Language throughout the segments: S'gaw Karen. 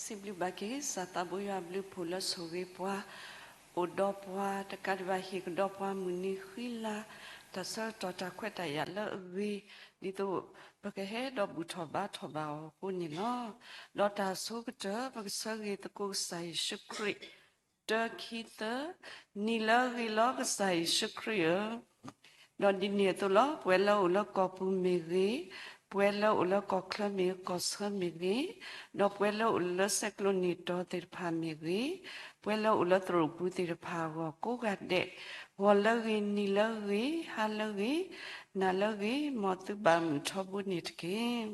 စံးဘျုးဘၣ်က့ၤ ကစၢ်သးဘိယွၤအဘျုးအဖှိၣ်လၢဆိၣ်ဂ့ၤပှၤ အိၣ်ဒီးပှၤ တကးဒံးဘၣ်ဟ့ၣ်ကဒီးပှၤမုၢ်နံၤဃံလၤ တၢ်ဆၢကတီၢ်တၢ်ခွဲးတၢ်ယာ်လၢအဂ့ၤ ဒ်သိးပကဟဲဒီးဘူၣ်ထီၣ်ဘါထီၣ်ဘၣ်အီၤအဃိန့ၣ်လီၤ. ဒီးတၢ်အဆိကတၢၢ် ပကဆၢဂ့ၤသကိးကစၢ်ယ့ၣ်ၡူးခရံာ် တၢ ခံ သၢ နံၤလၢအဂ့ၤလီၤ ကစၢ်ယ့ၣ်ၡူးခရံာ်ဧၢ, ဒီးဒ်န့ၣ်အသိးလီၤ ပဝဲလၢအိၣ်လၢကီၢ်ပူၤမ့ၢ်ဂ့ၤ, ပဝဲလၢအိၣ်လၢကီၢ်ချၢမ့ၢ်ဂ့ၤ ကီၢ်ဆၢမ့ၢ်ဂ့ၤ, ဒီးပဝဲလၢအိၣ်လၢဆဲးကျိးနံၣ်တီၤသ့ၣ်တဖၣ်မ့ၢ်ဂ့ၤ, ပဝဲလၢအိၣ်လၢသရိာ်ပူၤသ့ၣ်တဖၣ်အဂီၢ်ကိးဂၤဒဲး, ဂီၤလၢအဂ့ၤ, နံၤလၢအဂ့ၤ, ဟါလၢအဂ့ၤ, နၤလၢအဂ့ၤ, မ်သုဘၣ်မုာ်ထီဘိန့ၣ်တက့ၢ်.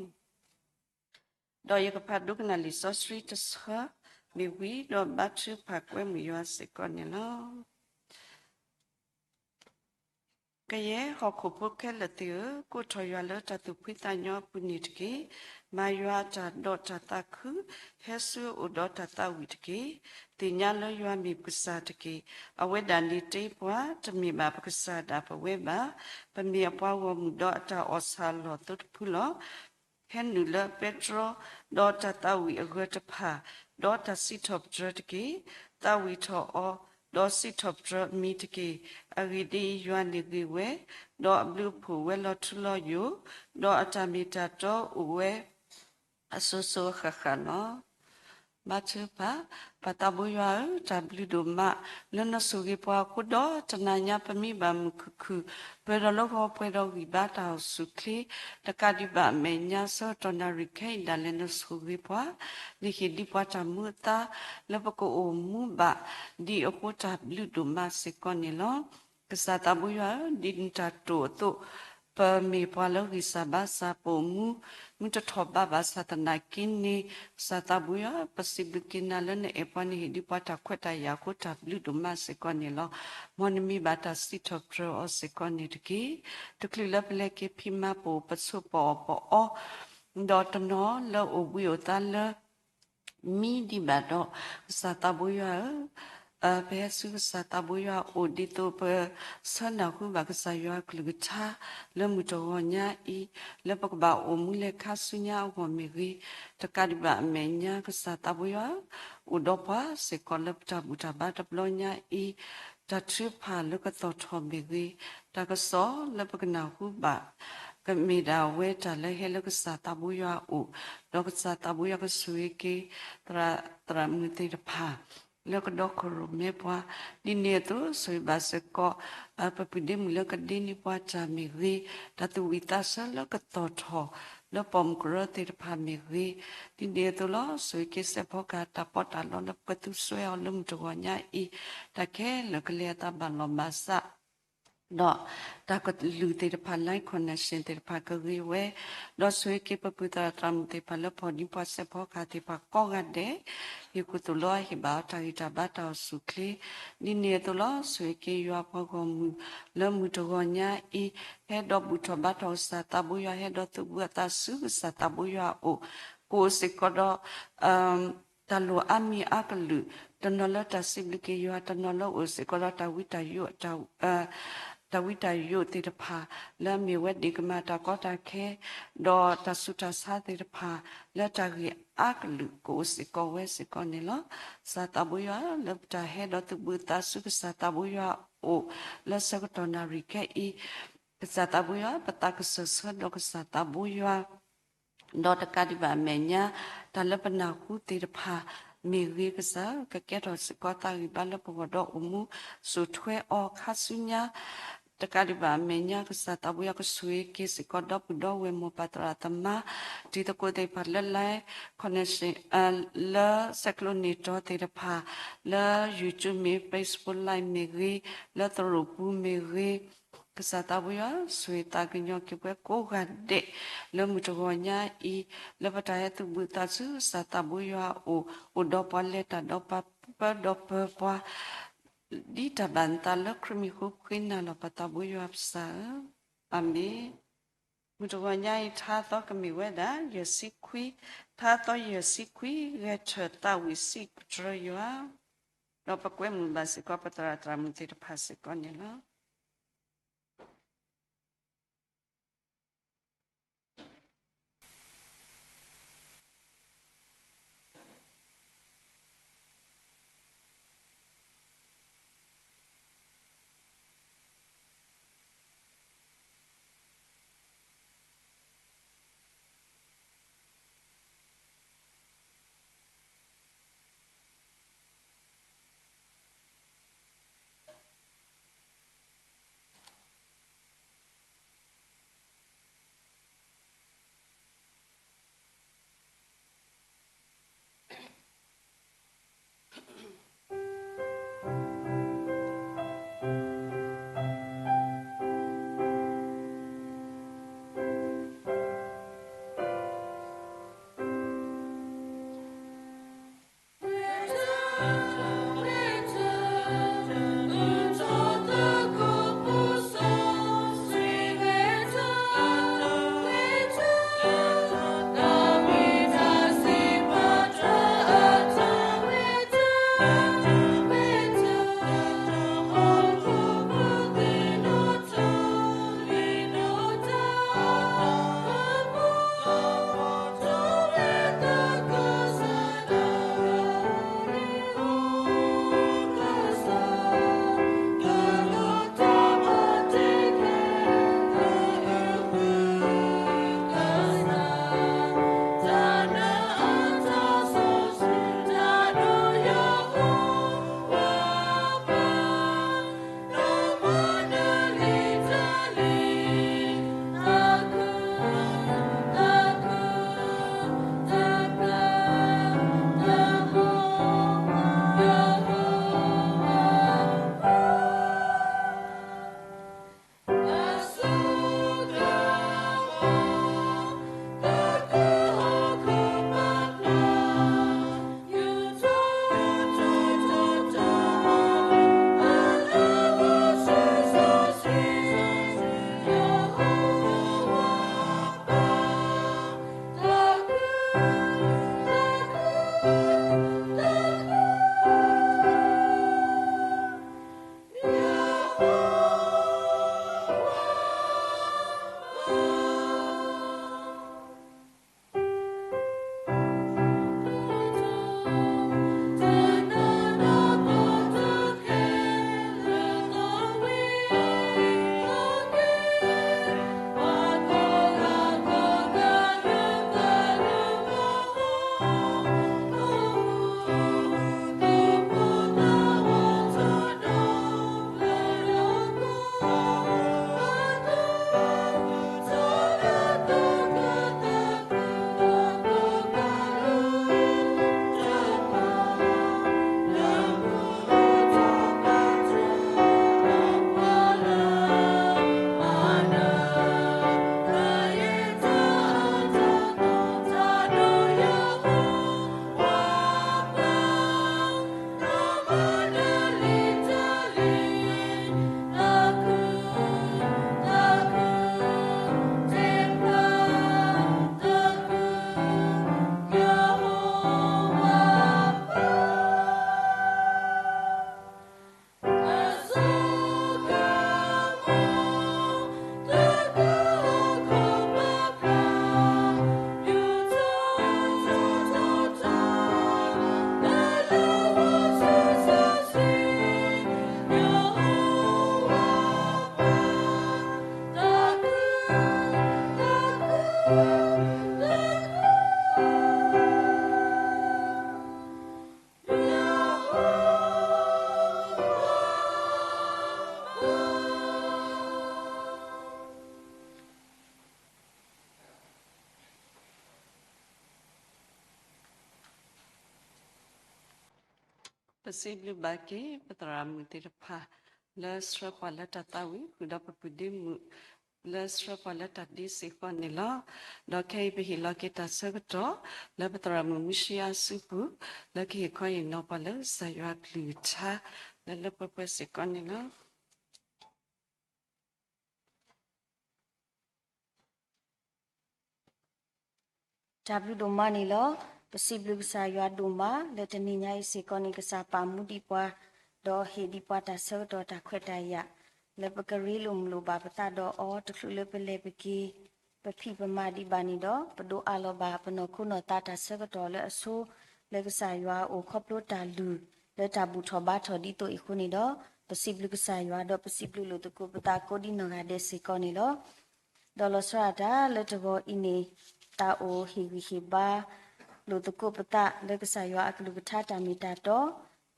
ဒီးယကဖးဒိကနၣ်လံာ်စီဆှံတဆၢမ့ၢ်ဝံၤ ဒီးဘါထုကဖၣ်ကွဲမုာ်ယွၤစ့ၢ်ကီးန့ၣ်လီၤ. ကယဲၢ်ဟီၣ်ခိၣ်ဖိခဲလၢာ်သ့ၣ်ဧၢ, ကိးထီၣ်ယွၤလၢတၢ်သူၣ်ဖှံသးညီအပူၤန့ၣ်တက့ၢ်. မၤယွၤအတၢ်ဒီးတၢ်သးခု, ဟဲဆူအအိၣ်ဒီးတၢ်သးဝံၣ်တက့ၢ်. သ့ၣ်ညါလၢယွၤမ့ၢ်ပကစၢ်တက့ၢ်. အဝဲဒၣ်န့ၣ်တ့ပှၤ, တမ့ၢ်ဘၣ်ပကစၢ်ဒၣ်ပဝဲဘၣ်. ပမ့ၢ်အပှၤဂီၢ်မုၢ်ဒီးအတၢ်အီၣ်ဆၣ်အလီၢ်အသိးတဖုလီၤ. ဟဲနုာ်လၢပဲတြီ, ဒီးတၢ်သးဝံၣ်အဂၢၢ်တဖၣ်, ဒီးတၢ်စံးထီၣ်ပတြၢၤတက့ၢ်. သးဝံၣ်ထီၣ်အီၤ, ဒီးစံးထီၣ်ပတြၢၤအမံၤတက့ၢ်. အဂ့ၢ်ဒ်အံၤ, ယွၤန့ၣ်ဂ့ၤဝဲ, ဒီးအဘျုးအဖှိၣ်ဝဲလီၤထူလီၤယိာ်, ဒီးအတၢ်မ့ၢ်တၢ်တီအိၣ်ဝဲ အစိၤစိၤအဃၣ်ဃၣ်လီၤ. ဘါထုကဖၣ်, ပၢ်သးဘိယွၤဧၢ, တၢ်ဘျုးဒိၣ်မး လၢနဆိၣ်ဂ့ၤပှၤအဃိဒီး တနၤညါပမံဘၣ်မုာ်ခုၣ်ခုၣ်, ပှဲၤဒီးလၢဂီၤပှဲၤဒီးဂံၢ်ဘါတၢ်အိၣ်ဆူၣ်ချ့, တကးဒံးဘၣ်အမဲာ်ညါ ဆၢကတီၢ်နၣ်ရံၣ်ခဲအံၤဒၣ်လဲာ်နဆိၣ်ဂ့ၤပှၤ, နဟ့ၣ်ဒံးပှၤတၢ်မူအသါ လၢပကအိၣ်မူဘၣ်, ဒ်အဃိတၢ်ဘျုးဒိၣ်မးစ့ၢ်ကီးန့ၣ်လီၤ. ကစၢ်သးဘိယွၤဧၢ, ဒ်နတၢ်တိာ်အသိး ပမ့ၢ်ပှၤလၢဂံၢ်စၢ်ဘါစၢ် ပအိၣ်မူ မုၢ်တထီၣ်ဘးဘၣ်ဆၣ်သနာ်က့န့ၣ်, ကစၢ်သးဘိယွၤ, ပစံးဘျုးက့ၤနၤလၢနအဲၣ်ပှၤ နဟ့ၣ်ဒံးပှၤတၢ်ခွဲးတၢ်ယာ်အဃိ တၢ်ဘျုးဒိၣ်မးစ့ၢ်ကီးန့ၣ်လီၤ. မ်နမံဘၣ်တၢ်စံးထီၣ်ပတြၢၤအီၤစ့ၢ်ကီးန့ၣ်တက့ၢ်. တချုးလၢပလဲၤက့ၤဖံးမၤပအိၣ် ပဆိးပအီၣ်ပအီ ဒီးတနီၤလၢအိၣ်ဘှံးအိၣ်သါလၢ မံဒံးဘၣ်ဒီး ကစၢ်သးဘိယွၤဧၢ, ပဟဲဆူကစၢ်သးဘိယွၤအအိၣ် ဒ်သိးပဆၢနၢ်ဟူဘၣ်ကစၢ်ယွၤအကလုၢ်ကထါ လၢမုၢ်တဂီၤညါအံၤ, လၢပကဘၣ်အိၣ်မူလဲၤခါဆူညါအဂီၢ်မ့ၢ်ဂ့ၤ, တကးဒံးဘၣ်အမဲာ်ညါ ကစၢ်သးဘိယွၤဧၢ, အိၣ်ဒီးပှၤစ့ၢ်ကီးလၢပတၢ်ဘူၣ်တၢ်ဘါတဘျီညါအံၤ, တၢ်ထုကဖၣ်လၢကသီၣ်ထီၣ်မ့ၢ်ဂ့ၤ, တၢ်ကစီၣ်လၢပကနၢ်ဟူဘၣ် ကမ့ၢ်ဒၣ်ဝဲတၢ်လၢဟဲလၢကစၢ်သးဘိယွၤအအိၣ်, ဒီးကစၢ်သးဘိယွၤကဆိၣ်ဂ့ၤက့ၤ သရၣ်သရၣ်မုၣ်သ့ၣ်တဖၣ် လၢကဒီခိၣ်ရိၣ်မဲပှၤ, ဒ်န့ၣ်အသိး ဆိၣ်ဂ့ၤဘၣ်စ့ၢ်ကီး ပပုၢ်ဒ့မုၣ်လၢကဒ့န့ၢ်ပှၤတၢ်မ့ၢ်ဂ့ၤ, တၢ်သူၣ်ဝံၣ်သးဆၢလၢကသီၣ်ထီၣ် လၢပိာ်မုၣ်ကရၢသ့ၣ်တဖၣ်မ့ၢ်ဂ့ၤ, ဒ်န့ၣ်အသိးလီၤ. ဆိၣ်ဂ့ၤက့ၤစဲးဖီကဟၣ်တၢ်ပီးတၢ်လီလၢပကသူစွဲအီၤလၢမုၢ်တဂီၤညါအံၤ, တၢ်ခဲလၢာ်ကလဲၤအသးဘၣ်လီၢ်ဘၣ်စး ဒီးတၢ်ကလုၢ်သ့ၣ်တဖၣ် line connection သ့ၣ်တဖၣ်ကဂ့ၤဝဲ, ဒီးဆိၣ်ဂ့ၤက့ၤပပုၢ်သရၣ်သရၣ်မုၣ်သ့ၣ်တဖၣ်လၢဖီၣ်ဒံးပှၤစဲးဖီကဟၣ်သ့ၣ်တဖၣ်ကိးဂၤဒဲး, ဟ့ၣ်ကူၣ်သိၣ်လိအဟ့ၣ်ဘၣ်အီၤတၢ်ဂံၢ်တၢ်ဘါတၢ်အိၣ်ဆူၣ်ချ့, ဒ်န့ၣ်အသိးလီၤ. ဆိၣ်ဂ့ၤက့ၤယွၤပှၤဂီၢ်မုၢ်လၢမုၢ်တဂီၤညါအံၤ, ဟဲဒီးဘူၣ်ထီၣ်ဘါထီၣ်ကစၢ်သးဘိယွၤ, ဟဲဒီးသူၣ်ဘုအသးဆူကစၢ်သးဘိယွၤအအိၣ်, ကအိၣ်စ့ၢ်ကီးဒီး တၢ်လိၣ်အါမံၤအါကလုာ်, တနီၤလၢတၢ်စံးဘျုးက့ၤယွၤ, တနီၤလၢအိၣ်စ့ၢ်ကီးဒီးတၢ်ဝံတၢ်ယိး, တၢ်ဝံတၢ်ယိးသ့ၣ်တဖၣ် လၢအမ့ၢ်ဝဲဒၣ်ကမၤတၢ်ကီတၢ်ခဲ, ဒီးတၢ်ဆူးတၢ်ဆါသ့ၣ်တဖၣ် လၢတၢ်ဂ့ၢ်အါကလုာ်ကအိၣ်စ့ၢ်ကီးဝဲစ့ၢ်ကီးန့ၣ်လီၤ. ကစၢ်သးဘိယွၤ လၢပတၢ်ဟဲဒီးသူၣ်ဘုအသးဆူကစၢ်သးဘိယွၤအအိၣ် လၢဆၢကတီၢ်နၣ်ရံၣ်ခဲအံၤ, ကစၢ်သးဘိယွၤ ပသးကစၢၢ်ဆၢဒီးကစၢ်သးဘိယွၤ ဒီးတကးဒံးဘၣ်အမဲာ်ညါ တၢ်လၢပနၢ်ဟူသ့ၣ်တဖၣ်မ့ၢ်ဂ့ၤ, ကစၢ်ကကဲထီၣ်စ့ၢ်ကီးသးဂံၢ်ဘါလၢပဂီၢ်ဒီးအိၣ်မူစိာ်ထွဲအီၤခါဆူညါ, တကးဒံးဘၣ်အမဲာ်ညါ ကစၢ်သးဘိယွၤကဆိၣ်ဂ့ၤက့ၤစ့ၢ်ကီးဒီပုၢ်ဒီဝဲၢ်မိၢ်ပၢ်သရၣ်သမါ တံၤသကိးသ့ၣ်တဖၣ်လၢ line connection လၢဆဲးကျိးနံၣ်တီၤသ့ၣ်တဖၣ် လၢ YouTube မ့ၢ် Facebook Live မ့ၢ်ဂ့ၤ, လၢသရိာ်ပူၤမ့ၢ်ဂ့ၤ, ကစၢ်သးဘိယွၤ ဆိၣ်ဂ့ၤသးကညီၤက့ၤပှၤကိးဂၤဒဲး လၢမုၢ်တဂီၤညါအံၤ, လၢပတၢ်ဟဲသူၣ်ဘုသးဆူကစၢ်သးဘိယွၤအအိၣ်, အိၣ်ဒီးပှၤလဲၤတၢ်ဒီးပှၤပၢဒီးပၢၤပှၤ ဒ်တၢ်ဘၣ်နသးလၢခရံာ်မံၤဃိ ပဃ့နၤလီၤ ပသးဘိယွၤပစၢ်ဧၢ, အၤမ့ၣ်. မုၢ်တဂီၤညါအံၤ ထါသီကမ့ၢ်ဝဲဒၣ် ယဲၢ်ဆံခွံ, ထါသီယဲၢ်ဆံခွံ ဂဲၤထၢၣ်သးဝံၣ်စံးပတြၢၤယွၤ, ဒီးပကွဲမုာ်ဘၣ်စ့ၢ်ကီးပသရၣ်သရၣ်မုၣ်သ့ၣ်တဖၣ်စ့ၢ်ကီးန့ၣ်လီၤ. ပစံးဘျုးဘၣ်က့ၤ ပသရၣ်မုၣ်သ့ၣ်တဖၣ် လၢဆှၢပှၤလၢတၢ်သးဝံၣ် ဃုာ်ဒီးပပုၢ်ဒ့မုၣ် လၢဆှၢပှၤလၢတၢ်ဒ့စ့ၢ်ကီးန့ၣ်လီၤ. ဒီးခဲအံၤပဟ့ၣ်လီၤက့ၤတၢ်ဆၢကတီၢ် လၢပသရၣ်မုၣ်မူရှံအစုပူၤ လၢကဟ့ၣ်ခီဟ့ၣ်နီၤပှၤလၢကစၢ်ယွၤအကလုၢ်ကထါ လၢလၢပှဲၤပှဲၤစ့ၢ်ကီးန့ၣ်လီၤ. တၢ်ဘျုးဒိၣ်မးန့ၣ်လီၤ. ပစံးဘျုးကစၢ်ယွၤဒိၣ်မး လၢတနံၤညါအံၤစ့ၢ်ကီးန့ၣ် ကစၢ်ပာ်မူဒံးပှၤ ဒီးဟ့ၣ်ဒံးပှၤတၢ်ဆၢကတီၢ်တၢ်ခွဲးတၢ်ယာ် လၢပကရ့လိာ်မုာ်လိာ်ဘၣ်ပသးဒီးအီၤ တချုးလၢပလဲၤပက့ၤ ပဖံးပမၤဒံးဘၣ်န့ၣ်ဒီး ပဒိးအးလီၤဘၣ်ပနီၢ်ခိနီၢ်သးတၢ်ဆၢကတီၢ်လၢအဆိ လၢကစၢ်ယွၤအအိၣ်ခီဖျိတၢ်လုၢ် လၢတၢ်ဘူၣ်ထီၣ်ဘါထီၣ်ဒ်သိးအံၤအဃိန့ၣ်ဒီး ပစံးဘျုးကစၢ်ယွၤ ဒီးပစံးဘျုးလိာ်သကိးပသးကိးဒ်နီၢ်ဂၤဒဲးစ့ၢ်ကီးန့ၣ်လီၤ. ဒီးလီၤဆီဒၣ်တၢ်လၢတဂီၤအံၤန့ၣ် တၢ်အိၣ်ဟ့ၣ်ဂံၢ်ဟ့ၣ်ဘါ လိာ်သကိးပသးလၢကစၢ်ယွၤအကလုၢ်ကထါတၢ်မ့ၢ်တၢ်တီ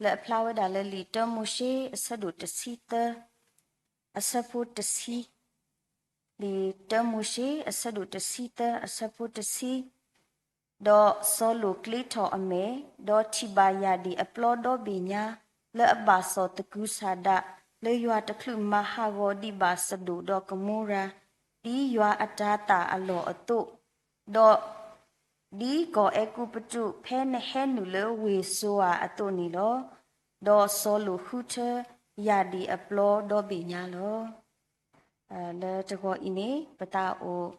လၢအဖျါဝဲဒၣ်လၢလံာ်တၢမိၤၡ့အဆၢဒိၣ်တဆံသၢ အဆၢဖိတဆံ, လံာ်တၢမိၤၡ့အဆၢဒိၣ်တဆံသၢ အဆၢဖိတဆံ ဒီးစီၤလိာ်ကျ့ထီၣ်အမဲာ်, ဒီးထံၣ်ဘၣ်ယၢ်ဒံၣ်အပျီဒီဘ့ၣ်ညါ, လၢအဘၣ်စီၣ်သကုၤဆးဒး, လၢယွၤတချုးမၤဟးဂီၤဒံးဘၣ်စဒိၣ်ဒီးကမိရၤ, ဒ်ယွၤအတၤသၣ်အလီၢ်အသိး, ဒီး ဒ်ကီၢ်အဲၤကူပတူး ဖဲနဟဲနုာ်လၢဝ့ၢ်စိၤဧၣ်အသိးန့ၣ်လီၤ. ဒီးစီၤလိာ်ဃုထၢယၢ်ဒံၣ်အပျီဒီဘ့ၣ်ညါလီၤ. လၢတဂီၤအံၤန့ၣ် ပသးအိၣ်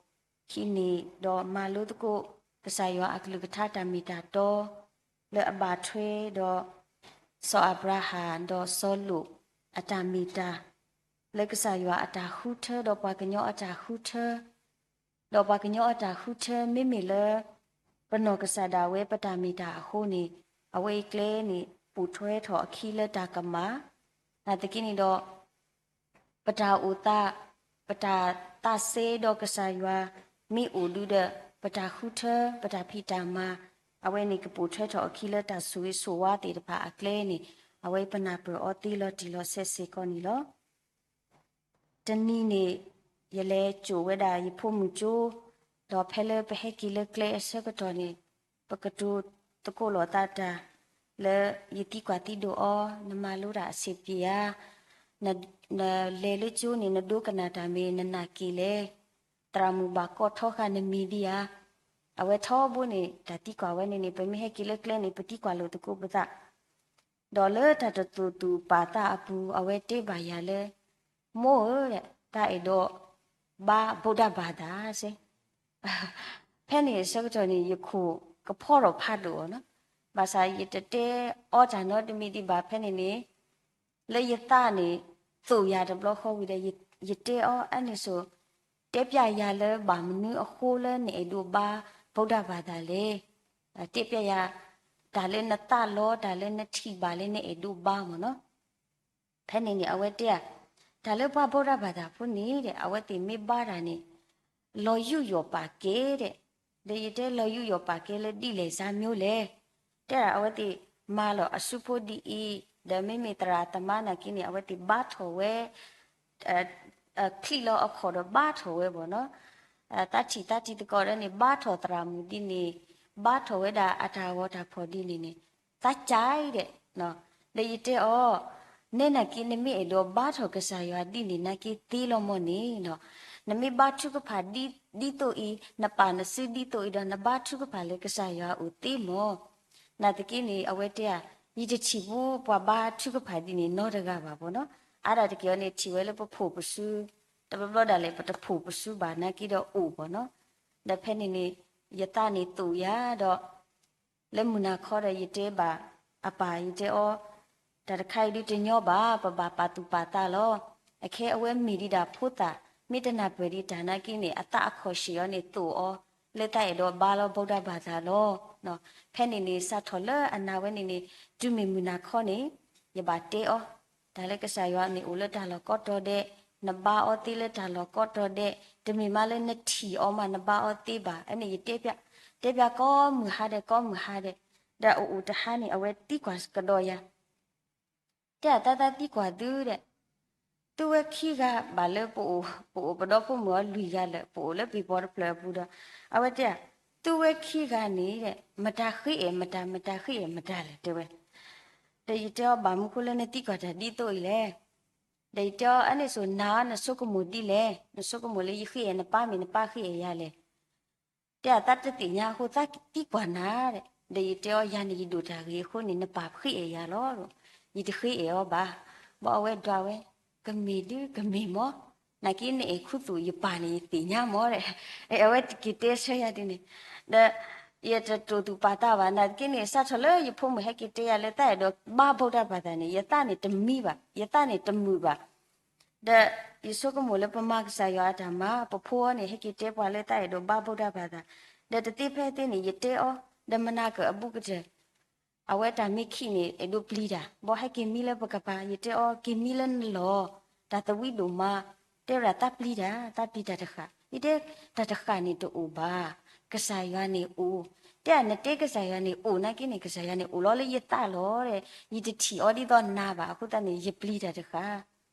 ဟံးန့ၢ် ဒီးမၤလိသကိး ကစၢ်ယွၤအကလုၢ်ကထါတၢ်မ့ၢ်တၢ်တီ လၢအဘၣ်ထွဲဒီး စီၤအၤဘြၤဟၣ် ဒီးစီၤလိာ်အတၢ်မ့ၢ်တၢ် လၢကစၢ်ယွၤအတၢ်ဃုထၢ ဒီးပှၤကညီအတၢ်ဃုထၢ ဒီးပှၤကညီအတၢ်ဃုထၢ မ့မ့ၢ်လၢ ပနီၢ်ကစၢ်ဒၣ်ဝဲပတၢ်မ့ၢ်တၢ်အဃိန့ၣ် အဝဲအံၤကျဲန့ၣ် ပိာ်ထွဲထီၣ်အခံလၢတၢ်ကမၣ်, နာ်သက့န့ၣ်ဒီး ပတၢ်အိၣ်သး, ပတၢ်သးစဲဒီးကစၢ်ယွၤ မ့ၢ်အိၣ်ဒုးဒီး ပတၢ်ဃုထၢ ပတၢ်ဖံးတၢ်မၤ, အဝဲန့ၣ်ကပိာ်ထွဲထီၣ်အခံလၢတၢ်ဆိၣ်ဂ့ၤဆိၣ်ဝါသ့ၣ်တဖၣ်အကျဲန့ၣ် အဝဲပနၢ်ပၢၢ်အီၤသ့လီၤတံၢ်လီၤဆဲးစ့ၢ်ကီးန့ၣ်လီၤ. တနံၤန့ၣ် ယလဲၤစိာ်ဝဲဒၣ်ယဖိမုၣ်ကၠိ, ဒီးဖဲလၢပဟဲက့ၤလၢကျဲအဆၢကတီၢ်န့ၣ် ပကတိၤသကိးလိာ်သးတၢ် လၢယသံကွၢ်သံဒိးအီၤ နမၤလိတၢ်အဆံးပျံၤဧါ, နလဲၤလၢကၠိန့ၣ် နဒိကနၣ်တၢ်မ့ၢ်နနာ်က့ၤလဲၣ်, သရၣ်မုၣ်ဘၣ်ကိးထီဃာ်နမံၤဒံးဧါ, အဝဲထီဘိန့ၣ် တၢ်သံကွၢ်ဝဲန့ၣ်န့ၣ် ပမ့ၢ်ဟဲက့ၤလၢကျဲန့ၣ် ပသံကွၢ်လိာ်သကိးပသး ဒီးလၢတၢ်တသူၣ်သူၣ်ပာ်သးအပူၤ အဝဲတဲဘၣ်ယၤလၢ မိၢ်ဧၢ, တၢ်အဲၣ်ဒိးဘါဗုဒ္ဓဘာသာစ့ၢ်, ဖဲန့ၣ်အဆၢကတီၢ်န့ၣ် ယခိၣ်ကဖီထီၣ်ဖးဒိၣ်အီၤနီၤ, ဘၣ်ဆၣ်ယတတဲအီၤတၢ်နီတမံၤဒံးဘၣ်ဖဲန့ၣ်န့ၣ် လၢယသးန့ၣ် သိၣ်ယၤတဘျီဃီဝံၤဒီး ယတဲအီၤ အဲန့ၣ်ဆိ တဲပျးယၤလၢဘၣ်မနုၤအဃိလၢနအဲၣ်ဒိးဘါ ဗုဒ္ဓဘာသာ လဲၣ်, တဲပျးယၤ တၢ်လၢနသးလီ တၢ်လၢနထံၣ်ဘၣ်လၢနအဲၣ်ဒိးဘါမ့ၢ်နီၤ. ဖဲန့ၣ်န့ၣ် အဝဲတဲဧါ, တၢ်လၢပှၤ ဗုဒ္ဓဘာသာ ဖိန့ၣ်ဒီး အဝဲသ့ၣ်မ့ၢ်ဘါတၢ်န့ၣ် လီၤယူးယီၣ်ပာ်ကဲဒီး, ဒီးယတဲလီၤယူးယီၣ်ပာ်ကဲလၢဒ်လဲၣ်စ့ၢ်မ့ၢ်လဲၣ်, တဲဒၣ်အဝဲသ့ၣ်မၤလီၤအစုဖိဒ်အံၤ, ဒီးမ့မ့ၢ်သရၣ်သမါနာ်က့န့ၣ် အဝဲသ့ၣ်ဘါထီၣ်ဝဲ ချံးလီၤအခီၣ်ဒီးဘါထီၣ်ဝဲဘၣ်နီၤ, သးထံၣ်သးထံၣ်သကိးဒီးန့ၣ် ဘါထီၣ်သရၣ်မုၣ်ဒ်န့ၣ်, ဘါထီၣ်ဝဲဒၣ်အတၢ်ဂီၤတၢ်ဖီၣ်ဒ်န့ၣ်န့ၣ်, သးကါအံၤဒီး, ဒီးယတဲအီၤ, နဲနာ်က့ နမ့ၢ်အဲၣ်ဒိးဘါထီၣ်ကစၢ်ယွၤဒ်န့ၣ် နာ်က့သ့လီၤမ့ၢ်န့ၣ်, နမ့ၢ်ဘါထုကဖၣ်ဒ်သိးအံၤ, နပာ်နစုဒ်သိးအံၤဒီး နဘါထုကဖၣ်လၢကစၢ်ယွၤအအိၣ်သ့မ့ၢ်, နာ်သက့န့ၣ် အဝဲတဲဧါ, ယတထံၣ်ဘူးပှၤဘါထုကဖၣ်ဒ်န့ၣ်နီတဂၤဘၣ်ဘၣ်နီၤ, အါဒၣ်တက့ၢ်အီၤန့ၣ် ထံၣ်ဝဲလၢပဖိၣ်ပစု, တဘျီဘျီဒၣ်လဲာ် ပတဖိၣ်ပစုဘၣ်နာ်က့ဒီးအိၣ်ဘၣ်နီၤ, ဒီးဖဲန့ၣ်န့ၣ် ယသးန့ၣ်သိၣ်ယၤဒီး လၢမုၢ်နၤခီဒီးယတဲဘၣ်အပၢ် ယတဲအီၤ, တၢ်တခါအံၤဒုးတညီဘၣ် ပဘၣ်ပာ်သူၣ်ပာ်သးလီၤ, အခဲအဝဲမ့ၢ်ဒံးဒၣ်ဖိသၣ် မ့ၢ်တနၢ်ပၢၢ်ဒံးတၢ်နာ်က့န့ၣ် အသးအခီၣ်ဆံးအီၤန့ၣ်သိၣ်အီၤ လၢသးအဲၣ်ဒိးဘါလီၤ ဗုဒ္ဓဘာသာ လီၤ, ဖဲန့ၣ်န့ၣ် စးထီၣ်လၢအနၤဝဲန့ၣ်န့ၣ် တုၤမ့ၢ်မုၢ်နၤခီန့ၣ် ယဘၣ်တဲအီၤ, တၢ်လၢကစၢ်ယွၤန့ၣ်အိၣ်လၢတၢ်လီၢ်ကိးတီၤဒဲး, နဘါအီၤသ့လၢတၢ်လီၢ်ကိးတီၤဒဲး, တမ့ၢ်မးလၢနထံၣ်အီၤမးနဘါအီၤသ့ဘၣ်, အန့ၣ်ယတဲပျး, တဲပျးကိးမုၢ်ဟါဒီး ကိးမုၢ်ဟါဒီး, ဒီးအအိၣ်တဟါန့ၣ် အဝဲသံကွၢ်ကဒီးယၤ တဲအသးသးသံကွၢ်သုဒီး, သုဝဲခံဂၤဘၣ်လၢပအိၣ်, ပအိၣ်ပဒီဖိမုၣ်အီၤလွံၢ်ဂၤလၢာ်, ပအိၣ်လၢပံၤပီၤတဖျၢၣ်အပူၤဒီး, အဝဲတဲ, သုဝဲခံဂၤန့ၣ်ဒီး မတၤဃ့အဲၣ်မတၤ, မတၤဃ့အဲၣ်မတၤလဲၣ် တဲဝဲ. ဒီးယတဲအီၤ ဘၣ်မနုၤဃိလၢနသံကွၢ်တၢ်ဒ်သိးအံၤလဲၣ်. ဒီးယတဲအီၤ အန့ၣ်ဆိၣ် နၤနဆိကမိၣ်ဒ်လဲၣ်, နဆိကမိၣ်လၢယဃ့အဲၣ်နပၢ် မ့ၢ်နပၢ်ဃ့အဲၣ်ယၤလဲၣ်. တဲအသးတသ့ၣ်ညါအဃိ သးသံကွၢ်နၤ. ဒီးယတဲအီၤ ယၤန့ၣ်ယဒိၣ်တၢ်ဂ့ၤအဃိန့ၣ် နပၢ်ဃ့အဲၣ်ယၤလီၤ. ယတဃ့အဲၣ်အီၤဘၣ်. ဘၣ်အဝဲဒွးဝဲ ကမ့ၢ်ဒုကမ့ၢ်မး, နာ်က့နအဲၣ်ခူသူၣ်ယပၢ်န့ၣ် ယသ့ၣ်ညါမးဒီး အဝဲတက့ၤတဲဆၢယၤဒ်န့ၣ်, ဒီး ယတတိာ်သူၣ်ပာ်သးဘၣ်. နာ်သက့န့ၣ် စးထီၣ်လၢယဖိမုၣ်ဟဲက့ၤတဲယၤလၢသးအဲၣ်ဒိးဘါဗုဒ္ဓဘာသာန့ၣ် ယသးန့ၣ်တမံဘၣ်, ယသးန့ၣ်တမုာ်ဘၣ်. ဒီးယဆိကမိၣ်လၢပမၤကစၢ်ယွၤအတၢ်မၤ, ပဖိအီၤန့ၣ် ဟဲက့ၤတဲပှၤလၢသးအဲၣ်ဒိးဘါဗုဒ္ဓဘာသာ, ဒီးတသ့ဖဲသ့န့ၣ် ယတဲအီၤ, ဒီးမနၤကၢၣ်အဘူးကတၢၢ် အဝဲတၢ်မ့ၢ်ခံးန့ၣ် အဲၣ်ဒိးပျံၤတၢ်, ဘီဟဲက့ၤမံလၢပကပၤ, ယတဲအီၤ က့ၤမံလၢနလီၢ်, တၢ်သဝံဒိၣ်မး, တဲဝဲဒၣ်သးပျံၤတၢ်, သးပျံၤတၢ်တဃၣ်, ယတဲတၢ်တဃၣ်န့ၣ်တအိၣ်ဘၣ်, ကစၢ်ယွၤန့ၣ်အိၣ်, တဲနတဲကစၢ်ယွၤန့ၣ်အိၣ်နာ်က့န့ၣ် ကစၢ်ယွၤန့ၣ်အိၣ်လီၤလၢယသးလီၤ, ယတထံၣ်အီၤဒ်သိးနၤဘၣ်, အဃိသတးန့ၣ် ယပျံၤတၢ်တဃၣ်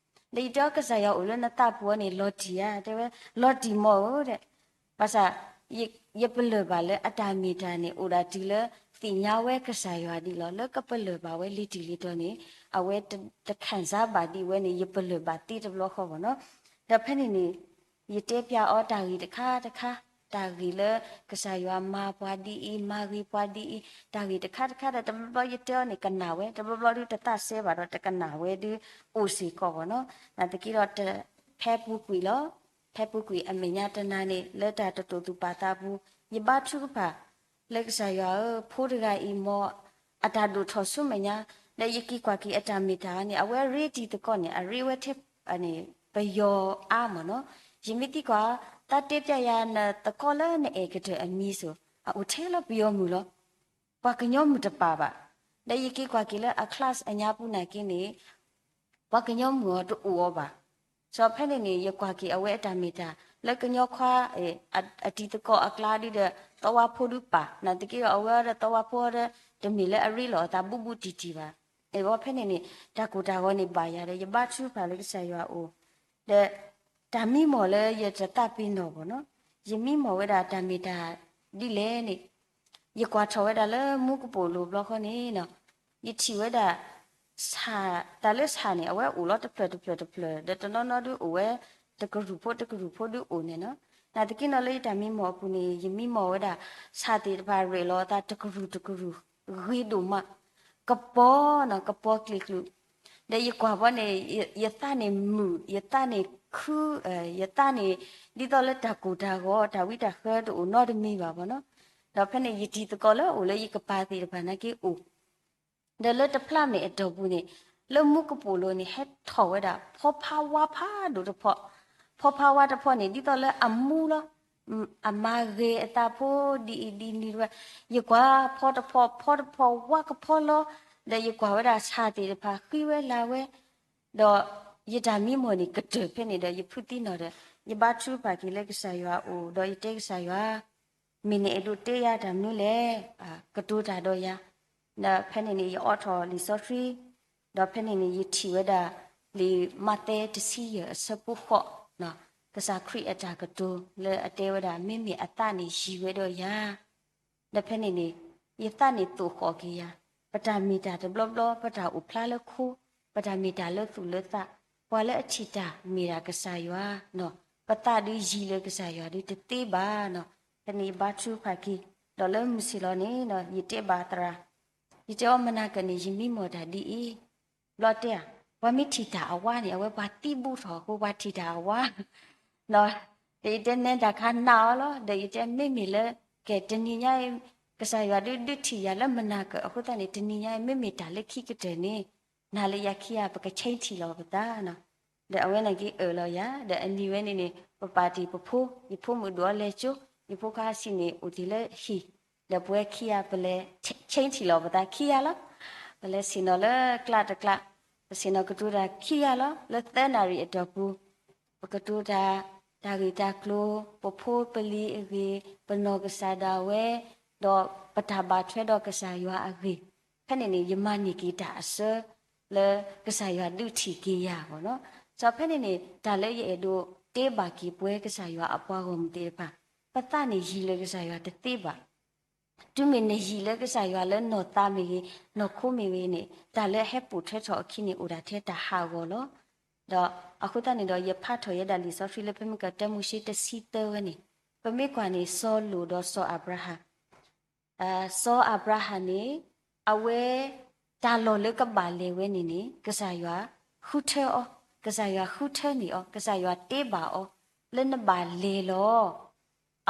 ဒီးယတဲအီၤ ကစၢ်ယွၤအိၣ်လၢနသးပူၤအီၤန့ၣ် လီၤတံၢ်ဧါ, တဲဝဲ လီၤတံၢ်မးဧၢ, ဘၣ်ဆၣ် ယပလၢၢ်ဘၣ်လၢအတၢ်မ့ၢ်တၢ်န့ၣ် အိၣ်ဒၣ်တုၤလၢသ့ၣ်ညါဝဲကစၢ်ယွၤဒ်လီၤ, လၢကပလၢၢ်ဘၣ်ဝဲလံၤတံၢ်လံၤတီၤန့ၣ် အဝဲတခၣ်စၢ်ဘၣ်ဒံးဝဲန့ၣ် ယပလၢၢ်ဘၣ်သ့တဘျီဃီဘၣ်နီၤ. ဒီးဖဲန့ၣ်န့ၣ် ယတဲပျးအီၤတၢ်ဂ့ၢ်တခါတခါ, တၢ်ဂ့ၢ်လၢကစၢ်ယွၤမၤပှၤဒ်အံၤ, မၤဂ့ၤပှၤဒ်အံၤ, တၢ်ဂ့ၢ်တခါတခါဒီး တဘျီဘျီယတဲအီၤန့ၣ် ကနၣ်ဝဲ, တဘျီဘျီဒုးတသးစဲဘၣ်ဒီး တကနၣ်ဝဲဒုးအိၣ်စ့ၢ်ကီးဘၣ်နီၤ. နာ်သက့ဒီး ဖဲပူၤကွံာ်လီၤ, ဖဲပူၤကွံာ်အမဲာ်ညါတနၤန့ၣ် လၢတၢ်တတိာ်သူၣ်ပာ်သးပူၤ ယဘါထုကဖၣ် လၢကစၢ်ယွၤဧၢ, ဖိတဂၤအံၤမ့ၢ် အတၢ်ဒိၣ်ထီၣ်ဆူမဲာ်ညါ, ဒီးယက့ၤကွၢ်က့ၤအတၢ်မ့ၢ်တၢ်န့ၣ် အဝဲရ့တံၤသကိးန့ၣ် အရ့ဝဲထဲန့ၣ် ပယီၤအါမးနီၤ. ယမ့ၢ်သံကွၢ် သးတဲပျးယၤနသကိးလၢနအဲၣ်ကတၢၢ်အမံၤစိၤ, အအိၣ်ထဲလၢပယီၤမုၢ်လီၤ. ပှၤကညီမုၢ်တပာ်ဘၣ်. ဒီးယက့ၤကွၢ်က့ၤလၢအ class အညါပူၤနာ်က့န့ၣ် ပှၤကညီမုၢ်အီၤတအိၣ်အီၤဘၣ်. စီၤဖဲန့ၣ်န့ၣ် ယကွၢ်က့ၤအဝဲအတၢ်မ့ၢ်တၢ် လၢကညီခွါ အတံၤသကိးအကျါဒုဒီး သီဝါဖိဒုပာ်, နာ်သက့ဒီး အဝဲအီၤဒီးသီဝါဖိအီၤဒီး တမ့ၢ်လၢအရ့လီၤအသးဘူးဘူးတံၢ်တံၢ်ဘၣ်. အဝဲဖဲန့ၣ်န့ၣ် တၢ်ကိၢ်တၢ်ဂီၤန့ၣ်ဘၣ်ယၤဒီး ယဘါထုကဖၣ်လၢကစၢ်ယွၤအအိၣ်, ဒီး တၢ်မံမီၢ်လၢယတသးပ့ၤနီၣ်ဘၣ်နီၤ, ယမံမီၢ်ဝဲဒၣ်တၢ်မ့ၢ်တၢ်ဒ်လဲၣ်န့ၣ် ယကွၢ်ထီၣ်ဝဲဒၣ်လၢမူကပိာ်လိၤဘျီဃီန့ၣ်နီၤ, ယထံၣ်ဝဲဒၣ် ဆၣ်, တၢ်လၢဆၣ်န့ၣ် အဝဲအိၣ်လီၤတဖျၢၣ်တဖျၢၣ်တဖျၢၣ် ဒီးတနီၤနီၤဒုအိၣ်ဝဲ တကရူၢ်ဖိတကရူၢ်ဖိဒုအိၣ်န့ၣ်နီၤ. နာ်သက့နီၤလၢယတၢ်မံမီၢ်အပူၤန့ၣ် ယမံမီၢ်ဝဲဒၣ် ဆၣ်သ့ၣ်တဖၣ်ရဲၣ်လီၤအသးတကရူၢ်တကရူၢ် ဂ့ၤဒိၣ်မး, ကပီၤနီၤ ကပီၤကျ့ၤကျူး ဒီးယကွၢ်ဘီန့ၣ် ယသးန့ၣ်မုာ် ယသးန့ၣ်ခု ယသးန့ၣ် ဒ်သိးလၢတၢ်ကိၢ်တၢ်ဂီၤ တၢ်ဝံတၢ်ဃၢတအိၣ်နီတမံၤဘၣ်ဘၣ်နီၤ. ဒီးဖဲန့ၣ် ယတံၤသကိးလၢအိၣ်လၢယကပၤသ့ၣ်တဖၣ်နာ်က့အိၣ်, ဒီးလၢတဖျါမဲာ်အတီၢ်ပူၤန့ၣ် လၢမူကပိာ်လိၤန့ၣ် ဟဲထီၣ်ဝဲဒၣ် ဖီဖါဝါဖးဒိၣ်တဖီ, ဖီဖါဝါတဖီန့ၣ် ဒ်သိးလၢအမူလီၤ. အမၤဂ့ၤအသးဖိဒ်အံၤဒ်နုၤတဝဲ, ယကွၢ်ဖီတဖီ ဖီတဖီ ဝါကဖီလီၤ. ဒီးယကွၢ်ဝဲဒၣ်ဆၣ်သ့ၣ်တဖၣ်ဃံဝဲလၤဝဲ, ဒီးယတၢ်မံမီၢ်န့ၣ် ကတၢၢ်ဖဲန့ၣ်ဒီး ယဖုသံနီၣ်ဒီး ယဘါထုကဖၣ်က့ၤလၢကစၢ်ယွၤအအိၣ် ဒီးယတဲကစၢ်ယွၤ မ့ၢ်နအဲၣ်ဒိးတဲယၤတၢ်မနုၤလဲၣ်, ကတိၤတၢ်ဒီးယၤ. ဒီးဖဲန့ၣ်န့ၣ် ယအိးထီၣ်လံာ်စီဆှံ, ဒီးဖဲန့ၣ်န့ၣ် ယထံၣ်ဝဲဒၣ် လံာ်မးသဲတဆံယဲၢ်အဆၢဖိဃိး, ကစၢ်ခရံာ်အတၢ်ကတိၤလၢအတဲဝဲဒၣ် မ့မ့ၢ်အသးန့ၣ်ယံၤဝဲဒီးယၤ ဒီးဖဲန့ၣ်န့ၣ် ယသးန့ၣ်သိၣ်ဃီၣ်က့ၤယၤ, ပတၢ်မ့ၢ်တၢ်တဘျီဘျီ ပတၢ်အိၣ်ဖျါလၢခိ, ပတၢ်မ့ၢ်တၢ်လၢသူၣ်လၢသး, ပှၤလၢအထံၣ်တၢ်မ့ၢ်ဒၣ်ကစၢ်ယွၤနီၤ, ပသးဒုးယံၤလၢကစၢ်ယွၤဒုးတသ့ဘၣ်နီၤ. ဖဲန့ၣ်ယဘါထုကဖၣ်က့ၤ, ဒီးလၢမုၢ်ဆ့ၣ်လီၤန့ၣ် ယတဲဘၣ်သရၣ်, ယတဲအီၤမနၤကၢၣ်န့ၣ် ယမံမီၢ်တၢ်ဒ်အံၤ, ဘျီတဲဧါ, ပှၤမ့ၢ်ထံၣ်တၢ်အဝါန့ၣ် အဝဲပှၤသံဘူးထီၣ်အဃိ ပှၤထံၣ်တၢ်အဝါ ဒီးယတဲနဲဒၣ်ခါနၢ်အီၤလီၤ, ဒီးယတဲမ့မ့ၢ်လၢ ကဲတနံၤညါအံၤ ကစၢ်ယွၤဒုးဒုးထံၣ်ယၤလၢမနၤကၢၣ်အဃိသတးန့ၣ် တနံၤညါအံၤ မ့မ့ၢ်တၢ်လၢခံကတၢၢ်န့ၣ် နၤလၢယၤခံဂၤ ပကဆဲးထံၣ်လီၤပသးနီၤ. ဒီးအဝဲန့ၣ်က့အၢၣ်လီၤယၤ, ဒီးအနံၤဝဲန့ၣ်န့ၣ် ပပာ်တ့ၢ်ပဖိ, ယဖိမုၣ်ဒိၣ်အီၤလဲၤကၠိ, ယဖိခွါစံးန့ၣ်အိၣ်တ့ၢ်လၢဟံၣ်, ဒီးပဝဲခံဂၤပလဲၤဆဲးထံၣ်လီၤပသးခံဂၤလီၤ. ပလဲၤဆ့ၣ်နီၤလၢကျးတကျး, ပဆ့ၣ်နီၤကတိၤတၢ်ခံဂၤလီၤ လၢသၢနၣ်ရံၣ်အတီၢ်ပူၤ ပကတိၤတၢ်, တၢ်ဂ့ၢ်တၢ်ကျိၤ, ပဖိပလံၤအဂ့ၢ်, ပနီၢ်ကစၢ်ဒၣ်ဝဲ, ဒီးပတၢ်ဘၣ်ထွဲဒီးကစၢ်ယွၤအဂ့ၢ်, ဖဲန့ၣ်န့ၣ် ယမၤန့ၢ်က့ၤတၢ်အစၢ လၢကစၢ်ယွၤဒုးထံၣ်က့ၤယၤဘၣ်နီၤ. ဒီးဖဲန့ၣ်န့ၣ် တၢ်လၢယအဲၣ်ဒိးတဲဘၣ်က့ၤပဝဲကစၢ်ယွၤအပှၤဂီၢ်မုၢ်သ့ၣ်တဖၣ်, ပသးန့ၣ်ယံၤလၢကစၢ်ယွၤတသ့ဘၣ်. တုၤမ့ၢ်နယံၤလၢကစၢ်ယွၤလၢနီၢ်သးမ့ၢ်ဂ့ၤ, နီၢ်ခိမ့ၢ်ဂ့ၤန့ၣ်, တၢ်လၢအဟဲပိာ်ထွဲထီၣ်အခံန့ၣ် အိၣ်ဒၣ်ထဲတၢ်ဟးဂီၤလီၤ. ဒီးအဃိသတးန့ၣ်ဒီး ယဖးထီၣ်ယဲဒၣ်လံာ်စီဆှံလၢဖဲမုၢ်ကတၢၢ်မိၤၡ့တဆံသၢဝဲန့ၣ်, ပမ့ၢ်ကွၢ်န့ၣ် စီၤလိာ်ဒီးစီၤအၤဘြၤဟၣ် စီၤအၤဘြၤဟၣ်န့ၣ်, အဝဲ တၢ်လီၢ်လၢကဘၣ်လဲၤဝဲန့ၣ်န့ၣ် ကစၢ်ယွၤဃုထၢအီၤ, ကစၢ်ယွၤဃုထၢန့ၢ်အီၤ, ကစၢ်ယွၤတ့ဘၣ်အီၤ လၢနဘၣ်လဲၤလီၤ.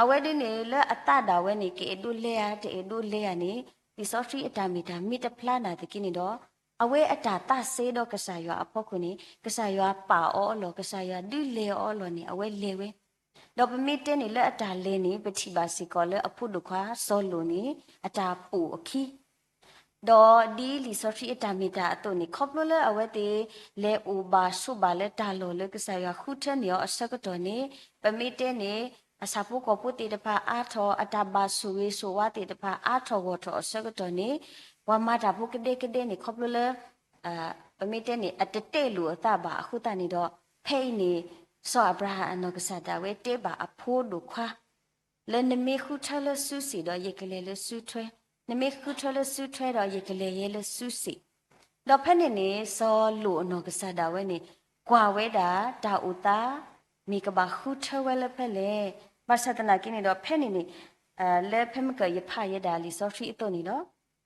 အဝဲဒ်န့ၣ်လၢအသးဒၣ်ဝဲန့ၣ် ကအဲၣ်ဒိးလဲၤဧါ တအဲၣ်ဒိးလဲၤဧါန့ၣ် လံာ်စီဆှံအတၢ်မ့ၢ်တၢ်မ့ၢ်တဖျါနာ်သက့န့ၣ်ဒီး, အဝဲအတၢ်သးစဲဒီးကစၢ်ယွၤအဖီခိၣ်န့ၣ် ကစၢ်ယွၤပာ်အီၤအလီၢ်, ကစၢ်ယွၤဒုးလဲၤအီၤအလီၢ်န့ၣ် အဝဲလဲၤဝဲ ဒီးပမ့ၢ်တဲန့ၣ်လၢအတၢ်လဲၤန့ၣ် ပထံၣ်ဘၣ်စ့ၢ်ကီးလၢအဖိဒိၣ်ခွါစီၤလိာ်န့ၣ် အတၢ်ပိာ်အခံ, ဒီးဒ်လံာ်စီဆှံအတၢ်မ့ၢ်တၢ်အသိးန့ၣ် ခီဖျိလၢအဝဲသ့ၣ်လဲၤအိၣ်ဘၣ်ဆိးဘၣ်လၢတၢ်လီၢ်လၢကစၢ်ယွၤဃုထၢန့ၢ်အီၤအဆၢကတီၢ်န့ၣ်, ပမ့ၢ်တဲန့ၣ် အဆၣ်ဖိကီၢ်ဖိသ့ၣ်တဖၣ်အါထီၣ်, အတၢ်ဘၣ်ဆိၣ်ဂ့ၤဆိၣ်ဝါသ့ၣ်တဖၣ်အါထီၣ်ဂီၢ်ထီၣ်အဆၢကတီၢ်န့ၣ်, ပှၤမၤတၢ်ဖိကဒဲကဒဲန့ၣ် ခီဖျိလၢ ပမ့ၢ်တဲန့ၣ် အတတဲလိာ်အသးဘၣ်အဃိသတးန့ၣ်ဒီး, ဖဲအံၤန့ၣ် စီၤအၤဘြၤဟၣ်အနီၢ်ကစၢ်ဒၣ်ဝဲတဲဘၣ်အဖိဒိၣ်ခွါ လၢနမ့ၢ်ဃုထၢလၢစုစ့ၣ်ဒီး ယကလဲၤလၢစုထွဲ, နမ့ၢ်ဃုထၢလၢစုထွဲဒီး ယကလဲၤယဲလၢစုစ့ၣ်. ဒီးဖဲန့ၣ်န့ၣ် စီၤလိာ်အနီၢ်ကစၢ်ဒၣ်ဝဲန့ၣ် ကွၢ်ဝဲဒၣ်တၢ်အိၣ်သး မ့ၢ်ကဘၣ်ဃုထၢဝဲလၢဖဲလဲၣ်. ဘၣ်ဆၣ်သနာ်က့န့ၣ်ဒီး ဖဲန့ၣ်န့ၣ် လၢဖဲမုၢ်ကၢၢ်ယဖးယဲဒၣ်လံာ်စီဆှံအသိးန့ၣ်လီၤ.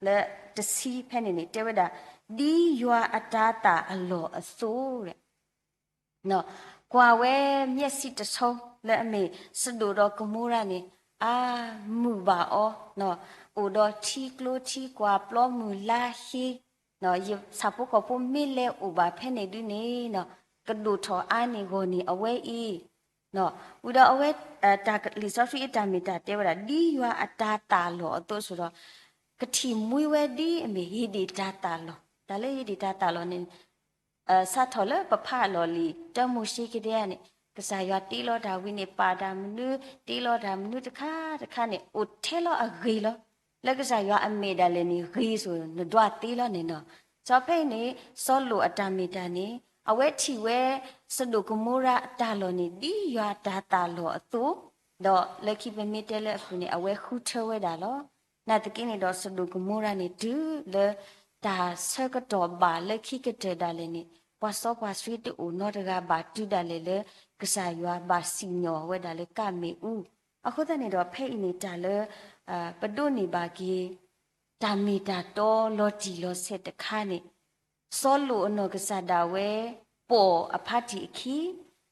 လၢတဆံဖဲန့ၣ်န့ၣ် တဲဝဲဒၣ် ဒ်ယွၤအတၤသၣ်အလီၢ်အသိး ကွၢ်ဝဲမျက်စိတစ်ဆုံး လၢအမ့ၢ်စဒိၣ်ဒီးကမိရၤန့ၣ် အါမုာ်ဘၣ်အီၤ, အိၣ်ဒီးထံကျိထံကွၢ် ပျီမုၢ်လါဟ့, ယဆၣ်ဖိကီၢ်ဖိမ့ၢ်လဲၤအိၣ်ဘၣ်ဖဲန့ၣ်ဒုန့ၣ် ကဒိၣ်ထီၣ်အါန့ၢ်ဂီၢ်န့ၢ်အဝဲအံၤ, ဝံၤဒီးအဝဲ လံာ်စီဆှံအတၢ်မ့ၢ်တၢ်တဲဝဲဒၣ် ဒ်ယွၤအတၤသၣ်လီၢ်အသိးစ့ၢ်ဒီး ကထံၣ်မှံဝဲဒ်အမ့ၢ်ဧ့ဒ့ၣ်တၤသၣ်လီၢ်, တၢ်လၢဧ့ဒ့ၣ်တၤသၣ်လီၢ်န့ၣ် စးထီၣ်လၢပဖးအလီၢ်လံာ်တၢမိၤၡ့ကဒဲဧါန့ၣ် ကစၢ်ယွၤတ့လီၤတၢ်ဝံၤန့ၣ် ပာ်တၢ်မနုၤ တ့လီၤတၢ်မနုၤတခါတခါန့ၣ် အိၣ်ထဲလီၤအဂ့ၤလီၤ. လၢကစၢ်ယွၤအမဲာ်ဒၣ်လဲာ်န့ၣ် ဂ့ၤဆိၣ်နဒွးသ့လီၤန့ၣ်နီၤ. စီၤဖဲအံၤန့ၣ် စီၤလိာ်အတၢ်မ့ၢ်တၢ်န့ၣ် အဝဲထံၣ်ဝဲ စဒိၣ်ကမိရၤအတၢ်လီၢ်န့ၣ် ဒ်ယွၤတၤသၣ်လီၢ်အသိး, ဒီးလၢခံပမ့ၢ်တဲလၢအပူၤန့ၣ် အဝဲဃုထၢဝဲဒၣ်လီၤ. နာ်သက့န့ၣ်ဒီး စဒိၣ်ကမိရၤန့ၣ် တုၤလၢတၢ်ဆၢကတီၢ်ဘၣ်လၢခံကတၢၢ်ဒၣ်လဲာ်န့ၣ် ပှၤစီပှၤဆှံတအိၣ်နီတဂၤဘၣ် တုၤဒၣ်လဲာ်လၢ ကစၢ်ယွၤဘၣ်စံၣ်ညီၣ်ဝဲဒၣ်လၢကးမ့ၣ်အူ. အဃိသတးန့ၣ်ဒီး ဖဲအံၤန့ၣ်တၢ်လၢ ပဒိးန့ၢ်ဘၣ်က့ၤ တၢ်မ့ၢ်တၢ်တီလီၤတံၢ်လီၤဆဲးတခါန့ၣ် စီၤလိာ်အနီၢ်ကစၢ်ဒၣ်ဝဲ ပိာ်အဖါတံၢ်အခံ,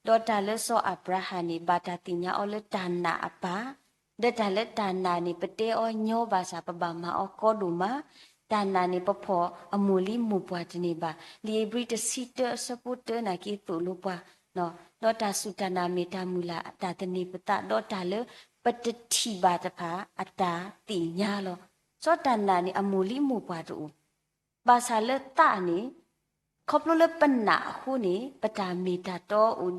ဒီးတၢ်လၢစီၤအၤဘြၤဟၣ်န့ၣ် ဘၣ်တၢ်သ့ၣ်ညါအီၤလၢတၢ်နာ်အပၢ်, ဒီးတၢ်လၢတၢ်နာ်န့ၣ် ပတဲအီၤညီဘၣ်ဆၣ် ပဘၣ်မၤအီၤကီဒိၣ်မး, တၢ်နာ်န့ၣ် ပဖီၣ်အမိၢ်လံမိၢ်ပှၢ်တန့ၢ်ဘၣ်, လံာ်ဧ့ၤဘြံၤတဆံတၢအဆၢဖိတၢနာ်က့သိၣ်လိပှၤ, ဒီးတၢ်စူၢ်တၢ်နာ်မ့ၢ်တၢ်မုၢ်လၢ်အတၢ်သန့ၤပသး ဒီးတၢ်လၢပတထံၣ်ဘၣ်တဖၣ်အတၢ်သ့ၣ်ညါလီၤ. စီၤတၢ်နာ်န့ၣ် အမိၢ်လံမိၢ်ပှၢ်တအိၣ် ဘၣ်ဆၣ်လၢသးန့ၣ် ခီဖျိလၢပနာ်အဃိန့ၣ် ပတၢ်မ့ၢ်တၢ်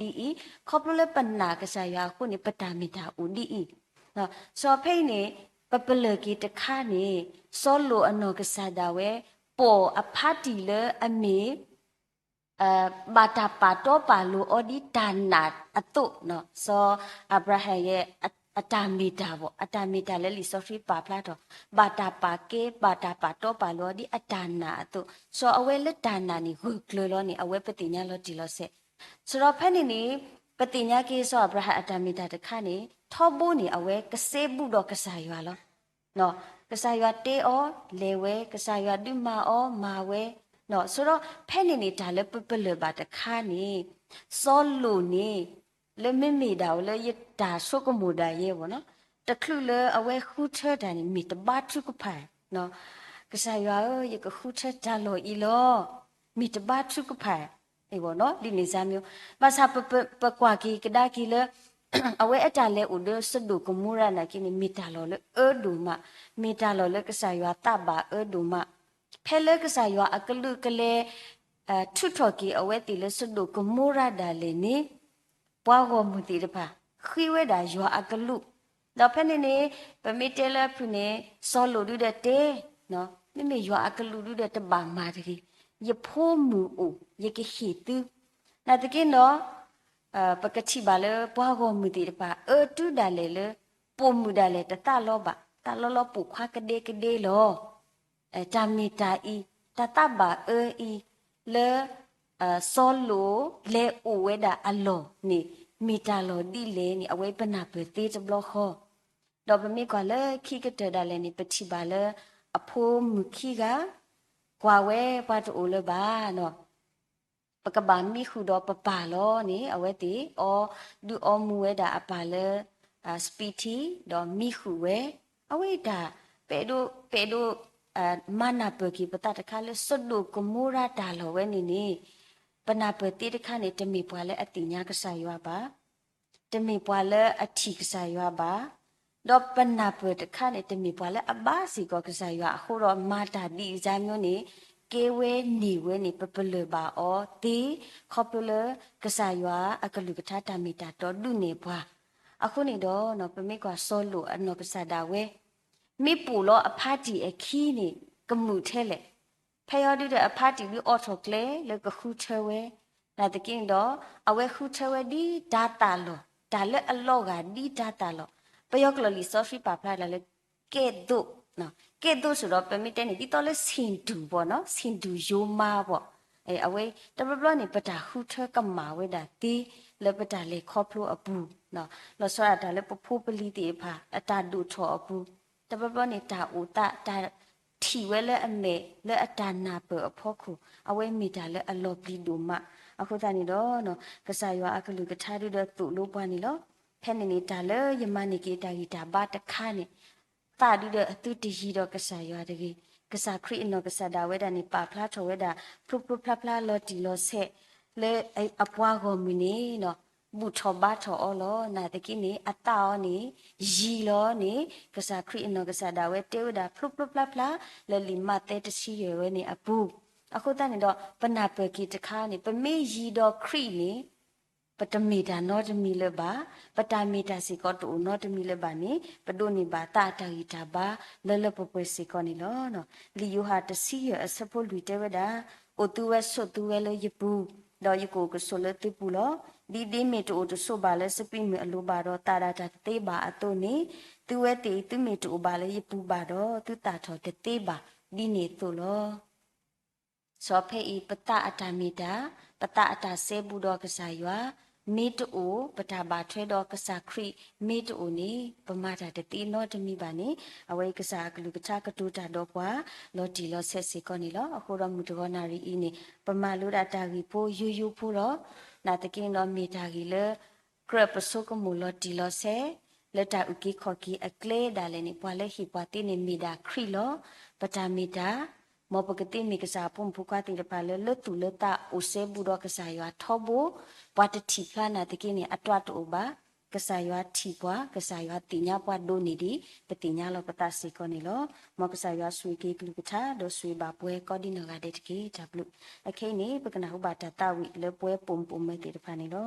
တီအိၣ်ဒ်အံၤ, ခီဖျိလၢပနာ်ကစၢ်ယွၤအဃိန့ၣ် ပတၢ်မ့ၢ်တၢ်အိၣ်ဒ်အံၤ. စီၤဖဲအံၤန့ၣ် ပပလၢၢ်က့ၤတခါန့ၣ် စီၤလိာ်အနီၢ်ကစၢ်ဒၣ်ဝဲ ပိာ်အဖါတံၢ်လၢအမ့ၢ် ဘၣ်တၢ်ပာ်တီပာ်လိၤအီၤဒ်တၢ်နာ်အသိး, စီၤအၤဘြၤဟၣ်ယဲ အတၢ်မ့ၢ်တၢ်ဘၣ်, အတၢ်မ့ၢ်တၢ်လၢလံာ်စီဆှံပာ်ဖျါထီၣ်, ဘၣ်တၢ်ပာ်ကဲ ဘၣ်တၢ်ပာ်တီပာ်လိၤအီၤဒ်အတၢ်နာ်အသိး, စီၤအဝဲလၢတၢ်နာ်န့ၣ် ဂၢၢ်ကျၢၤလီၤန့ၣ် အဝဲပသ့ၣ်ညါလီၤတံၢ်လီၤဆဲး. စရီဖဲန့ၣ်န့ၣ် ပသ့ၣ်ညါက့ၤစီၤအၤဘြၤဟၣ်အတၢ်မ့ၢ်တၢ်တခါန့ၣ် ထီဘိန့ၣ် အဝဲကစဲဘူးဒီးကစၢ်ယွၤလီၤ. ကစၢ်ယွၤတဲအီၤ လဲၤဝဲ, ကစၢ်ယွၤဒုးမၤအီၤ မၤဝဲ. စရီဖဲန့ၣ်န့ၣ် တၢ်လၢပပလၢၢ်ဘၣ်တခါန့ၣ် စီၤလိာ်န့ၣ် လၢမ့မ့ၢ်ဒၣ်ဝဲလၢယတၢ်ဆိကမိၣ်ဒၣ်ယဲဘၣ်နီၤ, တချုးလၢအဝဲဃုထၢတၢ်န့ၣ် မ့ၢ်တဘါထုကဖၣ်, ကစၢ်ယွၤဧၢ, ယကဃုထၢတၢ်လီၢ်အံၤလီၤ, မ့ၢ်တဘါထုကဖၣ် ဒ်န့ၣ်စါမ့ၢ်, ဘၣ်ဆၣ်ပကွၢ်က့ၤကဒါက့ၤလၢ အဝဲအတၢ်လဲၤအိၣ်ဒီးစဒိၣ်ကမိရၤနာ်က့န့ၣ် မ့ၢ်တၢ်လီၢ်လၢအၢဒိၣ်မး, မ့ၢ်တၢ်လီၢ်လၢကစၢ်ယွၤသးဘၣ်အၢဒိၣ်မး, ဖဲလၢကစၢ်ယွၤအကလုာ်ကလဲ ထုးထီၣ်က့ၤအဝဲသ့ၣ်လၢစဒိၣ်ကမိရၤဒၣ်လဲာ်န့ၣ် ပှၤဂီၢ်မုၢ်သ့ၣ်တဖၣ် ဃ့ဝဲဒၣ်ယွၤအကလူး, ဒီးဖဲန့ၣ်န့ၣ် ပမ့ၢ်တဲလၢအဖုၣ်န့ၣ် စီၤလိာ်ဒုဒီးတဲ, မ့မ့ၢ်ယွၤအကလူးဒုဒီးတဘၣ်မၤတဂ့ၤ, ယဖိမုၣ်အိၣ် ယကဟ့ၣ်သု, နာ်သက့ဒီး ပကထံၣ်ဘၣ်လၢပှၤဂီၢ်မုၢ်သ့ၣ်တဖၣ် အၢတုဒၣ်လဲာ်လၢ ပိာ်မုၣ်ဒၣ်လဲာ်တသးလီဘၣ်, တၢ်လီၤလီၤပိာ်ခွါကဒဲကဒဲလီၤ. တၢ်မ့ၢ်တၢ်အံၤ, တၢ်သးဘၣ်အၢအံၤ, လၢ စီၤလိာ်လဲၤအိၣ်ဝဲဒၣ်အလီၢ်န့ၣ် မ့ၢ်တၢ်လီၢ်ဒ်လဲၣ်န့ၣ် အဝဲပနၢ်ပၢၢ်သ့တဘျီဃီ, ဒီးပမ့ၢ်ကွၢ်လၢခံကတၢၢ်ဒၣ်လဲာ်န့ၣ် ပထံၣ်ဘၣ်လၢ အဖိမုၣ်ခံဂၤ ကွၢ်ဝဲပှၤတအိၣ်လၢၤဘၣ်နီၤ ပကဘၣ်မံဃုာ်ဒီးပပၢ်လီၤန့ၣ် အဝဲသ့ၣ်အီၣ်ဒုးအီမူဝဲဒၣ်အပၢ်လၢ စပံးထံ ဒီးမံဃုာ်ဝဲ, အဝဲတၢ် ပအဲၣ်ဒိး ပအဲၣ်ဒိး မၤနၢ်ပၢၢ်က့ၤပသးတခါလၢ စဒိၣ်ကမိရၤတၢ်လီၢ်ဝဲန့ၣ်န့ၣ် ပနၢ်ပၢၢ်သ့တခါန့ၣ် တမ့ၢ်ပှၤလၢအသ့ၣ်ညါကစၢ်ယွၤဘၣ် တမ့ၢ်ပှၤလၢအထံၣ်ကစၢ်ယွၤဘၣ်, ဒီးပနၢ်ပၢၢ်တခါန့ၣ် တမ့ၢ်ပှၤလၢအဘါစ့ၢ်ကီးကစၢ်ယွၤအဃိဒီး မၤတၢ်ဒ်အံၤအမျိုးန့ၣ် ကဲဝဲန့ၢ်ဝဲန့ၣ် ပပလၢၢ်ဘၣ်အီၤသ့, ခီဖျိလၢကစၢ်ယွၤအကလုၢ်ကထါတၢ်မ့ၢ်တၢ်တီဒုးနဲၣ်ပှၤ, အဃိန့ၣ်ဒီး ပမ့ၢ်ကွၢ်စီၤလိာ်အနီၢ်ကစၢ်ဒၣ်ဝဲ မ့ၢ်ပိာ်လီၤအဖါတံၢ်အခံန့ၣ် ကမုာ်ထဲလဲၣ်. ဖဲအံၤဒုဒီးအဖါတံၢ်ဒုးအိးထီၣ်ကျဲလၢကဃုထၢဝဲ, နာ်သက့န့ၣ်ဒီး အဝဲဃုထၢဝဲဒ်တၤသၣ်လီၢ်, တၢ်လၢအလီၤဂာ်ဒ်တၤသၣ်လီၢ်, ပယီၤကျိာ်လံာ်စီဆှံပာ်ဖျါဒၣ်လၢ ကဲသိး, ကဲသိးစ့ၢ်ဒီး ပမ့ၢ်တဲန့ၣ် ဒ်သိးလၢဆ့ၣ်တူၢ်ဘၣ်နီၤ, ဆ့ၣ်တူၢ်ယိၤမါဘၣ်, အဝဲတဘျီဘျီန့ၣ် ပတၢ်ဃုထၢကမၣ်ဝဲဒၣ်သ့ လၢပတၢ်လဲၤခီဖျိအပူၤ လီၤဆီဒၣ်တၢ်လၢပဖိပလံၤသ့ၣ်တဖၣ် အတၢ်ဒိၣ်ထီၣ်အပူၤ, တဘျီဘျီန့ၣ် တၢ်အိၣ်သး တၢ်ထံၣ်ဝဲလၢအမဲာ် လၢအတၢ်နၢ်ပၢၢ်အဖီခိၣ် အဝဲမ့ၢ်တၢ်လၢအလီၤပျံၤဒိၣ်မး, အဃိသတးန့ၣ်ဒီး ကစၢ်ယွၤအကလုၢ်ကထါဒုဒီးသိၣ်လိပှၤန့ၣ်လီၤ. ဖဲန့ၣ်န့ၣ် တၢ်လၢယမၤန့ၢ်က့ၤတၢ်ဂံၢ်တၢ်ဘါတခါန့ၣ် သးဒုဒီးသုတယံၤဒီးကစၢ်ယွၤတဂ့ၤ. ကစၢ်ခရံာ်အနီၢ်ကစၢ်ဒၣ်ဝဲဒၣ်န့ၣ် ပာ်ဖျါထီၣ်ဝဲဒၣ် ဖျိဖျိဖျါဖျါလီၤတံၢ်လီၤဆဲး လၢအပှၤဂီၢ်မုၢ်န့ၣ် ဘူၣ်ထီၣ်ဘါထီၣ်အီၤလီၤ. နာ်သက့န့ၣ် အသးအီၤန့ၣ် ယံၤလီၤန့ၣ် ကစၢ်ခရံာ်အနီၢ်ကစၢ်ဒၣ်ဝဲတဲဝဲဒၣ် ဖျိဖျိဖျါဖျါ လၢလံာ်မးသဲတဆံယဲၢ်ဝဲန့ၣ်အပူၤ, အဃိသတးန့ၣ်ဒီး ပနၢ်ပၢၢ်က့ၤတခါန့ၣ် ပမ့ၢ်ယံၤဒီးခရံာ်န့ၣ် ပတမ့ၢ်တၢ်နီတမံၤလၢၤဘၣ်, ပတၢ်မ့ၢ်တၢ်စ့ၢ်ကီးတအိၣ်နီတမံၤလၢၤဘၣ်န့ၣ် ပဒိးန့ၢ်ဘၣ်သးအတၢ်ဂံၢ်တၢ်ဘါ လၢလၢပှဲၤပှဲၤစ့ၢ်ကီးန့ၣ်လီၤ. လံာ်ယိၤဟၣ်တဆံယဲၢ်အဆၢဖိလွံၢ်တဲဝဲဒၣ်, အိၣ်သုဝဲဆိးသုဝဲလၢယပူၤ, ဒီးယကအိၣ်ကဆိးလၢသုပူၤလီၤ. ဒ်ဒ့မ့ၢ်တအိၣ်တဆိးဘၣ်လၢစပံးမုၢ်အလိၤဘၣ်ဒီး သၣ်ဒၣ်တၢ်တသ့ဘၣ်အသိးန့ၣ်, သုဝဲသ့ၣ် သုမ့ၢ်တအိၣ်ဘၣ်လၢယပူၤဘၣ်ဒီး သုသၣ်ထီၣ်တသ့ဘၣ် ဒ်န့ၣ်အသိးလီၤ. စီၤဖဲအံၤ ပသးအတၢ်မ့ၢ်တၢ်, ပသးအတၢ်စဲဘူးဒီးကစၢ်ယွၤ, မ့ၢ်တအိၣ်, ပတၢ်ဘၣ်ထွဲဒီးကစၢ်ခရံာ်မ့ၢ်တအိၣ်န့ၣ် ပမၤတၢ်တသ့နီတမံၤဘၣ်န့ၣ် အဝဲအံၤကစၢ်အကလုၢ်ကထါကတိၤတၢ်ဒီးပှၤ လီၤတံၢ်လီၤဆဲးစ့ၢ်ကီးန့ၣ်လီၤ. အဃိဒီးမုၢ်တဂီၤနၣ်ရံၣ်အံၤန့ၣ် ပမၤလိဒၣ်တၢ်ဂ့ၢ်ဖိယိယိဖိလီၤ. နာ်သက့န့ၣ်ဒီးမ့ၢ်တၢ်ဂ့ၢ်လၢ ကြၢးပဆိကမိၣ်လီၤတံၢ်လီၤဆဲး လၢတၢ်အုၣ်က့ၤခီၣ်က့ၤအကျဲဒၣ်လဲာ်န့ၣ် ပှၤလၢဟ့ၣ်ပှၤသ့န့ၣ်မ့ၢ်ဒၣ်ခရံာ်လီၤ. ပတၢ်မ့ၢ်တၢ်, မ်ပကသ့မ့ၢ်ကစၢ်အဖိမုၣ်ဖိခွါသ့ၣ်တဖၣ်လၢ လၢသူၣ်လၢသးအိၣ်စဲဘူးဒီးကစၢ်ယွၤထီဘိ, ပှၤတထံၣ်ဖျါနာ်သက့န့ၣ် အတွးတအိၣ်ဘၣ်. ကစၢ်ယွၤထံၣ်ပှၤ, ကစၢ်ယွၤသ့ၣ်ညါပှၤဒိၣ်န့ၢ်ဒံး ပသ့ၣ်ညါလီၤပသးစ့ၢ်ကီးန့ၣ်လီၤ. မ်ကစၢ်ယွၤဆိၣ်ဂ့ၤက့ၤကလုၢ်ကထါ ဒီးဆိၣ်ဂ့ၤဘၣ်ပှၤကိးဒံနီၢ်ဂၤဒဲးတက့ၢ်. တၢ်ဘျုး. အခဲအံၤန့ၣ် ပကနၢ်ဟူဘၣ်တၢ်သးဝံၣ်လၢပဝဲပိာ်မုၣ်ပိာ်မၢၤသ့ၣ်တဖၣ်န့ၣ်လီၤ.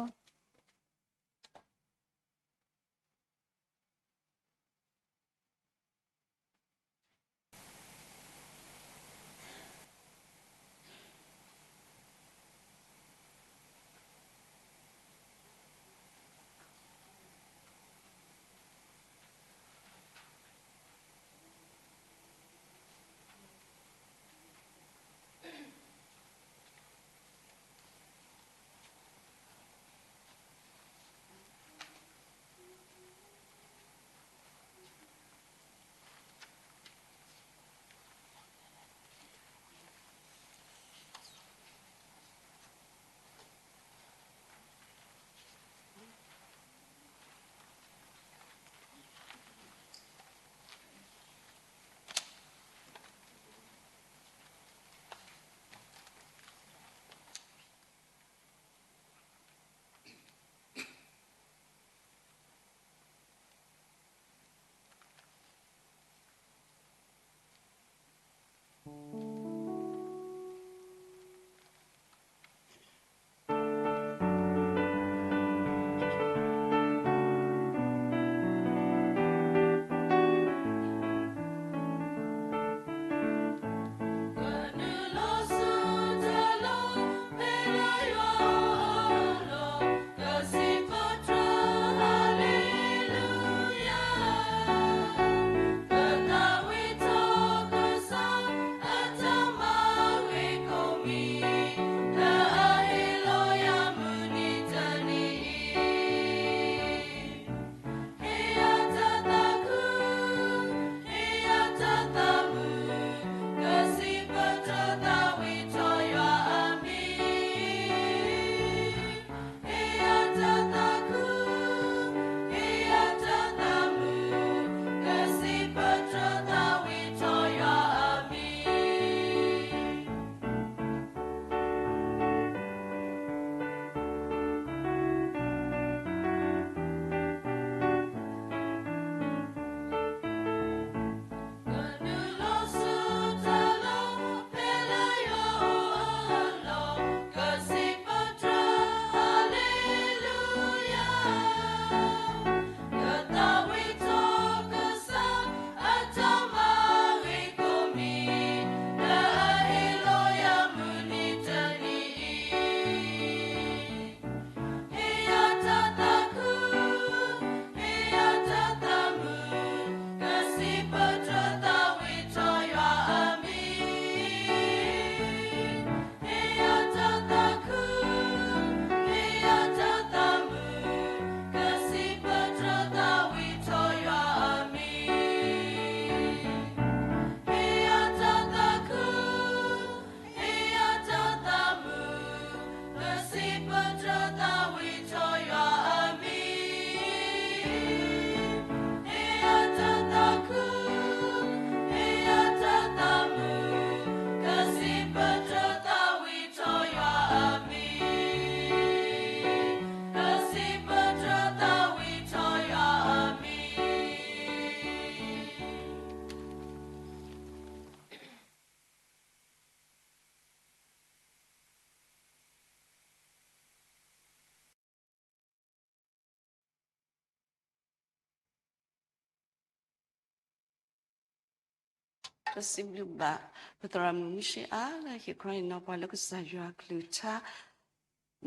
ပစံးဘျုးဘၣ် ပသရၣ်မုၣ်မုၢ်ဆ့အါလၢဟ့ၣ်ခီဟ့ၣ်နီၤပှၤလၢကစၢ်ယွၤအကလုၢ်ကထါ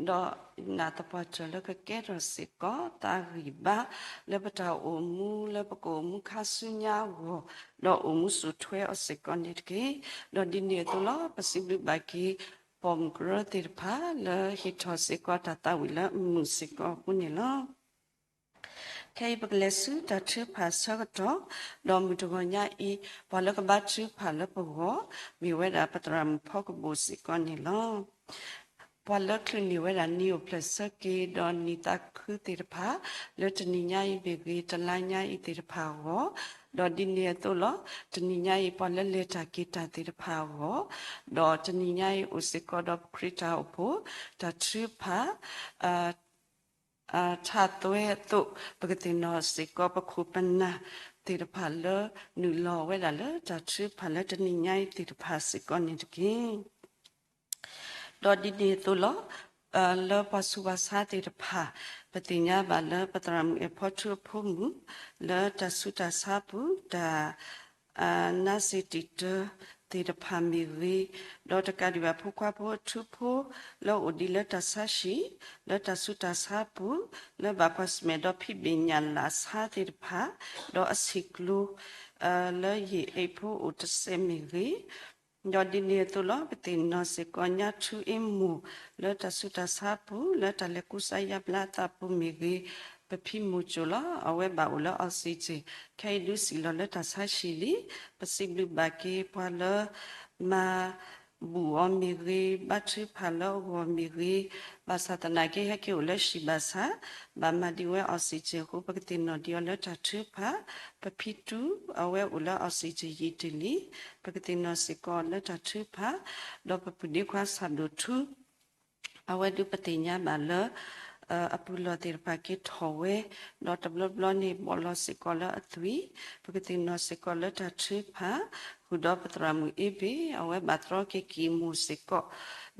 ဒီးနာ်သပှၢ်တၢၢ်လၢကကဲထီၣ်စ့ၢ်ကီး တၢ်ဂံၢ်ဘါလၢပတၢ်အိၣ်မူ လၢပကအိၣ်မူခါဆူညါအဂီၢ်, ဒီးအိၣ်မူစိာ်ထွဲအီၤစ့ၢ်ကီးန့ၣ်တက့ၢ်. ဒီးဒ်န့ၣ်အသိးလီၤ ပစံးဘျုးဘၣ်က့ၤ ပိာ်မုၣ်ကရၢသ့ၣ်တဖၣ် လၢဟ့ၣ်ထီၣ်စ့ၢ်ကီးတၢ်သးဝံၣ်လၢအမုာ်စ့ၢ်ကီးအဃိန့ၣ်လီၤ. ခဲအံၤပကလဲၤဆူတၢ်ထုကဖၣ်ဆၢကတီၢ်, ဒီးမုၢ်တဂီၤညါအံၤ ပှၤလၢကဘါထုကဖၣ်လၢပဂီၢ် မ့ၢ်ဝဲဒၣ်ပသရၣ်မုၣ်ဖီကဘိၣ်စ့ၢ်ကီးန့ၣ်လီၤ. ပှၤလၢချုးန့ၢ်ဝဲဒၣ်နံၤအိၣ်ဖျဲၣ်ဆၢက့ၤ ဒီးနံၤသးခုသ့ၣ်တဖၣ် လၢတနံၤညါအံၤမ့ၢ်ဂ့ၤ တလါညါအံၤသ့ၣ်တဖၣ်အဂီၢ်, ဒီးဒ်န့ၣ်အသိးလီၤ တနံၤညါအံၤ ပှၤလၢလဲၤတၢ်က့ၤတၢ်သ့ၣ်တဖၣ်အဂီၢ်, ဒီးတနံၤညါအံၤအိၣ်စ့ၢ်ကီးဒီးပခရံာ်တၢ်အိၣ်ဖှိၣ် တၢ်ထုကဖၣ် ထးသွဲအသိး ပကသ့ၣ်နီၣ်စ့ၢ်ကီး ပခိၣ်ပနၢ်သ့ၣ်တဖၣ်လၢနုာ်လီၤဝဲဒၣ်လၢတၢ်ထုကဖၣ်လၢတနံၤညါအံၤသ့ၣ်တဖၣ်စ့ၢ်ကီးန့ၣ်တက့ၢ်. ဒီးဒ်န့ၣ်အသိးလီၤ လၢပှၤဆူးပှၤဆါသ့ၣ်တဖၣ် ပသ့ၣ်ညါဘၣ်လၢပသရၣ်မုၣ်အဲၣ်ဖီထူအဖိမုၣ် လၢတၢ်ဆူးတၢ်ဆါပူၤ တၢ် နါစ့တံာ်တၢသ့ၣ်တဖၣ်မ့ၢ်ဂ့ၤ, ဒီးတကးဒံးဘၣ်ဖိခွါဖိအထူဖိ လၢအိၣ်ဒံးလၢတၢ်ဆါဟံၣ် လၢတၢ်ဆူးတၢ်ဆါပူၤ လၢဘၣ်ကွၢ်ဆၢၣ်မဲာ်ဒီးဖံးဘ့ၣ်ညၣ်လၢ်ဆါသ့ၣ်တဖၣ် ဒီးအဆံးကျိၤ လၢယဟံၣ်ဖိအိၣ်တစဲးမ့ၢ်ဂ့ၤ, ဒီးဒ်န့ၣ်အသိးလီၤ ပသ့ၣ်နီၣ်စ့ၢ်ကီးညါထူအ့မိၢ် လၢတၢ်ဆူးတၢ်ဆါပူၤ လၢတၢ်လဲၤကူစါယါဘျါအသးပူၤမ့ၢ်ဂ့ၤ, ပဖံမိၢ်ကၠိၣ်လီၤ အဝဲဘၣ်အိၣ်လၢ oxygen ခဲအံၤဒုးစံၣ်လီၤလၢတၢ်ဆါဟံၣ်လံ. ပစံးဘျုးဘၣ်က့ၤပှၤလၢ မၤဘူၣ်အီၤမ့ၢ်ဂ့ၤ, ဘါထုကဖၣ်လၢအဂီၢ်မ့ၢ်ဂ့ၤ, ဘၣ်ဆၣ်သနာ်က့ ဟဲက့ၤအိၣ်လၢဟံၣ်ဘၣ်ဆၣ် ဘၣ်မၤဒံးဝဲ oxygen အဃိ ပကသ့ၣ်နီၣ်ဒံးအီၤလၢတၢ်ထုကဖၣ်, ပဖံတူ အဝဲအိၣ်လၢ oxygen ယံာ်တ့ၢ်လံ, ပကသ့ၣ်နီၣ်စ့ၢ်ကီးလၢတၢ်ထုကဖၣ်, ဒီးပပုၢ်ဒ့ခွါဆၣ်ဒိၣ်ထူ အဝဲဒုးပသ့ၣ်ညါဘၣ်လၢ အပုၢ်လီၢ်သ့ၣ်တဖၣ်က့ၤထီၣ်ဝဲ, ဒီးတဘျီဘျီန့ၣ် ဘီၣ်လီၤစ့ၢ်ကီးလၢအသွံၣ်, ပကသ့ၣ်နီၣ်စ့ၢ်ကီးလၢတၢ်ထုကဖၣ်, ဃုာ်ဒီးပသရၣ်မုၣ်အ့ဘ့ၣ် အဝဲဘၣ်တြီက့ၤကံၢ်မိၢ်စ့ၢ်ကီး,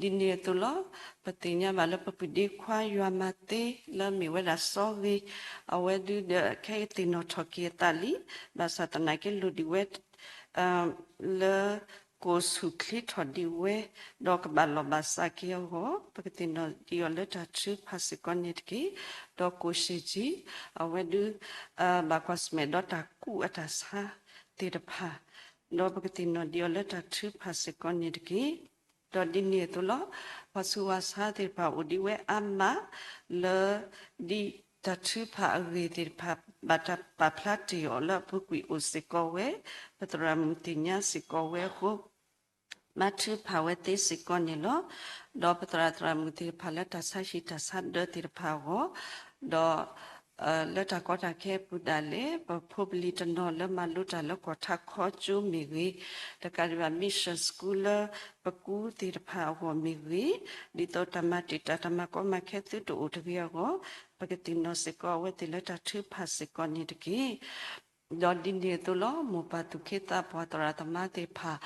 ဒ်န့ၣ်အသိးလီၤ. ပသ့ၣ်ညါဘၣ်လၢပပုၢ်ဒ့ခွါယွၤမၤသ့ လၢမ့ၢ်ဝဲဒၣ်စီဂ့ၤ, အဝဲဒုးဒီးခဲအံၤသ့ၣ်နီၣ်ထီၣ်က့ၤအသးလံ, ဘၣ်ဆၣ်သနာ်က့လိၣ်ဒံးဝဲ လၢကိၣ်ဆူၣ်ချ့ထီၣ်ဒံးဝဲ, ဒီးကဘၣ်လီၢ်ဘၣ်စးက့ၤအဂီၢ်, ပကသ့ၣ်နီၣ်ဒံးအီၤလၢတၢ်ထုကဖၣ်စ့ၢ်ကီးန့ၣ်တက့ၢ်. ဒီးကိၣ်ရှ့ၣ်ကၠံ, အဝဲဒုး ဘၣ်ကွၢ်ဆၢၣ်မဲာ်ဒီးတၢ်ကူးအတၢ်ဆါသ့ၣ်တဖၣ်, ဒီးပကသ့ၣ်နီၣ်ဒံးအီၤလၢတၢ်ထုကဖၣ်စ့ၢ်ကီးန့ၣ်တက့ၢ်. ဒီးဒ်န့ၣ်အသိးလီၤ. ပှၤဆူးပှၤဆါသ့ၣ်တဖၣ်အိၣ်ဒံးဝဲအါမး လၢ ဒ်တၢ်ထုကဖၣ်အဂ့ၢ်သ့ၣ်တဖၣ် ဘၣ်တၢ်ပာ်ဖျါတ့ၢ်အီၤလၢအပူၤကွံာ်အိၣ်စ့ၢ်ကီးဝဲ, ပသရၣ်မုၣ်သ့ၣ်ညါစ့ၢ်ကီးဝဲအဃိ ဘါထုကဖၣ်ဝဲသ့စ့ၢ်ကီးန့ၣ်လီၤ. ဒီးပသရၣ်သရၣ်မုၣ်သ့ၣ်တဖၣ်လၢတၢ်ဆါဟံၣ်တၢ်ဆါဒၢသ့ၣ်တဖၣ်အဂီၢ်, ဒီး လၢတၢ်ကီတၢ်ခဲအပူၤဒၣ်လဲာ် ပဖိပလံၤတနီၤလၢမၤလိတၢ်လၢကီၢ်ထးခီကၠိမ့ၢ်ဂ့ၤ, တကးဒံးဘၣ် mission school လၢပကူသ့ၣ်တဖၣ်အဂီၢ်မ့ၢ်ဂ့ၤ, ဒ်သိးတၢ်မၤတံာ်တာ်တၢ်မၤကီမၤခဲသုတအိၣ်တဂ့ၤအဂီၢ်, ပကသ့ၣ်နီၣ်စ့ၢ်ကီးအဝဲသ့ၣ်လၢတၢ်ထုကဖၣ်စ့ၢ်ကီးန့ၣ်တက့ၢ်. ဒီးဒ်န့ၣ်အသိးလီၤ. မိၢ်ပၢ်သူၣ်က့သးပှၢ်သရၣ်သမါသ့ၣ်တဖၣ်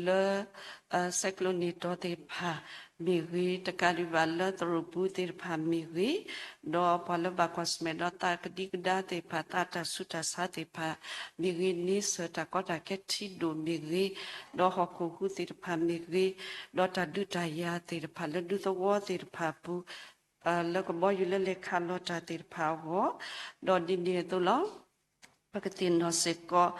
လၢ ဆဲးကျိးန့ၢ်တီၤသ့ၣ်တဖၣ်မ့ၢ်ဂ့ၤ, တကးဒံးဘၣ်လၢသရိာ်ပူၤသ့ၣ်တဖၣ်မ့ၢ်ဂ့ၤ, ဒီးပှၤလၢဘၣ်ကွၢ်ဆၢၣ်မဲာ်ဒီးသးကဒံကဒါသ့ၣ်တဖၣ် သးတၢ်ဆူးတၢ်ဆါသ့ၣ်တဖၣ်မ့ၢ်ဂ့ၤ, န့ဆၢၣ်တၢ်ကီတၢ်ခဲထံဒိၣ်မ့ၢ်ဂ့ၤ, ဒီးဟီၣ်ခိၣ်ဟူးသ့ၣ်တဖၣ်မ့ၢ်ဂ့ၤ, ဒီးတၢ်ဒုးတၢ်ယၤသ့ၣ်တဖၣ်လၢဒူသဝီသ့ၣ်တဖၣ်အပူၤ လၢကဘီယူၤလၢလဲၤခးလီၤတၢ်သ့ၣ်တဖၣ်အဂီၢ်, ဒီးဒ်န့ၣ်အသိးလီၤ. ပကသ့ၣ်နီၣ်စ့ၢ်ကီး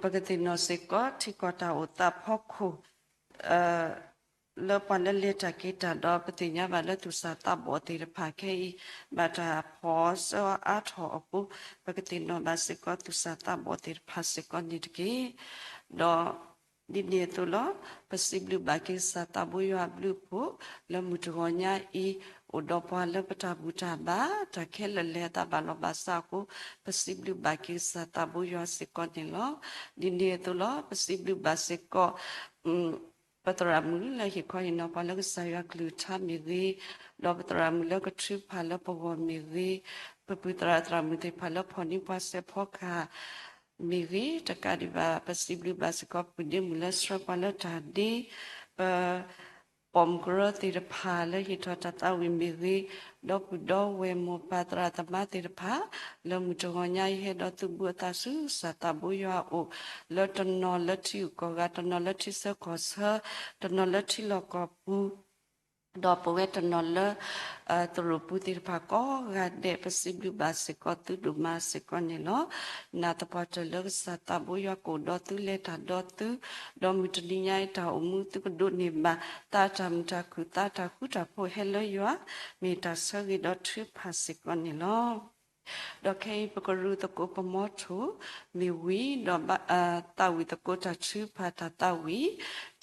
ပကသ့ၣ်နီၣ်စ့ၢ်ကီး ထံကီၢ်တၢ်အိၣ်သးဖီခိၣ် လၢပှၤလၢလဲၤတၢ်က့ၤတၢ်ဒီး ပသ့ၣ်ညါဘၣ်လၢသူၣ်စၢ်သးဘီၣ်သ့ၣ်တဖၣ်ခဲအံၤ ဘၣ်တၢ်ဖီၣ်ဆၢအါထီၣ်အဃိ, ပကသ့ၣ်နီၣ်ဘၣ်စ့ၢ်ကီးသူၣ်စၢ်သးဘီၣ်သ့ၣ်တဖၣ်စ့ၢ်ကီးန့ၣ်တက့ၢ်. ဒီး ဒ်န့ၣ်အသိးလီၤ. ပစံးဘျုးဘၣ်က့ၤကစၢ်သးဘိယွၤအဘျုးအဖှိၣ် လၢမုၢ်တဂီၤညါအံၤ အိၣ်ဒီးပှၤလၢပတၢ်ဘူၣ်တၢ်ဘါ တၢ်ခဲလၢာ်လဲၤအသးဘၣ်လီၤဘၣ်စးအဃိ, ပစံးဘျုးဘၣ်က့ၤကစၢ်သးဘိယွၤစ့ၢ်ကီးန့ၣ်လီၤ. ဒ်န့ၣ်အသိးလီၤ. ပစံးဘျုးဘၣ်စ့ၢ်ကီး ပသရၣ်မုၣ်လၢဟ့ၣ်ခီဟ့ၣ်နီၤပှၤလၢကစၢ်ယွၤကလုၢ်ကထါမ့ၢ်ဂ့ၤ, ဒီးပသရၣ်မုၣ်လၢကထုကဖၣ်လၢပဂီၢ်မ့ၢ်ဂ့ၤ, ပပုၢ်သရၣ်သရၣ်မုၣ်သ့ၣ်တဖၣ်လၢဖီၣ်န့ၢ်ပှၤစဲးဖီကဟၣ်မ့ၢ်ဂ့ၤ, တကးဒံးဘၣ် ပစံးဘျုးဘၣ်စ့ၢ်ကီးပုၢ်ဒ့မုၣ်လၢဆှၢပှၤလၢတၢ်ဒ့, ပ ပိာ်မုၣ်ကရၢသ့ၣ်တဖၣ်လၢဟ့ၣ်ထီၣ်တၢ်သးဝံၣ်မ့ၢ်ဂ့ၤ, ဒီပုၢ်ဒီဝဲၢ်မိၢ်ပၢ်သရၣ်သမါသ့ၣ်တဖၣ် လၢမုၢ်တဂီၤညါအံၤ ဟဲဒီးသုဘူးအသးဆူကစၢ်သးဘိယွၤအအိၣ်, လၢတနီၤလၢထံဂုၤကီၢ်ဂၤ, တနီၤလၢထံဆၢကီၢ်ဆၢ, တနီၤလၢထံလီၢ်ကီၢ်ပူၤ ဒီးပဝဲတနီၤလၢ သရိာ်ပူၤသ့ၣ်တဖၣ်ကိးဂၤဒဲး ပစံးဘျုးဘၣ်စ့ၢ်ကီးသုဒိၣ်မးစ့ၢ်ကီးန့ၣ်လီၤ. နာ်သပှၢ်တၢၢ်လၢကစၢ်သးဘိယွၤကအိၣ်ဒီးသုလဲၤတၢ်ဒီးသု, ဒီးမုၢ်တနံၤညါအံၤတၢ်အိၣ်မူသုကဒိးန့ၢ်ဘၣ် သးတၢ်မုာ်တၢ်ခုၣ်သးတၢ်ဃူတၢ်ဖိးဟဲလၢယွၤ မ့ၢ်တၢ်ဆၢဂ့ၤဒီးထုကဖၣ်စ့ၢ်ကီးန့ၣ်လီၤ. ဒီးခဲအံၤပကရူၢ်သကိးပမီထိၣ် မ့ၢ်ဝံၤဒီး သးဝံၣ်သကိးတၢ်ထုကဖၣ်တၢ်သးဝံၣ်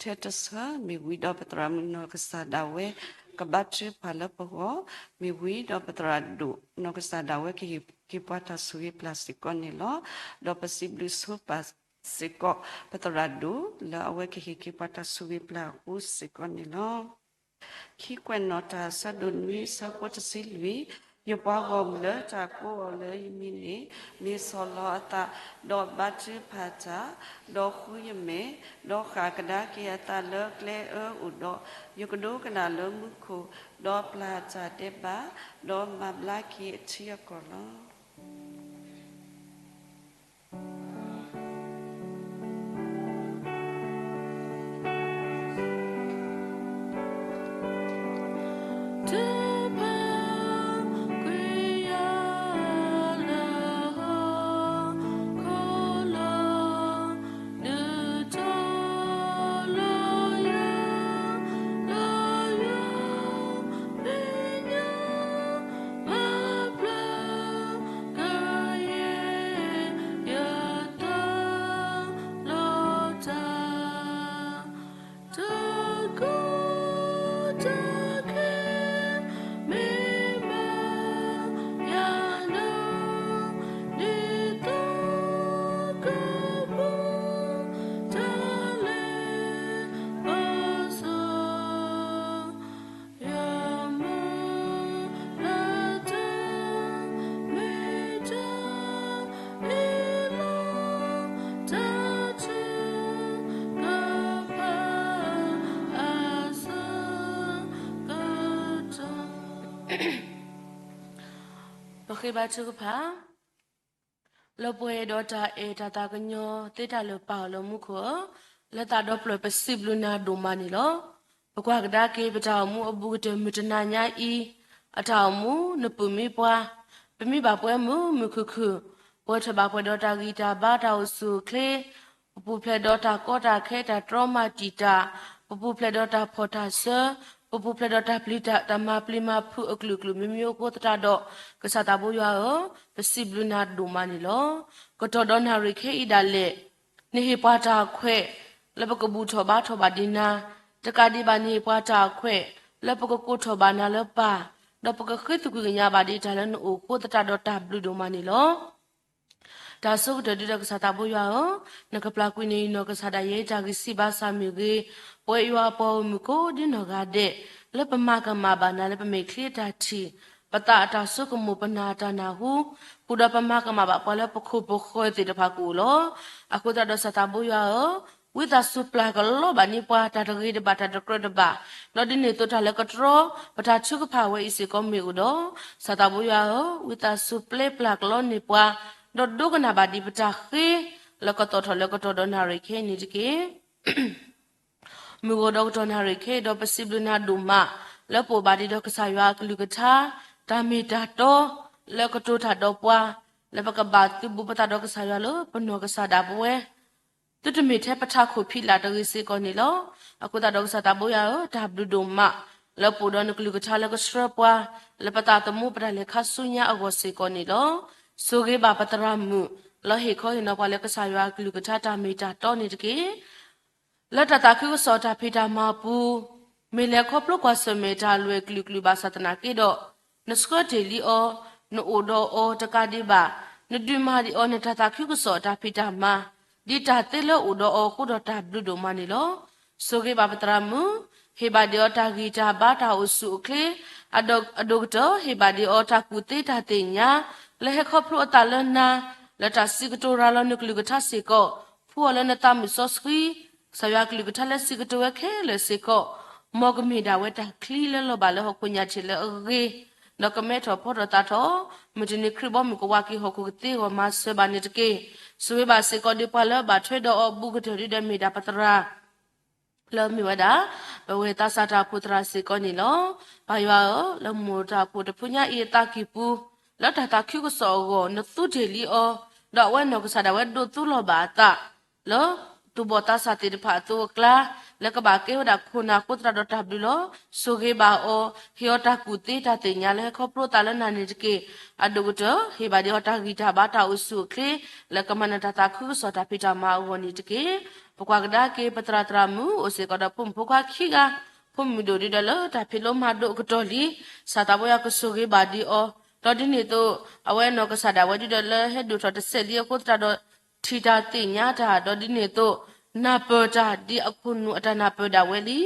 ထဲတဆၢ မ့ၢ်ဝံၤဒီးပသရၣ်မုၣ်နီၢ်ကစၢ်ဒၣ်ဝဲ ကဘါထုကဖၣ်လၢပဂီၢ်, မ့ၢ်ဝံၤဒီးပသရၣ်ဒိၣ်နီၢ်ကစၢ်ဒၣ်ဝဲကဟ့ၣ်က့ၤပှၤတၢ်ဆိၣ်ဂ့ၤပျၢ်စ့ၢ်ကီးန့ၣ်လီၤ. ဒီးပစံးဘျုးဆိပာ်စ့ၢ်ကီး ပသရၣ်ဒိၣ် လၢအဝဲကဟ့ၣ်က့ၤပှၤတၢ်ဆိၣ်ဂ့ၤပျၢ်အဃိစ့ၢ်ကီးန့ၣ်လီၤ. ခံကွဲးနီၣ်တၢ် ဆၢဒိၣ်နွံ ဆၢဖိတဆံလွံၢ်, ယပှၤဂီၢ်မုၢ်လၢတၢ်ကိးအီၤလၢယမံၤန့ၣ် မ့ၢ်ဆီၣ်လီၤအသး ဒီးဘါထုကဖၣ်တၢ်, ဒီးဃုယမဲာ်, ဒီးဃၣ်ကဒါက့ၤအသးလၢကျဲအၢအိၣ်ဒီး, ယကဒိကနၣ်လၢမူခိၣ်, ဒီးပျၢ်တၢ်ဒဲးဘး, ဒီးမၤဘျါက့ၤအထံအကီၢ်လီၤ. ပဃ့ဘါထုကဖၣ် လၢပှဲၤဒီးတၢ်အဲၣ်တၢ်သးကညီၤသ့တၢ်လၢာ်ပၢ်အီၤလၢမူခိၣ်ဧၢ, လၢသးဒီဖျၢၣ်ပစံးဘျုးနၤဒိၣ်မးန့ၣ်လီၤ. ပကွၢ်ကဒါက့ၤပတၢ်အိၣ်မူအဘူးကတၢၢ်မုၢ်တနၤညါအံၤ, အတၢ်အိၣ်မူနပုၢ်မံပှၢ်, ပမံဘၣ်ပှဲၤမုာ်မုာ်ခုၣ်ခုၣ်, ပှဲၤထီၣ်ဘၣ်ပှဲၤဒီးတၢ်ဂံၢ်တၢ်ဘါတၢ်အိၣ်ဆူၣ်အိၣ်ချ့, ပပူၤဖျဲးဒီးတၢ်ကီတၢ်ခဲတၢ်တြီမၤတံာ်တာ်, ပပူၤဖျဲးဒီးတၢ်ဖှီၣ်တၢ်စၢ, ပပူၤဖျဲးဒီးတၢ်ပျံၤတၢ်မၤပျံၤမၤဖုးအကလုာ်ကလုာ်မ့မ့ၢ်အဃိသတးဒီး, ကစၢ်သးဘိယွၤဧၢ, ပစံးဘျုးနၤဒိၣ်မးန့ၣ်လီၤ. ကတီၢ်ဒီးနၣ်ရံၣ်ခဲအံၤဒၣ်လဲာ် နဟ့ၣ်ပှၤတၢ်ခွဲး လၢပကဘူၣ်ထီၣ်ဘါထီၣ်ဘၣ်ဒံးနၤ, တကးဒံးဘၣ်နဟ့ၣ်ပှၤတၢ်ခွဲး လၢပကကိးထီၣ်ဘၣ်နၤလၢပၢ်, ဒီးပကဃ့သကွံၢ်ကညးဘၣ်ဒံးတၢ်လၢနအိၣ်အဃိသတးဒီးတၢ်ဘျုးဒိၣ်မးန့ၣ်လီၤ. တၢ်ဆိကတၢၢ်ဒုဒီးကစၢ်သးဘိယွၤဧၢ, နကပျၢ်ကွံာ်န့ၢ်ယနီၢ်ကစၢ်ဒၣ်ယဲတၢ်ဂံၢ်စၢ်ဘါစၢ်မ့ၢ်ဂ့ၤ, ပဝဲယွၤအပှၤဂီၢ်မုၢ်ကိးဒ်နီၢ်ဂၤဒဲး, လၢပမၤကမၣ်ဘၣ်နၤလၢပမဲာ်ချံအတၢ်ထံၣ်, ပသးအတၢ်ဆိကမိၣ်ပနၢ်အတၢ်နၢ်ဟူ, ဃုာ်ဒီးပမၤကမၣ်ဘၣ်ပှၤလၢပခိၣ်ပဃၢၤသ့ၣ်တဖၣ်ကအိၣ်လီၤ. အဃိသတးဒီးကစၢ်သးဘိယွၤဧၢ, ဝံသးစူၤပျၢ်ကလီဘၣ်န့ၢ်ပှၤတၢ်တဂ့ၤတဘၣ်တၢ်တကြၢးတဘၣ်, ဒီးဒ်န့ၣ်အသိးတၢ်လၢကတြီ ပတၢ်ထုကဖၣ်ဝဲအံၤစ့ၢ်ကီးမ့ၢ်အိၣ်ဒီး, ကစၢ်သးဘိယွၤဧၢ, ဝံသးစူၤပျဲပျၢ်ကလီန့ၢ်ပှၤ, ဒီးဒိကနၣ်ဘၣ်ဒံးပတၢ်ဃ့, လၢကသီၣ်ထီၣ်လၢကတီၢ်ဒီးနၣ်ရံၣ်ခဲအံၤန့ၣ်တက့ၢ်. မုၢ်ဂီၤဒီးကတီၢ်နၣ်ရံၣ်ခဲအံၤဒီးပစံးဘျုးနၤဒိၣ်မး, လၢပအိၣ်ဘၣ်ဒံးဒီးကစၢ်ယွၤအကလုၢ်ကထါ, တၢ်မ့ၢ်တၢ်တီ, လၢကတိၤတၢ်ဒီးပှၤ, လၢပကဘၣ်သုးဘူးပသးဒီးကစၢ်ယွၤလၢပနီၢ်ကစၢ်ဒၣ်ပဝဲ သုတမ့ၢ်ထဲပထးခိၣ်ဖံးလၢ်တဂ့ၤစ့ၢ်ကီးန့ၣ်လီၤ. အဃိသတးဒီးကစၢ်သးဘိယွၤဧၢ, တၢ်ဘျုးဒိၣ်မး, လၢပအိၣ်ဒီးနကလုၢ်ကထါလၢကဆှၢပှၤ, လၢပသးသမူပတၢ်လဲၤခါဆူညါအဂီၢ်စ့ၢ်ကီးန့ၣ်လီၤ. ဆိၣ်ဂ့ၤဘၣ်ပသရၣ်မုၣ်, လၢဟ့ၣ်ခီဟ့ၣ်နီၤပှၤလၢကစၢ်ယွၤအကလုၢ်ကထါတၢ်မ့ၢ်တၢ်တီန့ၣ်တက့ၢ်. လၢတၢ်သးခုကစီၣ်တၢ်ဖံးတၢ်မၤအပူၤ, မ့ၢ်လဲၤခီဖျိကွၢ်ဆၢၣ်မဲာ်တၢ်လွဲၢ်ကလုာ်ကလုာ်ဘၣ်ဆၣ်သနာ်က့ဒီး, နဆှၢတ့ၢ်လံအီၤ, နအိၣ်ဒီးအီၤတကးဒံးဘၣ်, နဒုးမၤဒံးအီၤနတၢ်သးခုကစီၣ်တၢ်ဖံးတၢ်မၤ, ဒ်တၢ်သ့လၢအိၣ်ဒီးအီၤအဃိဒီးတၢ်ဘျုးဒိၣ်မးန့ၣ်လီၤ. ဆိၣ်ဂ့ၤဘၣ်ပသရၣ်မုၣ်, ဟ့ၣ်ဘၣ်ဒံးအီၤတၢ်ဂံၢ်တၢ်ဘါတၢ်အိၣ်ဆူၣ်အိၣ်ချ့, အဒိၣ်ကတၢၢ် ဟ့ၣ်ဘၣ်ဒံးအီၤတၢ်ကူၣ်သ့တၢ်သ့ၣ်ညါ, လၢဟဲခီဖျိအသးလၢနၤ, လၢတၢ်စံးကတိၤရၤလီၤနကလုၢ်ကထါစ့ၢ်ကီး, ဖှူအီၤလၢနသးမုၣ်စီဆှံ, ကစၢ်ယွၤကလုၢ်ကထါလၢစံးကတိၤဝဲခဲလၢာ်စ့ၢ်ကီး, မ်ကမ့ၢ်ဒၣ်ဝဲတၢ်ချံလၢလီၤဘၣ်လၢဟီၣ်ခိၣ်ညၣ်ထံးလၢအဂ့ၤ, ဒီးကမဲထီၣ်ဖီထီၣ်သးထီၣ်, မုၢ်တနံၤခရံာ်ဘီမုၢ်ကဝၤက့ၤဟီၣ်ခိၣ်ကသ့အဂီၢ်မၤစၢၤဘၣ်န့ၣ်တက့ၢ်. ဆိၣ်ဂ့ၤဘၣ်စ့ၢ်ကီးဒ်ပှၤလၢဘၣ်ထွဲဒီးအီၤဘူးကတၢၢ်ဒ်ဒီးမ့ၢ်ဒၣ်ပသရၣ် လၢမ့ၢ်ဝဲဒၣ် ပဝဲသးစၢ်တၢ်အိၣ်ဖှိၣ်သရၣ်စ့ၢ်ကီးန့ၣ်လီၤ. ပၢ်ယွၤဧၢ, လၢမိၢ်တၢ်အိၣ်ဖှိၣ်တဖုညါအံၤအသးကံၢ်ပူၤ, လၢတၢ်သးခုကစီၣ်အဂီၢ် နသူတ့ၢ်လံအီၤ, ဒီးအဝဲနီၢ်ကစၢ်ဒၣ်ဝဲဒိးသူလီၤဘၣ်အသး လၢသူၣ်ဘီၣ်သးစၢ်သ့ၣ်တဖၣ်အသိးအကျါ, လၢကဘၣ်ကဲဝဲဒၣ်ခိၣ်နၢ်အဃိသတးဒီးတၢ်ဘျုးလီၤ. ဆိၣ်ဂ့ၤဘၣ်အီၤ, ဟ့ၣ်အီၤတၢ်ကူၣ်သ့တၢ်သ့ၣ်ညါလၢဟဲခီဖျိသးလၢနၤန့ၣ်တက့ၢ်. အဒိၣ်ကတၢၢ် ဟ့ၣ်ဘၣ်ဒံးအီၤတၢ်ဂံၢ်တၢ်ဘါတၢ်အိၣ်ဆူၣ်အိၣ်ချ့ လၢကမၤနၢၤတၢ်သးခုကစီၣ်တၢ်ဖံးတၢ်မၤအဂီၢ်န့ၣ်တက့ၢ်. ပကွၢ်ကဒါက့ၤ ပသရၣ်သရၣ်မုၣ်အိၣ်စ့ၢ်ကီးဒီးဖိမုၣ်ဖိခွါခံဂၤ, ဖိမုၣ်ဒိၣ်ဒ်ဒီးလၢတၢ်ဖံးလိမၤဒိးအကတီၢ်လံ, စၢ်သးဘိယွၤကဆိၣ်ဂ့ၤဘၣ်ဒံးအီၤ, ဒီးဒ်န့ၣ်အသိး အဝဲနီၢ်ကစၢ်ဒၣ်ဝဲဒ်ဒီးလၢဟဲဒိၣ်ထီၣ်တစဲးလံအဃိသတးဒီး ထံၣ်တၢ်သ့ၣ်ညါတၢ်, ဒီးဒ်န့ၣ်အသိး နၢ်ပၢၢ်တၢ်ဒ်အခိၣ်နူာ်အတၢ်နၢ်ပၢၢ်ဒၣ်ဝဲလံ.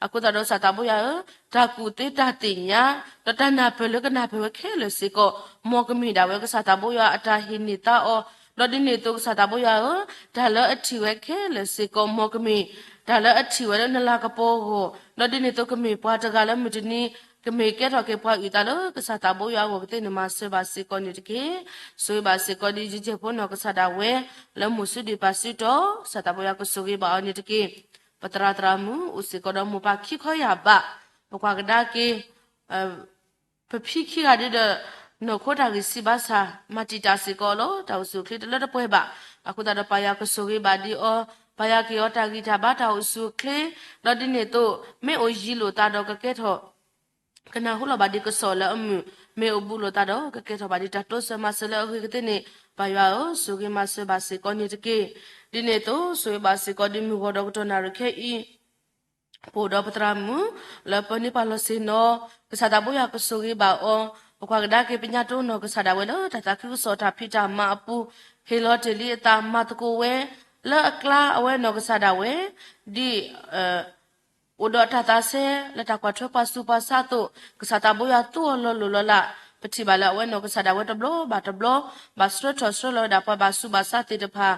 အဃိသတးဒီးစၢ်သးဘိယွၤဧၢ, တၢ်ကူၣ်သ့တၢ်သ့ၣ်ညါ, ဒီးတၢ်နၢ်ပၢၢ်လၢကနၢ်ပၢၢ်ဝဲခဲလၢာ်စ့ၢ်ကီး, မ်ကမ့ၢ်ဒၣ်ဝဲကစၢ်သးဘိယွၤအတၢ်ဟ့ၣ်န့ၢ်သါအီၤ, ဒီးဒ်န့ၣ်အသိးကစၢ်သးဘိယွၤဧၢ, တၢ်လၢအထံၣ်ဝဲခဲလၢာ်စ့ၢ်ကီး မ်ကမ့ၢ်တၢ်လၢအထံၣ်ဝဲလၢနလၤကပီၤအဂီၢ်, ဒီးဒ်န့ၣ်အသိးကမ့ၢ်ပှၤတဂၤလၢမုၢ်တနံၤ ကမ့ၢ်ကဲထီၣ်က့ၤပှၤအုၣ်သးလၢကစၢ်သးဘိယွၤအဂီၢ်ကသ့ၣ်န့ၣ်မၤစၢၤဘၣ်စ့ၢ်ကီးန့ၣ်တက့ၢ်. ဆိၣ်ဂ့ၤဘၣ်စ့ၢ်ကီးဒ်ယကဲဖိနီၢ်ကစၢ်ဒၣ်ဝဲ လၢမိၢ်စုဒုၣ်ပၢ်စုတီၤ, စၢ်သးဘိယွၤကဆိၣ်ဂ့ၤဘၣ်အီၤန့ၣ်တက့ၢ်. ပသရၣ်သရၣ်မုၣ်အိၣ်စ့ၢ်ကီးဒီးမိၢ်ပၢ်ခံခီယၢ်ဘး, ပကွၢ်ကဒါက့ၤ ပဖံခံဂၤဒ်ဒီး နီၢ်ခိတၢ်ဂံၢ်စၢ်ဘါစၢ် မၤတံာ်တာ်စ့ၢ်ကီးလီၤ. တၢ်အိၣ်ဆူၣ်အိၣ်ချ့တလၢတပှဲၤဘၣ်. အဃိသတးဒီးပၢ်ယွၤကဆိၣ်ဂ့ၤဘၣ်ဒံးအီၤ, ပၢ်ယွၤကဟ့ၣ်အီၤတၢ်ဂံၢ်တၢ်ဘါတၢ်အိၣ်ဆူၣ်အိၣ်ချ့, ဒီးဒ်န့ၣ်အသိး မ့ၢ်အိၣ်ယံၤလိာ်သးဒီးကကဲထီၣ် ကနၢ်ဟူလီၤဘၣ်ဒံးကစီၣ်လၢအမုာ်, မ့ၢ်အိၣ်ဘူးလိာ်သးဒီး ကကဲထီၣ်ဘၣ်ဒံးတၢ်တိစၢၤမၤစၢၤလၢအဂ့ၤကသ့ၣ်န့ၣ်, ပၢ်ယွၤဧၢ, ဆိၣ်ဂ့ၤမၤစၢၤဘၣ်စ့ၢ်ကီးန့ၣ်တက့ၢ်. ဒ်န့ၣ်အသိး ဆိၣ်ဂ့ၤဘၣ်စ့ၢ်ကီးဒ်မုၢ်ဂီၤဒီးကတီၢ်နၣ်ရံၣ်ခဲအံၤ ပအိၣ်ဒီးပသရၣ်မုၣ် လၢပၢန့ၢ်ပှၤလီၢ်ဆ့ၣ်နီၤ, ကစၢ်သးဘိယွၤကဆိၣ်ဂ့ၤဘၣ်အီၤ, ပကွၢ်ကဒါက့ၤပညါတိၢ်နီၢ်ကစၢ်ဒၣ်ဝဲလၢတၢ်သးခုကစီၣ်တၢ်ဖံးတၢ်မၤအပူၤ, ဟ့ၣ်လီၤတ့ၢ်လံအသးမၤသကိးဝဲ, လၢအကျါအဝဲနီၢ်ကစၢ်ဒၣ်ဝဲ, ဒ် အိၣ်ဒီးတၢ်သးစဲ လၢတၢ်ကွၢ်ထွဲပှၤဆူးပှၤဆါအသိး, ကစၢ်သးဘိယွၤသူအီၤလီၤလိၢ်လီၤလး, ပထံၣ်ဘၣ်လၢအဝဲနီၢ်ကစၢ်ဒၣ်ဝဲတဘျီဘၣ်တဘျီ, ဘၣ်ဆှၢထီၣ်ဆှၢလီၤဝဲဒၣ်ပှၤဘၣ်ဆူးဘၣ်ဆါသ့ၣ်တဖၣ်,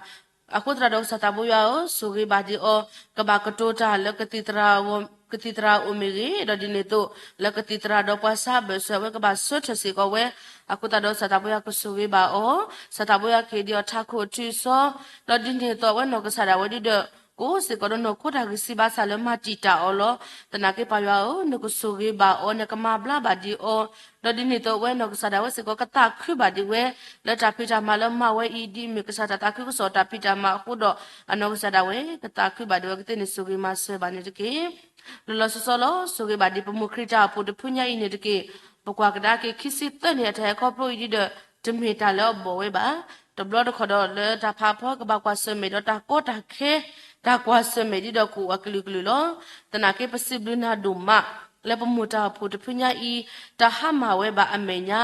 အဃိသတးဒီးကစၢ်သးဘိယွၤဧၢ, ဆိၣ်ဂ့ၤဘၣ်ဒံးအီၤ, ကဘၣ်ကတိၤတၢ်လၢ ကသံၣ်သရၣ်အိၣ်မ့ၢ်ဂ့ၤ, ဒီးဒ်န့ၣ်အသိး လၢကသံၣ်သရၣ်ဒီးပှၤဆါဘၢၣ်စၢၤဝဲကဘၣ်ဆှၢထီၣ်စ့ၢ်ကီးဝဲ, အဃိသတးဒီးကစၢ်သးဘိယွၤကဆိၣ်ဂ့ၤဘၣ်အီၤ, ကစၢ်သးဘိယွၤကဟ့ၣ်ဒံးအီၤထးခိၣ်အထုးအစီ, ဒီးဒ်န့ၣ်အသိးအဝဲနီၢ်ကစၢ်ဒၣ်ဝဲဒ်ဒီး ကအိၣ်စ့ၢ်ကီးဒီးနီၢ်ခိတၢ်ဂံၢ်စၢ်ဘါစၢ်လၢမၤတံာ်တာ်အီၤလီၤ. သနာ်က့ပၢ်ယွၤဧၢ, နကဆိၣ်ဂ့ၤဘၣ်အီၤ, နကမၤဘျါဘၣ်ဒံးအီၤ, ဒီးဒ်န့ၣ်အသိးအဝဲနီၢ်ကစၢ်ဒၣ်ဝဲစ့ၢ်ကီးကသးခုဘၣ်ဒံးဝဲ, လၢတၢ်ဖံးတၢ်မၤလၢမၤဝဲအံၤ ဒ်အမ့ၢ်ကစၢ်တၢ်သးခုကစီၣ်တၢ်ဖံးတၢ်မၤအဃိဒီး အနီၢ်ကစၢ်ဒၣ်ဝဲ ကသးခုဘၣ်ဒံးဝဲကသ့ၣ်န့ၣ် ဆိၣ်ဂ့ၤမၤစၢၤဘၣ်န့ၣ်တက့ၢ်. လီၤလီၤဆီဆီလီၤ, ဆိၣ်ဂ့ၤဘၣ်ဒံးပမိၢ်ခရံာ်တၢ်အိၣ်ဖှိၣ်တဖုညါအံၤန့ၣ်တက့ၢ်. ပကွၢ်ကဒါက့ၤခံဆံသၢနံၣ်အတၢ်ဟဲခီဖျိအံၤဒ်ဒီး တမ့ၢ်တၢ်လၢအဘီၣ်ဝဲဘၣ်. တဘျီတခီၣ်ဒီးလၢတၢ်ဖးဖီကဘၣ်ကွၢ်ဆၢၣ်မဲာ်ဒီးတၢ်ကီတၢ်ခဲ, တၢ်ကွၢ်ဆၢၣ်မဲာ်ဒ်ဒီးကအိၣ်အကလုာ်ကလုာ်လီၤ. သနာ်က့ပစံးဘျုးနၤဒိၣ်မး လၢပမိၢ်တၢ်အိၣ်ဖှိၣ်တဖုညါအံၤ တၢ်ဟါမၢ်ဝဲဘၣ်အမဲာ်ညါ,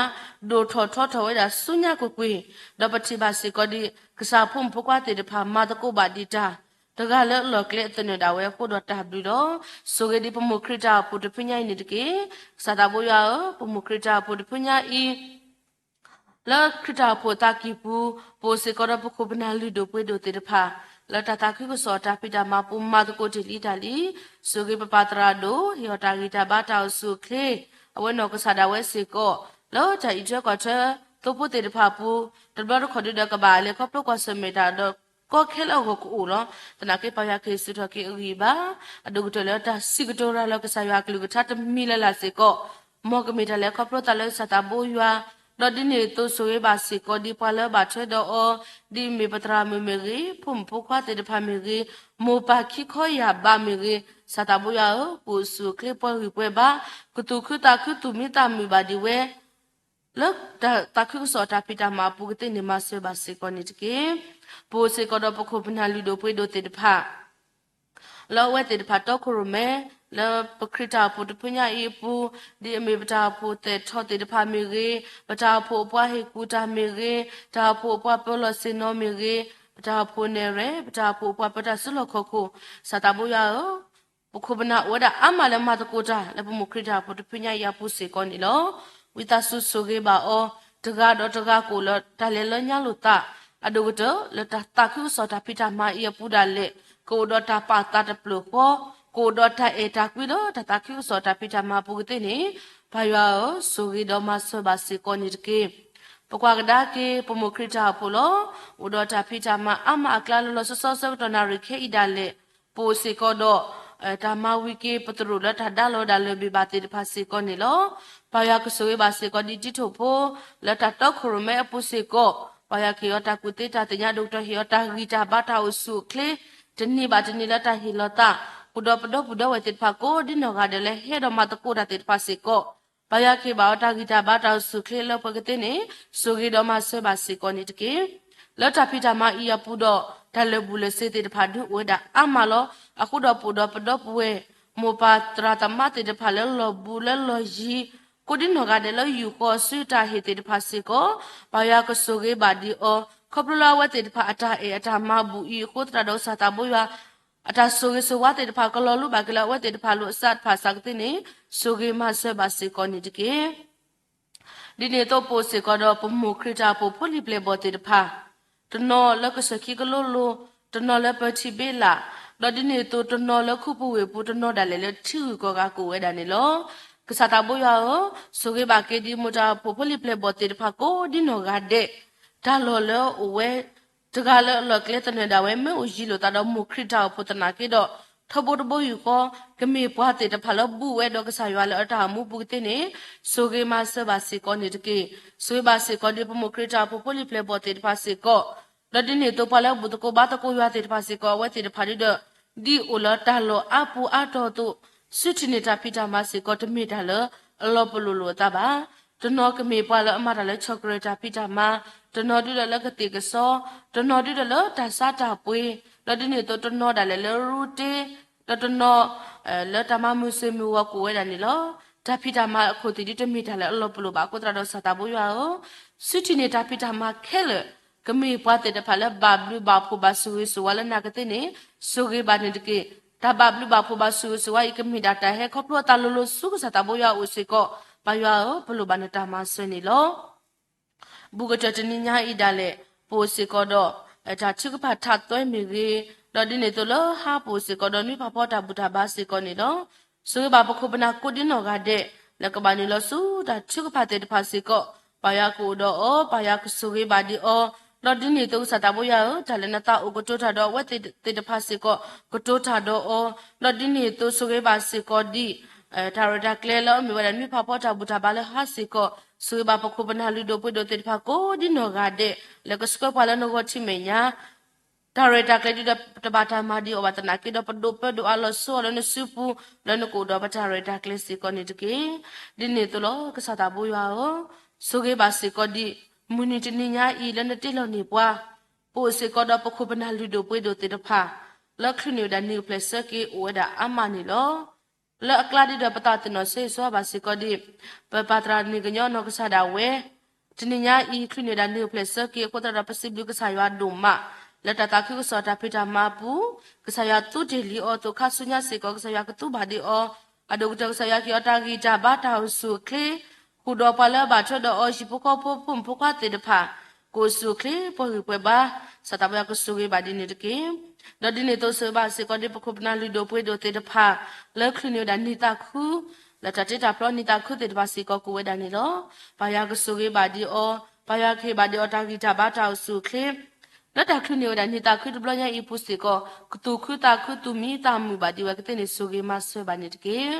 ဒိၣ်ထီၣ်ထီထီၣ်ဝဲဒၣ်ဆူညါကွ့ၢ်ကွ့ၢ်, ဒီးပထံၣ်ဘၣ်စ့ၢ်ကီးဒ် ကစၢ်ဖိမုၣ်ဖိခွါသ့ၣ်တဖၣ်မၤသကိးဘၣ်ဒံးတၢ် တဂၤလၢအလီၢ်ကျဲအသနၢၣ်ဒၣ်ဝဲအဃိဒီးတၢ်ဘျုးလီၤ. ဆိၣ်ဂ့ၤဒံးပမိၢ်ခရံာ်တၢ်အိၣ်ဖှိၣ်တဖုညါအံၤန့ၣ်တက့ၢ်. ကစၢ်သးဘိယွၤဧၢ, ပမိၢ်ခရံာ်တၢ်အိၣ်ဖှိၣ်တဖုညါအံၤ လၢခရံာ်တၢ်အိၣ်ဖှိၣ်အသးကံၢ်ပူၤ, ပအိၣ်စ့ၢ်ကီးဒီးပခိၣ်ပနၢ်လုၢ်ဒိၣ်ပှ့ၤဒိၣ်သ့ၣ်တဖၣ် လၢတၢ်သးခုကစီၣ်အတၢ်ဖံးတၢ်မၤပူၤမၤသကိးတ့ၢ်လံတၢ်လံ. ဆိၣ်ဂ့ၤပပၢ်သရၣ်ဒိၣ်, ဟ့ၣ်အီၤတၢ်ဂံၢ်တၢ်ဘါတၢ်အိၣ်ဆူၣ်အိၣ်ချ့, အဝဲနီၢ်ကစၢ်ဒၣ်ဝဲစ့ၢ်ကီး လၢတၢ်အံးထွဲကွၢ်ထွဲ သိဖိသ့ၣ်တဖၣ်အပူၤ, တဘျီတခီၣ်ဒ်ဒီးကဘၣ်လဲၤခီဖျိကွၢ်ဆၢၣ်မဲာ်တၢ်ဒီး ကီခဲလၢအဂီၢ်ကအိၣ်လီၤ. သနာ်က့ပၢ်ယွၤကဟ့ၣ်စူးထီၣ်က့ၤအဂံၢ်အဘါ, အဒိၣ်ကတၢၢ်လၢတၢ်စံးကတိၤရၤလီၤကစၢ်ယွၤအကလုၢ်ကထါတမံၤလၢ်လၢ်စ့ၢ်ကီး မ်ကမ့ၢ်တၢ်လဲၤခီဖျိသးလၢကစၢ်သးဘိယွၤ, ဒီးဒ်န့ၣ်အသိးဆိၣ်ဂ့ၤဘၣ်စ့ၢ်ကီးဒ်ပှၤလၢဘၣ်ထွဲဒီးအီၤ, ဒ်အမ့ၢ်ပသရၣ်မုၣ်မ့ၢ်ဂ့ၤ, ဖိမုၣ်ဖိခွါသ့ၣ်တဖၣ်မ့ၢ်ဂ့ၤ, မိၢ်ပၢ်ခံခီယၢ်ဘးမ့ၢ်ဂ့ၤ, ကစၢ်သးဘိယွၤဧၢ, ပအိၣ်ဆူၣ်အိၣ်ချ့ပှဲၤဂံၢ်ပှဲၤဘါ, ကသူၣ်ခုသးခုသူၣ်မံသးမုာ်ဘၣ်ဒံးဝဲ လၢတၢ်သးခုကစီၣ်တၢ်ဖံးတၢ်မၤအပူၤကသ့ၣ်န့ၣ်မၤစၢၤဘၣ်စ့ၢ်ကီးန့ၣ်တက့ၢ်. ပအိၣ်စ့ၢ်ကီးဒီးပခိၣ်ပနၢ်လုၢ်ဒိၣ်ပှ့ၤဒိၣ်သ့ၣ်တဖၣ် လၢအဝဲသ့ၣ်တဖၣ်တီခိၣ်ရိၣ်မဲ, လၢပခရံာ်တၢ်အိၣ်ဖှိၣ်တဖုညါအံၤအပူၤ, ဒ်အမ့ၢ်ပတၢ်အိၣ်ဖှိၣ်သဲးထီၣ်သ့ၣ်တဖၣ်မ့ၢ်ဂ့ၤ, ပတၢ်အိၣ်ဖှိၣ်အပှၤဟ့ၣ်ကူၣ်တၢ်မ့ၢ်ဂ့ၤ, တၢ်အိၣ်ဖှိၣ်အပှၤပၢၤလီၢ်ဆ့ၣ်နီၤမ့ၢ်ဂ့ၤ, ပတၢ်အိၣ်ဖှိၣ်နဲၣ်ရွဲၣ်, ပတၢ်အိၣ်ဖှိၣ်အပှၤပၢတၢ်စုလီၢ်ခီၣ်ခိၣ်, ကစၢ်သးဘိယွၤဧၢ, ပခိၣ်ပနၢ်အိၣ်ဝဲဒၣ်အါမးလၢမၤသကိးတၢ်လၢပမိၢ်ခရံာ်တၢ်အိၣ်ဖှိၣ်တဖုညါအံၤအပူၤစ့ၢ်ကီးန့ၣ်လီၤ. ဝံသးစူၤဆိၣ်ဂ့ၤဘၣ်အီၤ, တဂၤဒီးတဂၤကအိၣ်လၢတၢ်လဲၤလၢညါလိာ်သး, အဒိၣ်ကတၢၢ်လၢတၢ်သးခုကစီၣ်တၢ်ဖံးတၢ်မၤအံၤအပူၤဒၣ်လဲာ်, ကအိၣ်ဒီးတၢ်ပာ်သးတဖျၢၣ်ဃီ, ကအိၣ်ဒီးတၢ်အဲၣ်တၢ်ကွံလၢတၢ်သးခုကစီၣ်တၢ်ဖံးတၢ်မၤအပူၤကသ့ၣ်န့ၣ်, ပၢ်ယွၤဧၢ, ဆိၣ်ဂ့ၤဒီးမၤစၢၤဘၣ်စ့ၢ်ကီးန့ၣ်တက့ၢ်. ပကွၢ်ကဒါက့ၤ ပမိၢ်ခရံာ်တၢ်အိၣ်ဖှိၣ်လီၤ. အိၣ်ဒီးတၢ်ဖံးတၢ်မၤအါမးအကျါလၢလီၤဆီဆီဆၢကတီၢ်နၣ်ရံၣ်ခဲအံၤဒၣ်လဲာ်, ပအိၣ်စ့ၢ်ကီးဒီး တၢ်မၤဝံၤက့ၤပသရိာ်လၢတၢ်ဒါလီၤဒၣ်လၢၤဘ့ၣ်ဘၣ်သ့ၣ်တဖၣ်စ့ၢ်ကီးန့ၣ်လီၤ. ပၢ်ယွၤကဆိၣ်ဂ့ၤဘၣ်စ့ၢ်ကီးဒ်တံၤထိၣ်ဖိ လၢတၢ်တီခိၣ်ရိၣ်မဲအပူၤစ့ၢ်ကီး, ပၢ်ယွၤကဟ့ၣ်အီၤတၢ်ကူၣ်သ့တၢ်သ့ၣ်ညါ ဒိၣ်ကတၢၢ်ဟ့ၣ်အီၤတၢ်ဂံၢ်တၢ်ဘါတၢ်အိၣ်ဆူၣ်အိၣ်ချ့, တနံၤဘၣ်တနံၤလၢတၢ်ဟ့ၣ်လီၤသး, အိၣ်ဒီးပဒီပုၢ်ဒီဝဲၢ်သ့ၣ်တဖၣ်ကိးဒ်နီၢ်ဂၤဒဲးလၢဟဲဒီးမၤသကိးတၢ်သ့ၣ်တဖၣ်စ့ၢ်ကီး, ပၢ်ယွၤကဟ့ၣ်ဘၣ်အီၤတၢ်ဂံၢ်တၢ်ဘါတၢ်အိၣ်ဆူၣ်အိၣ်ချ့လၢပှဲၤကသ့န့ၣ်, ဆိၣ်ဂ့ၤဒီးမၤစၢၤဘၣ်စ့ၢ်ကီးန့ၣ်တက့ၢ်. လၢတၢ်ဖံးတၢ်မၤအံၤအပူၤဒီး တၢ်လၢာ်ဘူၣ်လၢာ်စ့ၤသ့ၣ်တဖၣ်ဒုးအိၣ်ဝဲဒၣ်အါမးလီၤ. အဃိဒီးပအိၣ်ဒီးပဒီပုၢ်ဝဲၢ် မိၢ်ပၢ်သရၣ်သမါသ့ၣ်တဖၣ်လၢလီၢ်ဘူးလၢလီၢ်ယံၤ ကိးဒ်နီၢ်ဂၤဒဲးလၢယူၢ်ဃီစုတၢ်ဟ့ၣ်သ့ၣ်တဖၣ်စ့ၢ်ကီး, ပၢ်ယွၤကဆိၣ်ဂ့ၤဘၣ်ဒံးအီၤ, ခီဖျိလၢအဝဲသ့ၣ်တဖၣ်အတၢ်အဲၣ်အတၢ်မၤဘူၣ်အံၤအဃိသတးဒီးကစၢ်သးဘိယွၤ အတၢ်ဆိၣ်ဂ့ၤဆိၣ်ဝါသ့ၣ်တဖၣ်ကလီၤလူဘၣ်က့ၤလၢအဝဲသ့ၣ်တဖၣ်လိာ်အသးတဖၣ်အစှၤကသ့န့ၣ်, ဆိၣ်ဂ့ၤမၤစၢၤဘၣ်စ့ၢ်ကီးန့ၣ်တက့ၢ်. ဒ်န့ၣ်အသိးပအိၣ်စ့ၢ်ကီးဒီးပမိၢ်ခရံာ်တၢ်အိၣ်ဖှိၣ်ဖိလံၤပျဲၢ်ဘီၣ်သ့ၣ်တဖၣ်, တနီၤလၢကစၢၢ်ခံကလိလိၤ, တနီၤလၢပၢၤထံဘ့လး, ဒီးဒ်န့ၣ်အသိးတနီၤလၢခူပူၤဝ့ၢ်ပူၤ တနီၤဒၣ်လဲာ်လၢထံဂုၤကီၢ်ဂၤကအိၣ်ဝဲဒၣ်န့ၣ်လီၤ. ကစၢ်သးဘိယွၤဧၢ, ဆိၣ်ဂ့ၤဘၣ်က့ၤဒံးမိၢ်တၢ်အိၣ်ဖှိၣ်ဖိလံၤပျဲၢ်ဘီၣ်သ့ၣ်တဖၣ်ကိးဒ်နီၢ်ဂၤဒဲး, တၢ်လီၢ်လၢအအိၣ်ဝဲ တဂၤလၢအလီၢ်ကျဲသနၢၣ်ဒၣ်ဝဲ မ့ၢ်အိၣ်ယံၤလိာ်သးဒီးမိၢ်ခရံာ်တၢ်အိၣ်ဖှိၣ်သနာ်က့ဒီး, ထီဘိတဘိယူၢ်ဃီ, ကမ့ၢ်ပှၤသ့ၣ်တဖၣ်လၢဘူးဝဲဒီးကစၢ်ယွၤလၢအတၢ်အိၣ်မူပူၤကသ့န့ၣ်, ဆိၣ်ဂ့ၤမၤစၢၤဘၣ်စ့ၢ်ကီးန့ၣ်တက့ၢ်. ဆိၣ်ဂ့ၤဘၣ်စ့ၢ်ကီးဒံးပမိၢ်ခရံာ်တၢ်အိၣ်ဖှိၣ်ဖိလံၤပျဲၢ်ဘီၣ်သ့ၣ်တဖၣ်စ့ၢ်ကီး, ဒီးဒ်န့ၣ်အသိးပှၤလၢအဘူၣ်သကိးဘါသကိးယွၤသ့ၣ်တဖၣ်စ့ၢ်ကီး အဝဲသ့ၣ်တဖၣ်ဒ်ဒီး ဒ်အိၣ်လၢတၢ်လီၢ်အါပူၤအါတီၤအသိး, စုထံၣ်န့ၢ်တၢ်ဖံးတၢ်မၤစ့ၢ်ကီးတမ့ၢ်တၢ်လၢအလီၤပလိာ်လိာ်အသးဘၣ်. တနီၤကမ့ၢ်ပှၤလၢအမၤတၢ်လၢဆီၣ်ကရၢၢ်တၢ်ဖံးတၢ်မၤ, တနီၤဒုဒီးလၢကသ့ၣ်ကစီ, တနီၤဒုဒီးလၢတၢ်ဆါတၢ်ပှ့ၤ, ဒီးဒ်န့ၣ်အသိးတနီၤဒၣ်လဲာ်လၢရူတ့, ဒီးတနီၤ လၢတၢ်မၤမုာ်စၢၤမုာ်ဂီၤကအိၣ်ဝဲဒၣ်န့ၣ်လီၤ. တၢ်ဖံးတၢ်မၤအခိၣ်သ့ၣ်ဒ်တမ့ၢ်တၢ်လၢအလီၤပလိာ်ဘၣ်အဃိသတးဒီးကစၢ်သးဘိယွၤဧၢ, စုထံၣ်န့ၢ်တၢ်ဖံးတၢ်မၤခဲလၢာ်, ကမ့ၢ်ပှၤသ့ၣ်တဖၣ်လၢဘၣ်ဘျုးဘၣ်ဖှိၣ်ဘၣ်ဆိၣ်ဂ့ၤဆိၣ်ဝါလၢနၤကသ့န့ၣ်, ဆိၣ်ဂ့ၤဘၣ်န့ၣ်တက့ၢ်. တၢ်ဘၣ်ဘျုးဘၣ်ဖှိၣ်ဘၣ်ဆိၣ်ဂ့ၤဆိၣ်ဝါအံၤ ကမ့ၢ်ဒၣ်တၢ်ဟဲခီဖျိအသးလိၤလိၤဆူကစၢ်သးဘိယွၤအအိၣ်စ့ၢ်ကီး, ပၢ်ယွၤဧၢ, ပလိၣ်ဘၣ်နတၢ်မၤစၢၤန့ၣ်လီၤ. ဘူးကတၢၢ်တနံၤညါအံၤဒၣ်လဲာ်, ပအိၣ်စ့ၢ်ကီးဒီး တၢ်ထုကဖၣ်ထးသွဲမ့ၢ်ဂ့ၤ, ဒီးဒ်န့ၣ်အသိးလၢဟါပအိၣ်စ့ၢ်ကီးဒီး နွံဖးဖီတၢ်ဘူၣ်တၢ်ဘါစ့ၢ်ကီးန့ၣ်လီၤ. ဆိၣ်ဂ့ၤဘၣ်ပခိၣ်ပနၢ်ကိးဒ်နီၢ်ဂၤဒဲး, လၢကဘၣ်နုာ်လီၤဆူတၢ်ထုကဖၣ်သ့ၣ်တဖၣ်စ့ၢ်ကီး, ပၢ်ယွၤကအိၣ်ဒီးအီၤ, ပၢ်ယွၤကဆိၣ်ဂ့ၤဘၣ်ဒံးအီၤ, ဒီးဒ်န့ၣ်အသိးကစၢ်သးဘိယွၤဧၢ, တၢ်လၢနသးအိၣ်ကတိၤတၢ်ဒီးအဝဲသ့ၣ်တဖၣ်စ့ၢ်ကီး, ကတိၤတၢ်ဒီးအီၤ, ဒီးဒ်န့ၣ်အသိးဆိၣ်ဂ့ၤဘၣ်စ့ၢ်ကီးဒံး တၢ်ရဲၣ်တၢ်ကျဲၤလၢအမ့ၢ်ဝဲဒၣ်နွံဖးဖီတၢ်ဘူၣ်တၢ်ဘါလၢဟါစ့ၢ်ကီး, ဆိၣ်ဂ့ၤဘၣ်ပခိၣ်ပနၢ်လုၢ်ဒိၣ်ပှ့ၤဒိၣ်သ့ၣ်တဖၣ်ကိးဒ်နီၢ်ဂၤဒဲး, လၢကဆှၢပှၤလၢနဂီၢ်ထံမဲာ်ညါ, တၢ်ရဲၣ်တၢ်ကျဲၤဒ်ဒီးတဘၣ်တၢ်မၤဒံးအီၤဘၣ်သနာ်က့ဒီး ပဒိးပၢဒိးအးလီၤဆူအီၤလၢနစုပူၤ, လၢနကအိၣ်ဒီးပတၢ်ရဲၣ်တၢ်ကျဲၤစ့ၢ်ကီးန့ၣ်တက့ၢ်. ဒ်န့ၣ်အသိးလီၤ, ကစၢ်သးဘိယွၤဧၢ, ဆိၣ်ဂ့ၤဘၣ်စ့ၢ်ကီးဒံး မုၢ်နံၤတနံၤညါအံၤလၢနတ့လီၤန့ၢ်ပှၤ, ပအိၣ်စ့ၢ်ကီးဒီးပခိၣ်ပနၢ်လုၢ်ဒိၣ်ပှ့ၤဒိၣ်သ့ၣ်တဖၣ်, လၢချုးန့ၢ်ဝဲဒၣ်နံၣ်ကပျဲၢ်ဆၢက့ၤအိၣ်ဝဲဒၣ်အါမးန့ၣ်လီၤ. လၢအကျါဒ်ဒီးပသးသ့ၣ်နီၣ်ဆၢဂ့ၤဆၢဝါဘၣ်စ့ၢ်ကီးဒံး, ပပၢ်သရၣ်န့ၣ်ကညီနီၢ်ကစၢ်ဒၣ်ဝဲ တနံၤညါအံၤ ချုးန့ၢ်ဝဲဒၣ်နံၣ်ကပျဲၢ်ဆၢက့ၤအဃိသတးဒီး ပစံးဘျုးကစၢ်ယွၤဒိၣ်မး, လၢတၢ်သးခုကစီၣ်တၢ်ဖံးတၢ်မၤအပူၤ, ကစၢ်ယွၤသူတ့ၢ်လံအီၤအသိး ခါဆူညါစ့ၢ်ကီး ကစၢ်ယွၤကသူဘၣ်ဒံးအီၤ, အဒိၣ်ကတၢၢ်ကစၢ်ယွၤကဟ့ၣ်အီၤတၢ်ဂံၢ်တၢ်ဘါတၢ်အိၣ်ဆူၣ်အိၣ်ချ့, ဃုာ်ဒီးပှၤလၢအဘၣ်ထွဲဒီးအီၤ ဟံၣ်ဖိဃီဖိဖိမုၣ်ဖိခွါသ့ၣ်တဖၣ်, ကအိၣ်ဆူၣ်အိၣ်ချ့ပှဲၤဂံၢ်ပှဲၤဘါ, ကစၢ်သးဘိယွၤကဆိၣ်ဂ့ၤဘၣ်ဒ်န့ၣ်တက့ၢ်. ဒီးဒ်န့ၣ်အသိးဆိၣ်ဂ့ၤဘၣ်စ့ၢ်ကီးဒံး ပခိၣ်ပနၢ်လုၢ်ဒိၣ်ပှ့ၤဒိၣ်သ့ၣ်တဖၣ်, လၢချုးန့ၢ်ဝဲဒၣ်နံၣ်သးခု လၢတၢ်တ့တၢ်ဖျီနံၣ်သးခုသ့ၣ်တဖၣ်စ့ၢ်ကီးကအိၣ်ဝဲဒၣ်န့ၣ်လီၤ. ပၢ်ယွၤကဆိၣ်ဂ့ၤဘၣ်ဒံးအီၤ, ပၢ်ယွၤကဟ့ၣ်ဘၣ်ဒံးအီၤတၢ်ဂံၢ်တၢ်ဘါတၢ်အိၣ်ဆူၣ်အိၣ်ချ့, လၢတၢ်ချုးန့ၢ်ဝဲဒၣ်နံၣ်သးခုတဘျီညါအံၤအပူၤစ့ၢ်ကီး, ကသူၣ်ခုသးခု သူၣ်မံသးမုာ်ဘၣ်ဒံးဝဲကသ့ၣ်န့ၣ် ဆိၣ်ဂ့ၤမၤစၢၤဘၣ်န့ၣ်တက့ၢ်.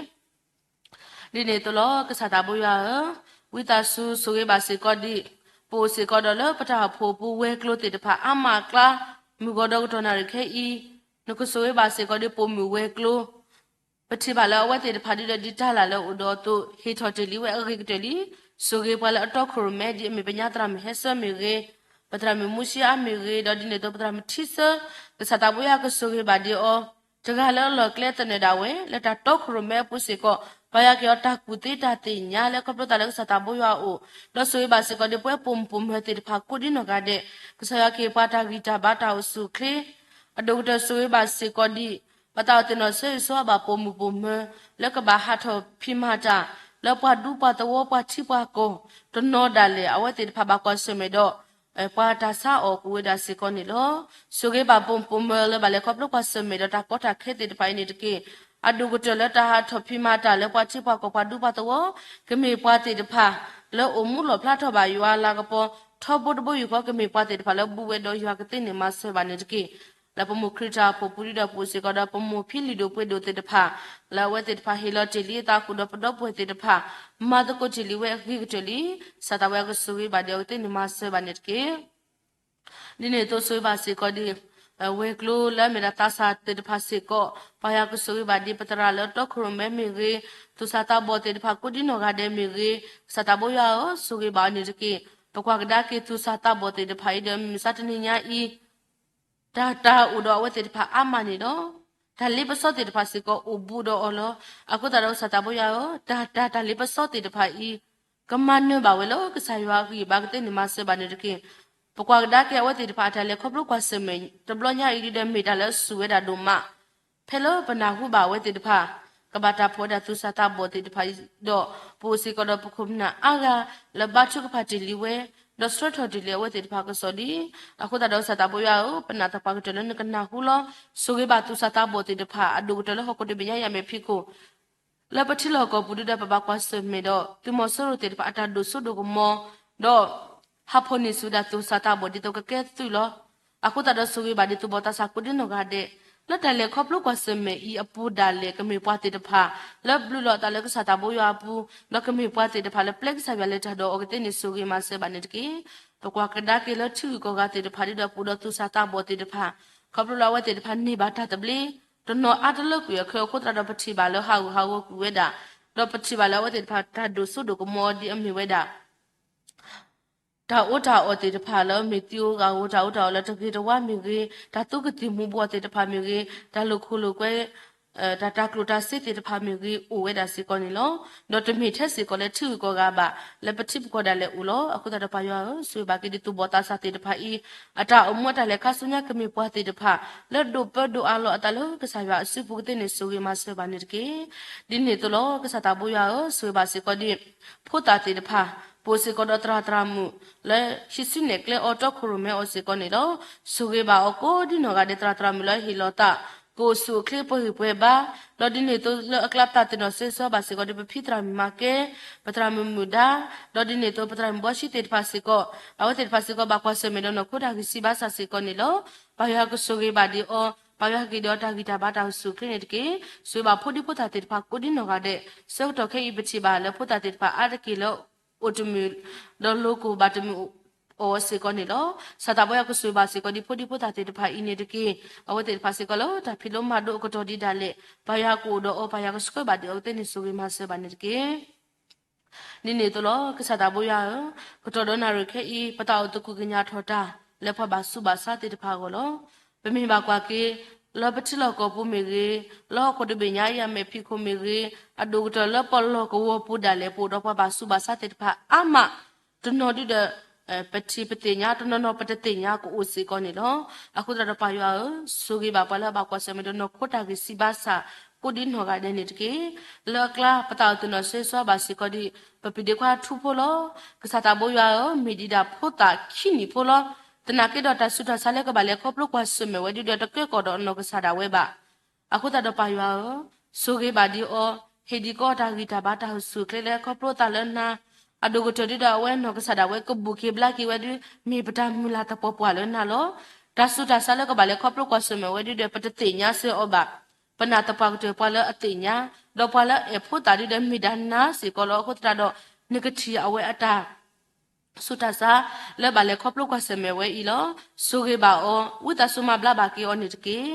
ဒ်န့ၣ်အသိးလီၤ, ကစၢ်သးဘိယွၤဧၢ, ဝံသးစူၤဆိၣ်ဂ့ၤဘၣ်စ့ၢ်ကီးဒံး, ပအိၣ်စ့ၢ်ကီးဒီးလၢပတၢ်အိၣ်ဖှိၣ်အပူၤ ဝဲၤကျိၤသ့ၣ်တဖၣ်အါမးအကျါ, မုၢ်ဂီၤဒီးကတီၢ်နၣ်ရံၣ်ခဲအံၤ, နကဆိၣ်ဂ့ၤဘၣ်စ့ၢ်ကီးဒံးပိာ်မုၣ်ဝဲၤကျိၤ ပထံၣ်ဘၣ်လၢအဝဲသ့ၣ်တဖၣ်ဒ်ဒီးဒ်တၢ်လၢ်လၢအအိၣ်ဒီးအသိး ဟ့ၣ်ထီၣ်တ့ၢ်လံဝဲအဂ့ၤကတၢၢ်လံ. ဆိၣ်ဂ့ၤပှၤလၢအတီခိၣ်ရိၣ်မဲဒ်အမ့ၢ် ပညါသရၣ်မုၣ်ဟဲဆၢမ့ၢ်ဂ့ၤ, ပသရၣ်မုၣ်မူဆံအါမ့ၢ်ဂ့ၤ, ဒီးဒ်န့ၣ်အသိးပသရၣ်မုၣ်ထံဆၢ, ကစၢ်သးဘိယွၤကဆိၣ်ဂ့ၤဘၣ်ဒံးအီၤ, တဂၤလၢအလီၢ်ကျဲသနၢၣ်ဒၣ်ဝဲ လၢတၢ်တီခိၣ်ရိၣ်မဲအပူၤစ့ၢ်ကီး, ပၢ်ယွၤကဟ့ၣ်အီၤတၢ်ကူၣ်သ့တၢ်သ့ၣ်ညါလၢခီဖျိသးလၢကစၢ်သးဘိယွၤအအိၣ်, ဒီးဆိၣ်ဂ့ၤဘၣ်စ့ၢ်ကီးဒံးပဝဲပိာ်မုၣ်ပိာ်မၢၤသ့ၣ်တဖၣ်ကိးဒ်နီၢ်ဂၤဒဲး, ကစၢ်ယွၤကဟ့ၣ်ပှၤတၢ်ဂံၢ်တၢ်ဘါတၢ်အိၣ်ဆူၣ်အိၣ်ချ့ အဒိၣ်ကတၢၢ်ဆိၣ်ဂ့ၤဘၣ်စ့ၢ်ကီးဒံး, ပသးအိၣ်သ့ၣ်နီၣ်ဆၢဂ့ၤဆၢဝါဘၣ်ပိာ်မုၣ်ပိာ်မၢၤ လၢကဘၣ်ဟးထီၣ်ဖံးမၤတၢ် လၢပှၤဒူပှၤသဝီပှၤထံပှၤကီၢ်, တနီၤဒၣ်လဲာ် အဝဲသ့ၣ်တဖၣ်ဘၣ်ကွၢ်ဆၢၣ်မဲာ်ဒီး ပှၤတၢ်ဆါအီၣ်ကအိၣ်ဝဲဒၣ်စ့ၢ်ကီးန့ၣ်လီၤ. ဆိၣ်ဂ့ၤဘၣ်ပိာ်မုၣ်ပိာ်မၢၤလၢဘၣ်လဲၤခီဖျိကွၢ်ဆၢၣ်မဲာ်ဒီးတၢ်ကီတၢ်ခဲသ့ၣ်တဖၣ်အံၤန့ၣ်တက့ၢ်. အဒိၣ်ကတၢၢ်လၢတၢ်ဟးထီၣ်ဖံးမၤတၢ်လၢပှၤထံပှၤကီၢ်ပှၤဒူပှၤသဝီ, ကမ့ၢ်ပှၤသ့ၣ်တဖၣ် လၢအိၣ်မူလီၣ်ဖျါထီၣ်ဘၣ်ယွၤလၤကပီၤ ထီဘိတဘိယူၢ်ဃီ ကမ့ၢ်ပှၤသ့ၣ်တဖၣ်လၢဘူးဝဲဒီးယွၤကသ့န့ၣ်မၤစၢၤဘၣ်န့ၣ်တက့ၢ်. လၢပမိၢ်ခရံာ်တၢ်အိၣ်ဖှိၣ်ပူၤဒုဒီးပအိၣ်စ့ၢ်ကီးဒီးပမိၢ်ဖံလုၢ်ဒိၣ်ပှ့ၤဒိၣ်သ့ၣ်တဖၣ်, လၢအဝဲသ့ၣ်တဖၣ်ဟ့ၣ်လီၤတ့ၢ်လံအသးအဃိဒီးပဒီပုၢ်ဝဲၢ်သ့ၣ်တဖၣ် မၤသကိးတ့ၢ်လံဝဲအဂ့ၤကတၢၢ်လံ. ကစၢ်သးပှၢ်ယွၤကဆိၣ်ဂ့ၤဘၣ်ဒံးအဝဲသ့ၣ်န့ၣ်မၤစၢၤဘၣ်န့ၣ်တက့ၢ်. ဒ်န့ၣ်အသိးဆိၣ်ဂ့ၤဘၣ်စ့ၢ်ကီးဒံး ဝဲၤကျိၤလၢအမ့ၢ်ဒၣ်သးစၢ်သ့ၣ်တဖၣ်စ့ၢ်ကီး, ပှၤယွၤကဆိၣ်ဂ့ၤဘၣ်ဒံးပသရၣ်လၢတီခိၣ်ရိၣ်မဲမ့ၢ်ဂ့ၤ, သူၣ်စၢ်သးဘီၣ်သ့ၣ်တဖၣ်ကိးဒံနီၢ်ဂၤဒဲးမ့ၢ်ဂ့ၤ, ကစၢ်သးပှၢ်ယွၤဧၢ ဆိၣ်ဂ့ၤဘၣ်အီၤန့ၣ်တက့ၢ်. ပကွၢ်ကဒါက့ၤသူၣ်စၢ်သးဘီၣ်သ့ၣ်တဖၣ်အံၤဒီး မုၢ်မဆါတနံၤညါအံၤ တၢ်တၢ်အိၣ်ဒီးအဝဲသ့ၣ်တဖၣ်အါမးန့ၣ်လီၤ. တၢ်လ့ပစီသ့ၣ်တဖၣ်စ့ၢ်ကီးအိၣ်ဘူးဒီးအီၤလီၤ. အဃိသတးဒီးကစၢ်သးပှၢ်ယွၤဧၢ, တၢ်တၢ်တၢ်လ့ပစီသ့ၣ်တဖၣ်အံၤ ကမၤနၢၤဘၣ်ဝဲလၢကစၢ်ယွၤအဂံၢ်ဘါကသ့န့ၣ်မၤစၢၤဘၣ်န့ၣ်တက့ၢ်. ပကွၢ်ကဒါက့ၤအဝဲသ့ၣ်တဖၣ်အတၢ်လဲၤခီဖျိကွၢ်ဆၢၣ်မဲာ်တဘျီညါအံၤဒုဒီး မ့ၢ်တၢ်လၢအစူၢ်ဝဲဒၣ်ဒိၣ်မး ဖဲလၢပနၢ်ဟူဘၣ်အဝဲသ့ၣ်တဖၣ် ကဘၣ်တၢ်ဖှီၣ်ဝဲဒၣ်သူၣ်စၢ်သးဘီၣ်သ့ၣ်တဖၣ်အံၤဒီး ပအိၣ်စ့ၢ်ကီးဒီးပခိၣ်ပနၢ်အါဂၤ လၢဘါထုကဖၣ်တ့ၢ်လံဝဲ ဒီးဆှၢထီၣ်တ့ၢ်လံအဝဲသ့ၣ်တဖၣ်ကစီၣ်လံ. အဃိသတးဒီးကစၢ်သးပှၢ်ယွၤဧၢ, ပနာ်သပှၢ်ကတၢၢ်လၢနကနၢ်ဟူလီၤ. ဆိၣ်ဂ့ၤဘၣ်သူၣ်စၢ်သးဘီၣ်သ့ၣ်တဖၣ် အဒိၣ်ကတၢၢ်လၢဟီၣ်ခိၣ်တဘ့ၣ်ညါယၤမဲာ်ဖံးခိၣ် လၢပထံလီၢ်ကီၢ်ပူၤဒုဒီး ပဘၣ်ကွၢ်ဆၢၣ်မဲာ်ဒီး သုးမီၤစိရိၤသ့ၣ်တဖၣ်အတၢ်ဒိၣ်စိဒိၣ်ကမီၤ, ဒီးဟးဖီၣ်န့ၢ်ဆူၣ်ဝဲဒၣ်သူၣ်စၢ်သးဘီၣ်ဒ်သိးကကဲသုးလီၤ. အဃိသတးဒီးဆိၣ်ဂ့ၤဘၣ်ဒံးသူၣ်ဘီၣ်သးစၢ်ကိးဒံနီၢ်ဂၤဒဲး လၢတၢ်လဲၤခီဖျိကွၢ်ဆၢၣ်မဲာ်အံၤအပူၤဒၣ်လဲာ် ကမ့ၢ်ပှၤသ့ၣ်တဖၣ် လၢဘျုးလီၤအသးလၢကစၢ်သးပှၢ်ယွၤအပူၤ, ဒီးကမ့ၢ်ပှၤသ့ၣ်တဖၣ်လၢပျဲကစၢ်ယွၤလဲၤတၢ်ဒီးအီၤကသ့န့ၣ် ဆိၣ်ဂ့ၤမၤစၢၤဘၣ်န့ၣ်တက့ၢ်. ပကွၢ်ကဒါက့ၤလၢထံဂုၤကီၢ်ဂၤသ့ၣ်တဖၣ်ဒုဒီးပအိၣ်ဒီးသူၣ်စၢ်သးဘီၣ်သ့ၣ်တဖၣ် ခီဖျိလၢအဝဲသ့ၣ်တဖၣ်န့ၢ်ဘၣ်တၢ်သဘျ့ တနီၤအါတလၢကွံာ်အီၤခဲအဃိသတးဒီး ပထံၣ်ဘၣ်လၢဟးဂူာ်ဟးဂီၤကွံာ်ဝဲဒၣ်, ဒီးပထံၣ်ဘၣ်လၢအဝဲသ့ၣ်တဖၣ်တၢ်ဒိၣ်စိဒိၣ်ကမီၤဒ်အမ့ၢ်ဝဲဒၣ် တၢ်အီၣ်တၢ်အီသ့ၣ်တဖၣ်လၢမ့ၢ်သံဧိၤဂၤဧိၤ တၢ်အီၣ်တၢ်အီလၢတဂ့ၤတဝါမ့ၢ်ဂ့ၤ, တၢ်သူကသံၣ်မူၤဘှီးသ့ၣ်တဖၣ်မ့ၢ်ဂ့ၤ, တၢ်လိာ်ခိၣ်လိာ်ကွဲ တၢ်တၤကျိၣ်တၤစ့သ့ၣ်တဖၣ်မ့ၢ်ဂ့ၤ အိၣ်ဝဲဒၣ်စ့ၢ်ကီးန့ၣ်လီၤ. ဒီးတမ့ၢ်ထဲစ့ၢ်ကီးလၢထံဂုၤကီၢ်ဂၤဘၣ် လၢပထံပကီၢ်ဒၣ်လဲာ်အိၣ်လီၤ. အဃိသတးဒီးပၢ်ယွၤဧၢ, ဆိၣ်ဂ့ၤဘၣ်က့ၤဒံးသူၣ်ဘီၣ်သးစၢ်သ့ၣ်တဖၣ်အံၤ အတၢ်အိၣ်မူအတၢ်လဲၤခါဆူညါကမ့ၢ်ပှၤသ့ၣ်တဖၣ် လၢဒိးပၢဒိးအးလီၤအသးလၢကစၢ်ယွၤအစုပူၤကသ့န့ၣ် ဆိၣ်ဂ့ၤမၤစၢၤဘၣ်န့ၣ်တက့ၢ်. ဒ်န့ၣ်အသိးလီၤ. ကစၢ်သးပှၢ်ယွၤဧၢ, ဆိၣ်ဂ့ၤဘၣ်စ့ၢ်ကီးဒံး ဖိသၣ်သ့ၣ်တဖၣ်, ပအိၣ်စ့ၢ်ကီးဒီးသရၣ်သရၣ်မုၣ် လၢဟံးစုနဲၣ်ကျဲအီၤတီခိၣ်ရိၣ်မဲအီၤစ့ၢ်ကီးန့ၣ်လီၤ. ဆိၣ်ဂ့ၤဘၣ်အီၤကိးဒ်နီၢ်ဂၤဒဲး သရၣ်သရၣ်မုၣ်လၢဟ့ၣ်လီၤသး ကအိၣ်ဆူၣ်အိၣ်ချ့ပှဲၤဂံၢ်ပှဲၤဘါ, ဒီးဒ်န့ၣ်အသိးလၢအကျါပသးသ့ၣ်နီၣ်စ့စှၤဘၣ်စ့ၢ်ကီးဒီး ပဖံသရၣ်မုၣ်မၤကဲ, ပသရၣ်မုၣ်မုၣ်ဒါ, ဒီးဒ်န့ၣ်အသိးပသရၣ်မုၣ်ဘီၡံသ့ၣ်တဖၣ်စ့ၢ်ကီး, အဝဲသ့ၣ်တဖၣ်စ့ၢ်ကီးဘၣ်ကွၢ်ဆၢၣ်မဲာ်ဒီးနီၢ်ခိတၢ်ဂံၢ်စၢ်ဘါစၢ်စ့ၢ်ကီးန့ၣ်လီၤ. ပၢ်ယွၤကဆိၣ်ဂ့ၤဘၣ်ဒံးအီၤ, ပၢ်ယွၤကဟ့ၣ်ဒံးအီၤတၢ်ဂံၢ်တၢ်ဘါတၢ်အိၣ်ဆူၣ်အိၣ်ချ့န့ၣ်တက့ၢ်. ဆိၣ်ဂ့ၤဘၣ်ဖိဒံဖိသၣ်သ့ၣ်တဖၣ်ကိးဒ်နီၢ်ဂၤဒဲး, ဆၢကတီၢ်ခဲအံၤပထံၣ်ဘၣ်လၢဖိသၣ်သ့ၣ်တဖၣ်အါတက့ၢ်လၢ အိၣ်တမုာ်, ဒီးလိၤကိၢ်ဘၣ်တမုာ်အီၤစ့ၢ်ကီးန့ၣ်လီၤ. ကစၢ်သးပှၢ်ယွၤကဆိၣ်ဂ့ၤဘၣ်စ့ၢ်ကီးဒံးဖိဒံဖိသၣ်သ့ၣ်တဖၣ်အံၤန့ၣ်တက့ၢ်. အဝဲသ့ၣ်တဖၣ်စ့ၢ်ကီးလၢတၢ်ဖံးလိမၤဒိးအကတီၢ်ဒံးဒၣ်လဲာ်, ပၢ်ယွၤကအိၣ်ဒီးအီၤ ပၢ်ယွၤကဆှၢဘၣ်ဒံးအီၤကသ့န့ၣ် ဆိၣ်ဂ့ၤမၤစၢၤဘၣ်န့ၣ်တက့ၢ်. ဒ်န့ၣ်အသိးလီၤ. ကစၢ်သးပှၢ်ယွၤဧၢ, ကတီၢ်ဒီးနၣ်ရံၣ်ခဲအံၤ ပသးအိၣ်သကူၣ်ကညးထီၣ်တၢ် လၢပှၤဘၣ်ဆူးဘၣ်ဆါသ့ၣ်တဖၣ်အဂီၢ်လီၤ. ပမ့ၢ်ဘၣ်ကွၢ်က့ၤ လၢပထံလီၢ်ကီၢ်ပူၤမ့ၢ်ဂ့ၤ, လၢဟီၣ်ခိၣ်တဘ့ၣ်ညါအံၤအမဲာ်ဖံးခိၣ်မ့ၢ်ဂ့ၤ, အဒိၣ်ကတၢၢ်လၢပလီၢ်ကဝီၤပူၤဒၣ်လဲာ် ပအိၣ်ဒီးပှၤဘၣ်ဆူးဘၣ်ဆါသ့ၣ်တဖၣ်အါမး, တနီၤဒုဒီး ပထံၣ်ပသ့ၣ်ညါ, တနီၤနီၤပတသ့ၣ်ညါကအိၣ်စ့ၢ်ကီးန့ၣ်လီၤ. အဃိသတးဒီးပၢ်ယွၤဧၢ, ဆိၣ်ဂ့ၤဘၣ်ပှၤလၢအဘၣ်ကွၢ်ဆၢၣ်မဲာ်ဒီးနီၢ်ခိတၢ်ဂံၢ်စၢ်ဘါစၢ် ကိးဒ်နီၢ်ဂၤဒဲးန့ၣ်တက့ၢ်. လၢအကျါပသးအိၣ်သကူၣ်ကညးစ့စှၤဘၣ်စ့ၢ်ကီးဒံး ပပျံၤဒ့ခွါထူဖိလီၤ. ကစၢ်သးပှၢ်ယွၤဧၢ, မ့ၢ်ဒံးဒၣ်ဖိသၣ်ခံနံၣ်ဖိလီၤ. သနာ်က့ဒီးတၢ်ဆူးတၢ်ဆါလၢကဘၣ်လဲၤခီဖျိကွၢ်ဆၢၣ်မဲာ်ဝဲဒုဒီး တကဲကီၢ်ဒီးအနီၢ်ကစၢ်ဒၣ်ဝဲဘၣ်. အဃိသတးဒီးပၢ်ယွၤဧၢ, ဆိၣ်ဂ့ၤဘၣ်ဒံးအီၤ, ဟ့ၣ်ဒံးကီးတၢ်ဂံၢ်တၢ်ဘါတၢ်အိၣ်ဆူၣ်အိၣ်ချ့လၢခီဖျိအသးလၢနၤ, အဒိၣ်ကတၢၢ်ဒုဒီးအဝဲအနီၢ်ကစၢ်ဒၣ်ဝဲကဘူၣ်က့ၤဘျါက့ၤဝဲဒု မ့ၢ်ပတၢ်မုၢ်လၢ်သပှၢ်ပှၢ်လၢနၤလီၤ. တၢ်ဆူးတၢ်ဆါလၢကဘၣ်လဲၤခီဖျိကွၢ်ဆၢၣ်မဲာ်ဝဲဒုဒီး ပတသ့ၣ်ညါစ့ၢ်အီၤဘၣ်. ပနာ်သပှၢ်ကတၢၢ်ပှၤလၢအသ့ၣ်ညါ, ဒီးပှၤလၢအအဲၣ်ဖိသၣ်ဒုဒီးမ့ၢ်ဒၣ်နၤစ့ၢ်ကီးလီၤ. အဃိသတးဒီး နကထံၣ်အဝဲအတၢ် ဆူးတၢ်ဆါ လၢဘၣ်လဲၤခီဖျိကွၢ်ဆၢၣ်မဲာ်ဝဲအံၤလီၤ. ဆိၣ်ဂ့ၤဘၣ်အီၤ, ဝံသးစူၤမၤဘျါဘၣ်က့ၤအီၤန့ၣ်တက့ၢ်.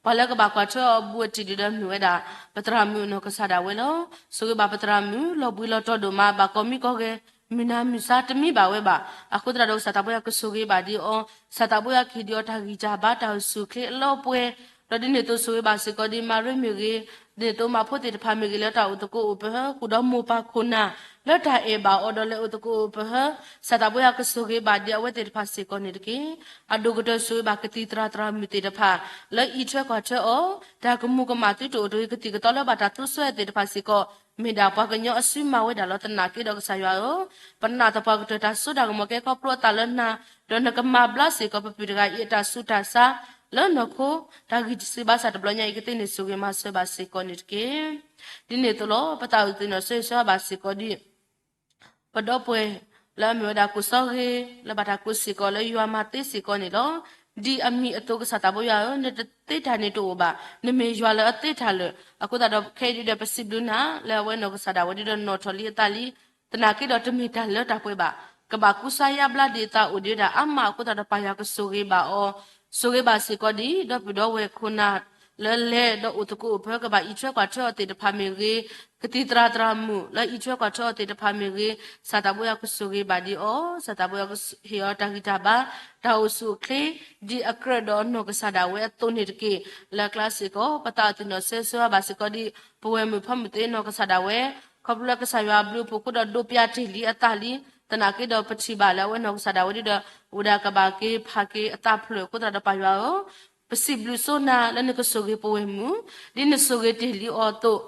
ပှၤလၢကဘၣ်ကွၢ်ထွဲအီၤဘူးအတံၢ်ဒုဒီးမ့ၢ်ဝဲဒၣ် ပသရၣ်မုၣ်အနီၢ်ကစၢ်ဒၣ်ဝဲလီၤ. ဆိၣ်ဂ့ၤဘၣ်ပသရၣ်မုၣ် လီၤဘှံးလီၤတီၤဒိၣ်မး ဘၣ်ကိးမံကိးဂၤ မုၢ်နၤမုၢ်ဆါတမံဘၣ်ဝဲဘၣ်. အဃိသတးဒီးကစၢ်သးပှၢ်ယွၤကဆိၣ်ဂ့ၤဘၣ်ဒံးအီၤ, ကစၢ်သးပှၢ်ယွၤကဟ့ၣ်ဒံးအီၤတၢ်ဂံၢ်တၢ်ဘါတၢ်အိၣ်ဆူၣ်အိၣ်ချ့အလီအပှဲၤ, ဒီးဒ်န့ၣ်အသိးဆိၣ်ဂ့ၤဘၣ်စ့ၢ်ကီးဒံး မၤရ့မ့ၢ်ဂ့ၤ, ဒ်န့ၣ်အသိးမၤဖိသ့ၣ်တဖၣ်မ့ၢ်ဂ့ၤ လၢတၢ်အိၣ်သကိးအိၣ်ပဟၢ ဃုာ်ဒီးမိၢ်ပၢ်ခိၣ်နၢ် လၢတၢ်အဲၣ်ဘၣ်အီၤဒီးလဲၤအိၣ်သကိးအိၣ်ပဟၢ, ကစၢ်သးပှၢ်ယွၤကဆိၣ်ဂ့ၤဘၣ်ဒံးအဝဲသ့ၣ်တဖၣ်စ့ၢ်ကီးန့ၣ်တက့ၢ်. အဒိၣ်ကတၢၢ်ဆိၣ်ဂ့ၤဘၣ်ကသံၣ်သရၣ်သရၣ်မုၣ်သ့ၣ်တဖၣ် လၢအံးထွဲကွၢ်ထွဲအီၤ, တၢ်ကမူၤကမၣ်သုတအိၣ်တဂ့ၤ ကသံၣ်ကသီလၢဘၣ်တၢ်သူစွဲသ့ၣ်တဖၣ်စ့ၢ်ကီး မ့ၢ်ဒၣ်ပှၤကညီအစုမၤဝဲဒၣ်လီၤ. သနာ်က့ဒီးကစၢ်ယွၤဧၢ, ပနာ်သပှၢ်ကတၢၢ်တၢ်စိတၢ်ကမီၤကဲခီဖျိအသးလၢနၤ, ဒီးနကမၤဘျါစ့ၢ်ကီးပပုၢ်တဂၤအံၤအတၢ်ဆူးတၢ်ဆါ လၢနီၢ်ခိတၢ်ဂံၢ်စၢ်ဘါစၢ်တဘျီညါအံၤကသ့ၣ်န့ၣ် ဆိၣ်ဂ့ၤမၤစၢၤဘၣ်စ့ၢ်ကီးန့ၣ်တက့ၢ်. ဒ်န့ၣ်အသိးလီၤ ပသးအိၣ်သ့ၣ်နီၣ်ဆၢဂ့ၤဆၢဝါဘၣ်စ့ၢ်ကီးဒ် ပဒီပုၢ်ဝဲၢ်လၢအမ့ၢ်ဝဲဒၣ်ကူၣ်စီဂ့ၤ လၢဘၣ်တၢ်ကိးစ့ၢ်ကီးလၢယွၤမၤသ့စ့ၢ်ကီးန့ၣ်လီၤ. ဒ်အမံၤအသိးကစၢ်သးဘိယွၤဧၢ, နတသ့တၢ်န့ၣ်တအိၣ်ဘၣ်, နမ့ၢ်ယွၤလၢအသ့တၢ်လၢာ်, အဃိသတးဒီးခဲအံၤဒ်ဒီးပစံးဘျုးနၤ လၢအဝဲနီၢ်ကစၢ်ဒၣ်ဝဲဒ်ဒီးနီၣ်ထီၣ်လံအသးလံ, သနာ်က့ဒီးတမ့ၢ်တၢ်လၢတၢ်ပှဲၤဘၣ်, ကဘၣ်ကူစါယါဘျါဒ်အသးအိၣ်ဒံးဝဲဒၣ်အါမးအဃိသတးဒီးပၢ်ယွၤကဆိၣ်ဂ့ၤဘၣ်အီၤ, ဆိၣ်ဂ့ၤဘၣ်စ့ၢ်ကီးဒ် ဒီပုၢ်ဒီဝဲၢ်ခိၣ်နၢ် လၢလဲၤဒီးအိၣ်သကိးအိၣ်ဖၢ ကဘၣ်အံးထွဲကွၢ်ထွဲအီၤသ့ၣ်တဖၣ်မ့ၢ်ဂ့ၤ, ကသံၣ်သရၣ်သရၣ်မုၣ်လၢအံးထွဲကွၢ်ထွဲအီၤသ့ၣ်တဖၣ်မ့ၢ်ဂ့ၤ, ကစၢ်သးဘိယွၤကဆိၣ်ဂ့ၤဘၣ်ဒံးအီၤ, ကစၢ်သးဘိယွၤကဟ့ၣ်အီၤတၢ်ဂံၢ်တၢ်ဘါ, တၢ်အိၣ်ဆူၣ်အိၣ်ချ့ ဒ်အကြၢးဒီးနီၢ်ကစၢ်ဒၣ်ဝဲအသိးန့ၣ်တက့ၢ်. လၢကျါစ့ၢ်ကီး ပသးအိၣ်သ့ၣ်နီၣ်ဆၢဂ့ၤဆၢဝါဘၣ်စ့ၢ်ကီးဒ် ပဝဲၢ်မုၣ်ဖီမုၣ်သ့နီၢ်ကစၢ်ဒၣ်ဝဲ, ခီဖျိလၢကစၢ်ယွၤအဘျုးအဖှိၣ်အဃိဒီးဒိးပျၢ်တ့ၢ်လံအသးလံ, သနာ်က့ဒီးပထံၣ်ဘၣ်လၢအဝဲနီၢ်ကစၢ်ဒၣ်ဝဲဒ်ဒီး အိၣ်ဝဲဒၣ်ကဘၣ်က့ၤဖးက့ၤအသးဖျၢၣ်အဃိသတးဒီးပၢ်ယွၤဧၢ, ပစံးဘျုးစိနၤလၢနကဆိၣ်ဂ့ၤပဝဲၢ်မုၣ်, ဒ်နဆိၣ်ဂ့ၤတ့ၢ်လံအီၤအသိး,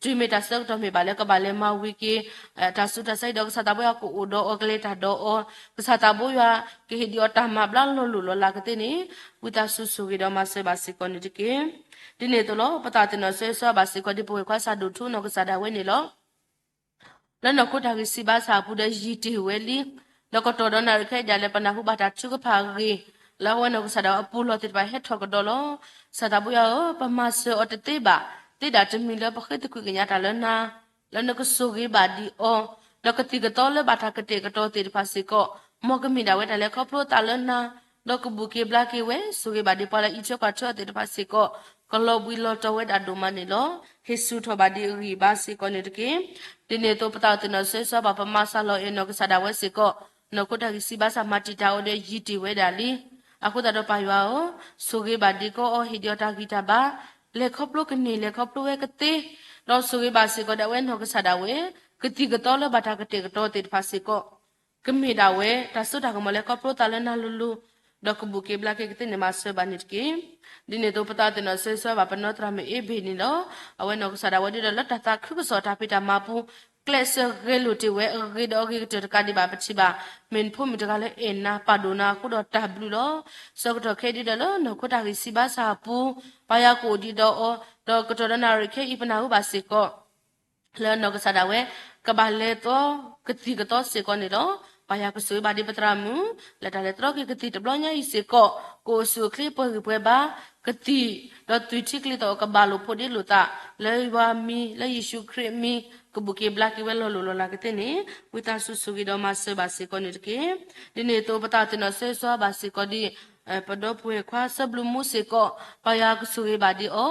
တုၤမ့ၢ်တၢ်ဆၢကတီၢ်မ့ၢ်ဘၣ်လၢကဘၣ်လဲၤမၤဝံၤက့ၤ တၢ်ဆူးတၢ်ဆါအံၤဒီး ကစၢ်သးဘိယွၤကအိၣ်ဒီးအီၤကလဲၤတၢ်ဒီးအီၤ, ကစၢ်သးဘိယွၤကဟ့ၣ်ဒံးအီၤတၢ်မၤဘျါလီၤလိၢ်လီၤလးကသ့န့ၣ်, ဝံသးစူၤဆိၣ်ဂ့ၤဒီးမၤစၢၤဘၣ်စ့ၢ်ကီးန့ၣ်တက့ၢ်. ဒ်န့ၣ်အသိးလီၤ ပသးအိၣ်သ့ၣ်နီၣ်ဆၢဂ့ၤဆၢဝါဘၣ်စ့ၢ်ကီးဒ် ပဝဲၢ်ခွါစၢ်ဒိၣ်ထူနီၢ်ကစၢ်ဒၣ်ဝဲန့ၣ်လီၤ. လၢနီၢ်ခိတၢ်ဂံၢ်စၢ်ဘါစၢ်အပူၤဒီးယံာ်တ့ၢ်ဝဲလံ, ဒီးကတီၢ်ဒီးနၣ်ရံၣ်ခဲအံၤဒၣ်လဲာ် ပနၢ်ဟူဘၣ်တၢ်ထုကဖၣ်အဂ့ၢ်, လၢအဝဲနီၢ်ကစၢ်ဒၣ်ဝဲအပူၤလီၢ်သ့ၣ်တဖၣ်ဟဲထီၣ်ကဒီးလီၤ. ကစၢ်သးဘိယွၤဧၢ, ပမၤစၢၤအီၤတသ့ဘၣ်, သ့ဒၣ်တမံၤလၢပဃ့သကွံာ်ကညးတၢ်လၢနၤ, လၢနကဆိၣ်ဂ့ၤဘၣ်ဒံးအီၤ, ဒီးကသံၣ်ကသီလၢဘၣ်တၢ်ကတဲာ်ကတီၤသ့ၣ်တဖၣ်စ့ၢ်ကီး, မ်ကမ့ၢ်ဒၣ်ဝဲတၢ်လဲၤခီဖျိအသးလၢနၤ, ဒီးကဘူၣ်က့ၤဘျါက့ၤဝဲ, ဆိၣ်ဂ့ၤဘၣ်ဒံးပှၤလၢအံးထွဲကွၢ်ထွဲအီၤသ့ၣ်တဖၣ်စ့ၢ်ကီး, ကလီၤဘှံးလီၤတီၤဝဲဒၣ်ဒိၣ်မးန့ၣ်လီၤ. ဟ့ၣ်ဆူၣ်ထီၣ်ဘၣ်ဒံးအဂံၢ်အဘါစ့ၢ်ကီးန့ၣ်တက့ၢ်. ဒ်န့ၣ်အသိး ပသးအိၣ်သ့ၣ်နီၣ်ဆၢဂ့ၤဆၢဝါဘၣ် ပမၤစၢ်လီၤအဲၣ်နီၢ်ကစၢ်ဒၣ်ဝဲစ့ၢ်ကီး, နီၢ်ခိတၢ်ဂံၢ်စၢ်ဘါစၢ်မၤတံာ်တာ်အီၤဒီးယံာ်တ့ၢ်ဝဲဒၣ်လံ. အဃိသတးဒီးပၢ်ယွၤဧၢ, ဆိၣ်ဂ့ၤဘၣ်ဒံးကအီၤ ဟ့ၣ်ဒံးအီၤတၢ်ဂံၢ်တၢ်ဘါ, လဲၤခီဖျိကန့ၢ် လဲၤခီဖျိဝဲကသ့, ဒီးဆိၣ်ဂ့ၤဘၣ်စ့ၢ်ကီးဒၣ်ဝဲနီၢ်ကစၢ်ဒၣ်ဝဲ, ကသံၣ်ကသီလၢဘၣ်တၢ်ကတဲာ်ကတီၤသ့ၣ်တဖၣ်စ့ၢ်ကီး ကမ့ၢ်ဒၣ်ဝဲ တၢ်စိတၢ်ကမီၤလၢခီဖျိသးလၢနၤလိၤလိၤ, ဒီးကဘူၣ်က့ၤဘျါက့ၤကသ့န့ၣ်မၤစၢၤဘၣ်န့ၣ်တက့ၢ်. ဒ်န့ၣ်အသိး ပသးအိၣ်သ့ၣ်နီၣ်ဆၢဂ့ၤဆၢဝါဘၣ်ပနီၢ်သရၣ်မုၣ်အ့ဘ့ၣ်န့ၣ်လီၤ. အဝဲနီၢ်ကစၢ်ဒၣ်ဝဲဒ်ဒီးလၢတၢ်သးခုကစီၣ်တၢ်ဖံးတၢ်မၤပူၤ, ကျဲးစၢးဂဲၤလိာ်တ့ၢ်ဝဲအဂ့ၤဒီးအဂ့ၤကတၢၢ်တကးဒံးဘၣ်ပထံၣ်ဘၣ်, မ့ၢ်နဖိမုၣ်တဂၤလၢအဲၣ်နၤပာ်ဒိၣ်နၤအဃိဒီးတၢ်ဘျုးလီၤ. ဆၢကတီၢ်ခဲအံၤဒ်ဒီးလၢနီၢ်ခိတၢ်ဂံၢ်စၢ်ဘါစၢ်အပူၤ, ပၢ်ယွၤကအိၣ်ဒံးဒီးအီၤ, ဒီးကတီၢ်ဒီးနၣ်ရံၣ်ခဲအံၤပနၢ်ဟူဘၣ်စ့ၢ်ကီး လၢနီၢ်ကစၢ်ဒၣ်ဝဲ ကဘၣ်လဲၤသီ ကသံၣ်ကသီစ့ၢ်ကီးန့ၣ်လီၤ. ပၢ်ယွၤကဆိၣ်ဂ့ၤဘၣ်ဒံးပသရၣ်မုၣ် လၢတၢ်လဲၤတြီက့ၤကသံၣ်တဘျီညါအံၤစ့ၢ်ကီး, ကအိၣ်ဆူၣ်အိၣ်ချ့ပှဲၤဂံၢ်ပှဲၤဘါ, ကသံၣ်ဒီးသွံၣ်ထံချ့သီးကဘၣ်လိာ်ဖိးဒ့လိာ်သး, လၢယွၤမံၤ လၢယ့ၣ်ၡူးခရံာ်မံၤ ကဘူၣ်က့ၤဘျါက့ၤဝဲလီၤလိၢ်လီၤလးကသ့န့ၣ်, ဝံသးစူၤဆိၣ်ဂ့ၤဒီးမၤစၢၤဘၣ်စ့ၢ်ကီးန့ၣ်တက့ၢ်. ဒ်န့ၣ်အသိး ပသးအိၣ်သ့ၣ်နီၣ်ဆၢဂ့ၤဆၢဝါဘၣ်စ့ၢ်ကီးဒ် ပဒီပုၢ်ဝဲၢ်ခွါစၢဘျုးမူစ့ၢ်ကီး, ပၢ်ယွၤကဆိၣ်ဂ့ၤဘၣ်ဒံးအီၤ,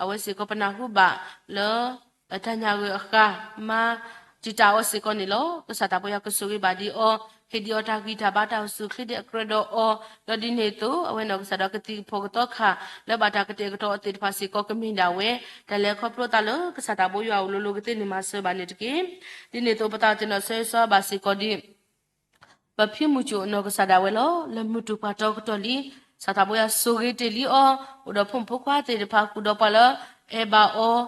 အဝဲစ့ၢ်ကီးပနၢ်ဟူဘၣ်လၢ တၢ်ညၣ်ဂၢၢ်အဃၢ် မၤတံာ်တာ်အီၤစ့ၢ်ကီးန့ၣ်လီၤ. ကစၢ်သးဘိယွၤကဆိၣ်ဂ့ၤဘၣ်ဒံးအီၤ, ဟ့ၣ်ဒံးအီၤတၢ်ဂံၢ်တၢ်ဘါတၢ်အိၣ်ဆူၣ်အိၣ်ချ့ဒ်အကြၢးဒီးအီၤ, ဒီးဒ်န့ၣ်အသိး အဝဲနီၢ်ကစၢ်ဒီးကသံၣ်ကဖိၣ်ကသီခါ လၢဘၣ်တၢ်ကတဲာ်ကတီၤအီၤသ့ၣ်တဖၣ်စ့ၢ်ကီး ကမ့ၢ်ဒၣ်ဝဲ တၢ်လဲၤခီဖျိသးလၢကစၢ်သးဘိယွၤအအိၣ်လိၤလိၤကသ့န့ၣ်မၤစၢၤဘၣ်န့ၣ်တက့ၢ်. ဒ်န့ၣ်အသိး ပသးအိၣ်သ့ၣ်နီၣ်ဆၢဂ့ၤဆၢဝါဘၣ်စ့ၢ်ကီးဒ် ပဖံမုၢ်ကၠိၣ်နီၢ်ကစၢ်ဒၣ်ဝဲလီၤ. လၢမုၢ်တူၢ်ပှၤတီကတီၢ်လံ, ကစၢ်သးဘိယွၤဆိၣ်ဂ့ၤတ့ၢ်လံအီၤ, အိၣ်ဒီးဖိမုၣ်ဖိခွါသ့ၣ်တဖၣ် ဃုာ်ဒီးပှၤလၢအဲၣ်ဘၣ်အီၤ,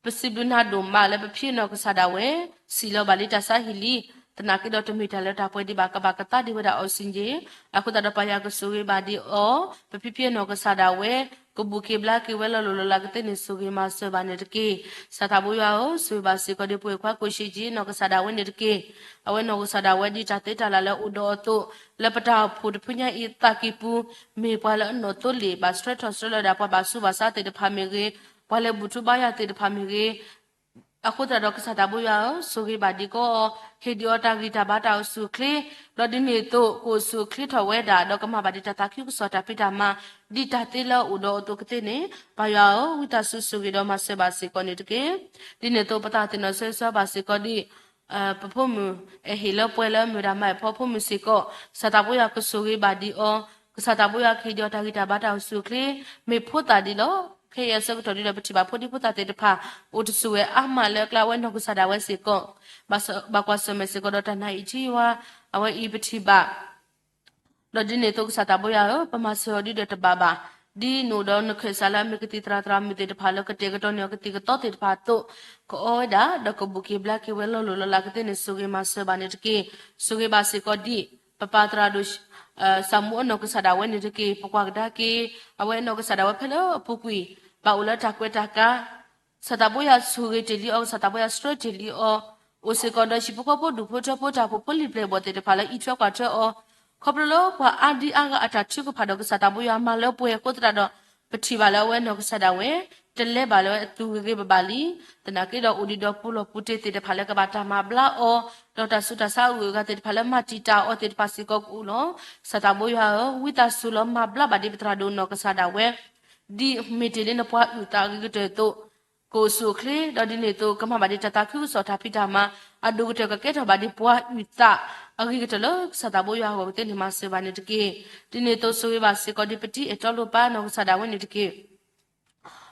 ပစံးဘျုးနၤဒိၣ်မးလၢပဖံနီၢ်ကစၢ်ဒၣ်ဝဲ စံၣ်လီၤဘၣ်လံတၢ်ဆါဟံၣ်လံ. သနာ်က့ဒီးတမ့ၢ်တၢ်လၢတၢ်ပှဲၤဒံးဘၣ် ကဘၣ်ကသါဒံးဝဲဒၣ်အီစံၣ်ယ့ၣ်, အဃိသတးဒီးပၢ်ယွၤကဆိၣ်ဂ့ၤဘၣ်ဒံးအီၤ, ပဖံဖံနီၢ်ကစၢ်ဒၣ်ဝဲ ကဘူၣ်က့ၤဘျါက့ၤဝဲလီၤလိၢ်လီၤလးကသ့န့ၣ် ဆိၣ်ဂ့ၤမၤစၢၤဘၣ်န့ၣ်တက့ၢ်. ကစၢ်သးဘိယွၤဧၢ, ဆိၣ်ဂ့ၤဘၣ်စ့ၢ်ကီးဒ်ပဝဲၢ်ခွါကိၣ်ရှ့ၣ်ကၠံနီၢ်ကစၢ်ဒၣ်ဝဲန့ၣ်တက့ၢ်. အဝဲနီၢ်ကစၢ်ဒၣ်ဝဲဒ်တၢ်သ့တၢ်လၢ်လၢအိၣ်ဒီးအီၤအသိး, လၢပတၢ်အိၣ်ဖှိၣ်တဖုညါအံၤသးကံၢ်ပူၤ, မ့ၢ်ပှၤလၢအနီၢ်သိလ့ၣ်ဘၣ်ဆှၢထီၣ်ဆှၢလီၤဝဲဒၣ်ပှၤဘၣ်ဆူးဘၣ်ဆါသ့ၣ်တဖၣ်မ့ၢ်ဂ့ၤ, ပှၤလဲၤဘူၣ်ထူဘါယွၤသ့ၣ်တဖၣ်မ့ၢ်ဂ့ၤ, အဃိသတးဒီးကစၢ်သးဘိယွၤဧၢ, ဆိၣ်ဂ့ၤဘၣ်ဒံးကအီၤ, ဟ့ၣ်ဒံးအီၤတၢ်ဂံၢ်တၢ်ဘါတၢ်အိၣ်ဆူၣ်အိၣ်ချ့, ဒီးဒ်န့ၣ်အသိး ကအိၣ်ဆူၣ်အိၣ်ချ့ထီၣ်ဝဲဒၣ် ဒီးကမၤဘၣ်ဒံးတၢ်သးခုကစီၣ်တၢ်ဖံးတၢ်မၤ ဒ်တၢ်သ့လၢအအိၣ်ဒီးအီၤအသိးကသ့န့ၣ်, ပၢ်ယွၤဧၢ, ဝံသးစူၤဆိၣ်ဂ့ၤဒီးမၤစၢၤဘၣ်စ့ၢ်ကီးန့ၣ်တက့ၢ်. ဒ်န့ၣ်အသိး ပသးအိၣ်သ့ၣ်နီၣ်ဆၢဂ့ၤဆၢဝါဘၣ်စ့ၢ်ကီးဒ် ပဖိမုၣ် အဲၣ်ဟ့ၣ်လၢပှဲၤလၢအမ့ၢ်ဝဲဒၣ်မၤအဲၣ်ဖီဖိမုၣ်စ့ၢ်ကီး, ကစၢ်သးဘိယွၤကဆိၣ်ဂ့ၤဘၣ်ဒံးအီၤ, ကစၢ်သးဘိယွၤကဟ့ၣ်ဒံးအီၤတၢ်ဂံၢ်တၢ်ဘါတၢ်အိၣ်ဆူၣ်အိၣ်ချ့, မ့ၢ်ဖိသၣ်ဒံးလီၤ. ခဲအံၤအဆၢကတီၢ်ဒ်ဒီးပထံၣ်ဘၣ်ဖိဒံဖိသၣ်သ့ၣ်တဖၣ် အိၣ်တဆူၣ်ဝဲအါမးလၢအကျါ အဝဲနီၢ်ကစၢ်ဒၣ်ဝဲစ့ၢ်ကီး, ဘၣ်ကွၢ်ဆၢၣ်မဲာ်စ့ၢ်ကီးဒီးတၢ်နာ်အံၤထံယွၤ, အဝဲအံၤပထံၣ်ဘၣ် ဒီးဒ်န့ၣ်အသိးကစၢ်သးဘိယွၤဧၢ, ပမၤစၢၤအီၤဒ်ဒီးတဘၣ်ဘၣ်, ဒ်နအိၣ်ဒီးနခၢၣ်စးလၢအမ့ၢ်ကသံၣ်သရၣ်သရၣ်မုၣ်သ့ၣ်တဖၣ်လၢကတဲာ်ကတီၤန့ၢ်အီၤကသံၣ်ကသီသ့ၣ်တဖၣ်အသိး, ကအီဝဲဒၣ် ဒီးကဘူၣ်က့ၤဘျါက့ၤဝဲလီၤလိၢ်လီၤလးကသ့န့ၣ် ဆိၣ်ဂ့ၤမၤစၢၤဘၣ်န့ၣ်တက့ၢ်. ဆိၣ်ဂ့ၤဘၣ်စ့ၢ်ကီးဒ် ပပၢ်သရၣ်ဒိၣ် စးမူအနီၢ်ကစၢ်ဒၣ်ဝဲန့ၣ်တက့ၢ်. ပကွၢ်ကဒါက့ၤ အဝဲနီၢ်ကစၢ်ဒၣ်ဝဲဖဲလၢအပူၤကွံာ် ဘၣ်အိၣ်လၢတၢ်ကွဲးတၢ်ကါ ကစၢ်သးဘိယွၤဆိၣ်ဂ့ၤတ့ၢ်လံအီၤ, ကစၢ်သးဘိယွၤဆှၢတ့ၢ်လံအီၤ, အိၣ်စ့ၢ်ကီးဒီးဟံၣ်ဖိဃီဖိ ဒူၣ်ဖိထၢဖိ တၢ်အိၣ်ဖှိၣ်ဖိလံၤပျဲၢ်ဘီၣ်သ့ၣ်တဖၣ်လၢအံးထွဲကွၢ်ထွဲအီၤ, ခီဖျိလၢပှၤအါဒံအါဂၤအတၢ်ထုကဖၣ်ဒီးကစၢ်သးဘိယွၤမၤလၢပှဲၤအဃိသတးဒီး ပထံၣ်ဘၣ်လၢအဝဲနီၢ်ကစၢ်ဒၣ်ဝဲ တလဲၤဘၣ်လၢအသူၣ်ဂ့ၤဂ့ၤဘၣ်ဘၣ်လံ. သနာ်က့ဒီးအိၣ်ဒံးဒီးပူၤလီၢ်ပူၤတ့ၢ်သ့ၣ်တဖၣ်လၢကဘၣ်တၢ်မၤဘျါအီၤ, ဒီးတၢ်ဆူးတၢ်ဆါအဂုၤအဂၤသ့ၣ်တဖၣ်လၢမၤတံာ်တာ်အီၤသ့ၣ်တဖၣ်စ့ၢ်ကီးကအိၣ်လီၤ. ကစၢ်သးဘိယွၤဧၢ, ဝံသးစူၤလီၤမၤဘျါဘၣ်ဒံးပသရၣ်ဒိၣ်နီၢ်ကစၢ်ဒၣ်ဝဲ ဒ်မ့ၢ်တ့ၢ်လံနပှၤအုၣ်သးအဂ့ၤကတၢၢ်အသိး ကအိၣ်ဆူၣ်အိၣ်ချ့, ဒီးဒ်န့ၣ်အသိးကမၤဘၣ်ဒံးတၢ်သးခုကစီၣ်တၢ်ဖံးတၢ်မၤ အဒိၣ်ကတၢၢ်ကကဲထီၣ်ဘၣ်ဒံးပှၤအုၣ်သးအဂ့ၤကတၢၢ်လၢကစၢ်သးဘိယွၤအဂီၢ်ကသ့န့ၣ်မၤစၢၤဘၣ်န့ၣ်တက့ၢ်. ဒ်န့ၣ်အသိးဆိၣ်ဂ့ၤဘၣ်စ့ၢ်ကီးဒံးပတံၤအဲၣ်တီလိၤပၢ်နီၢ်ကစၢ်ဒၣ်ဝဲန့ၣ်တက့ၢ်.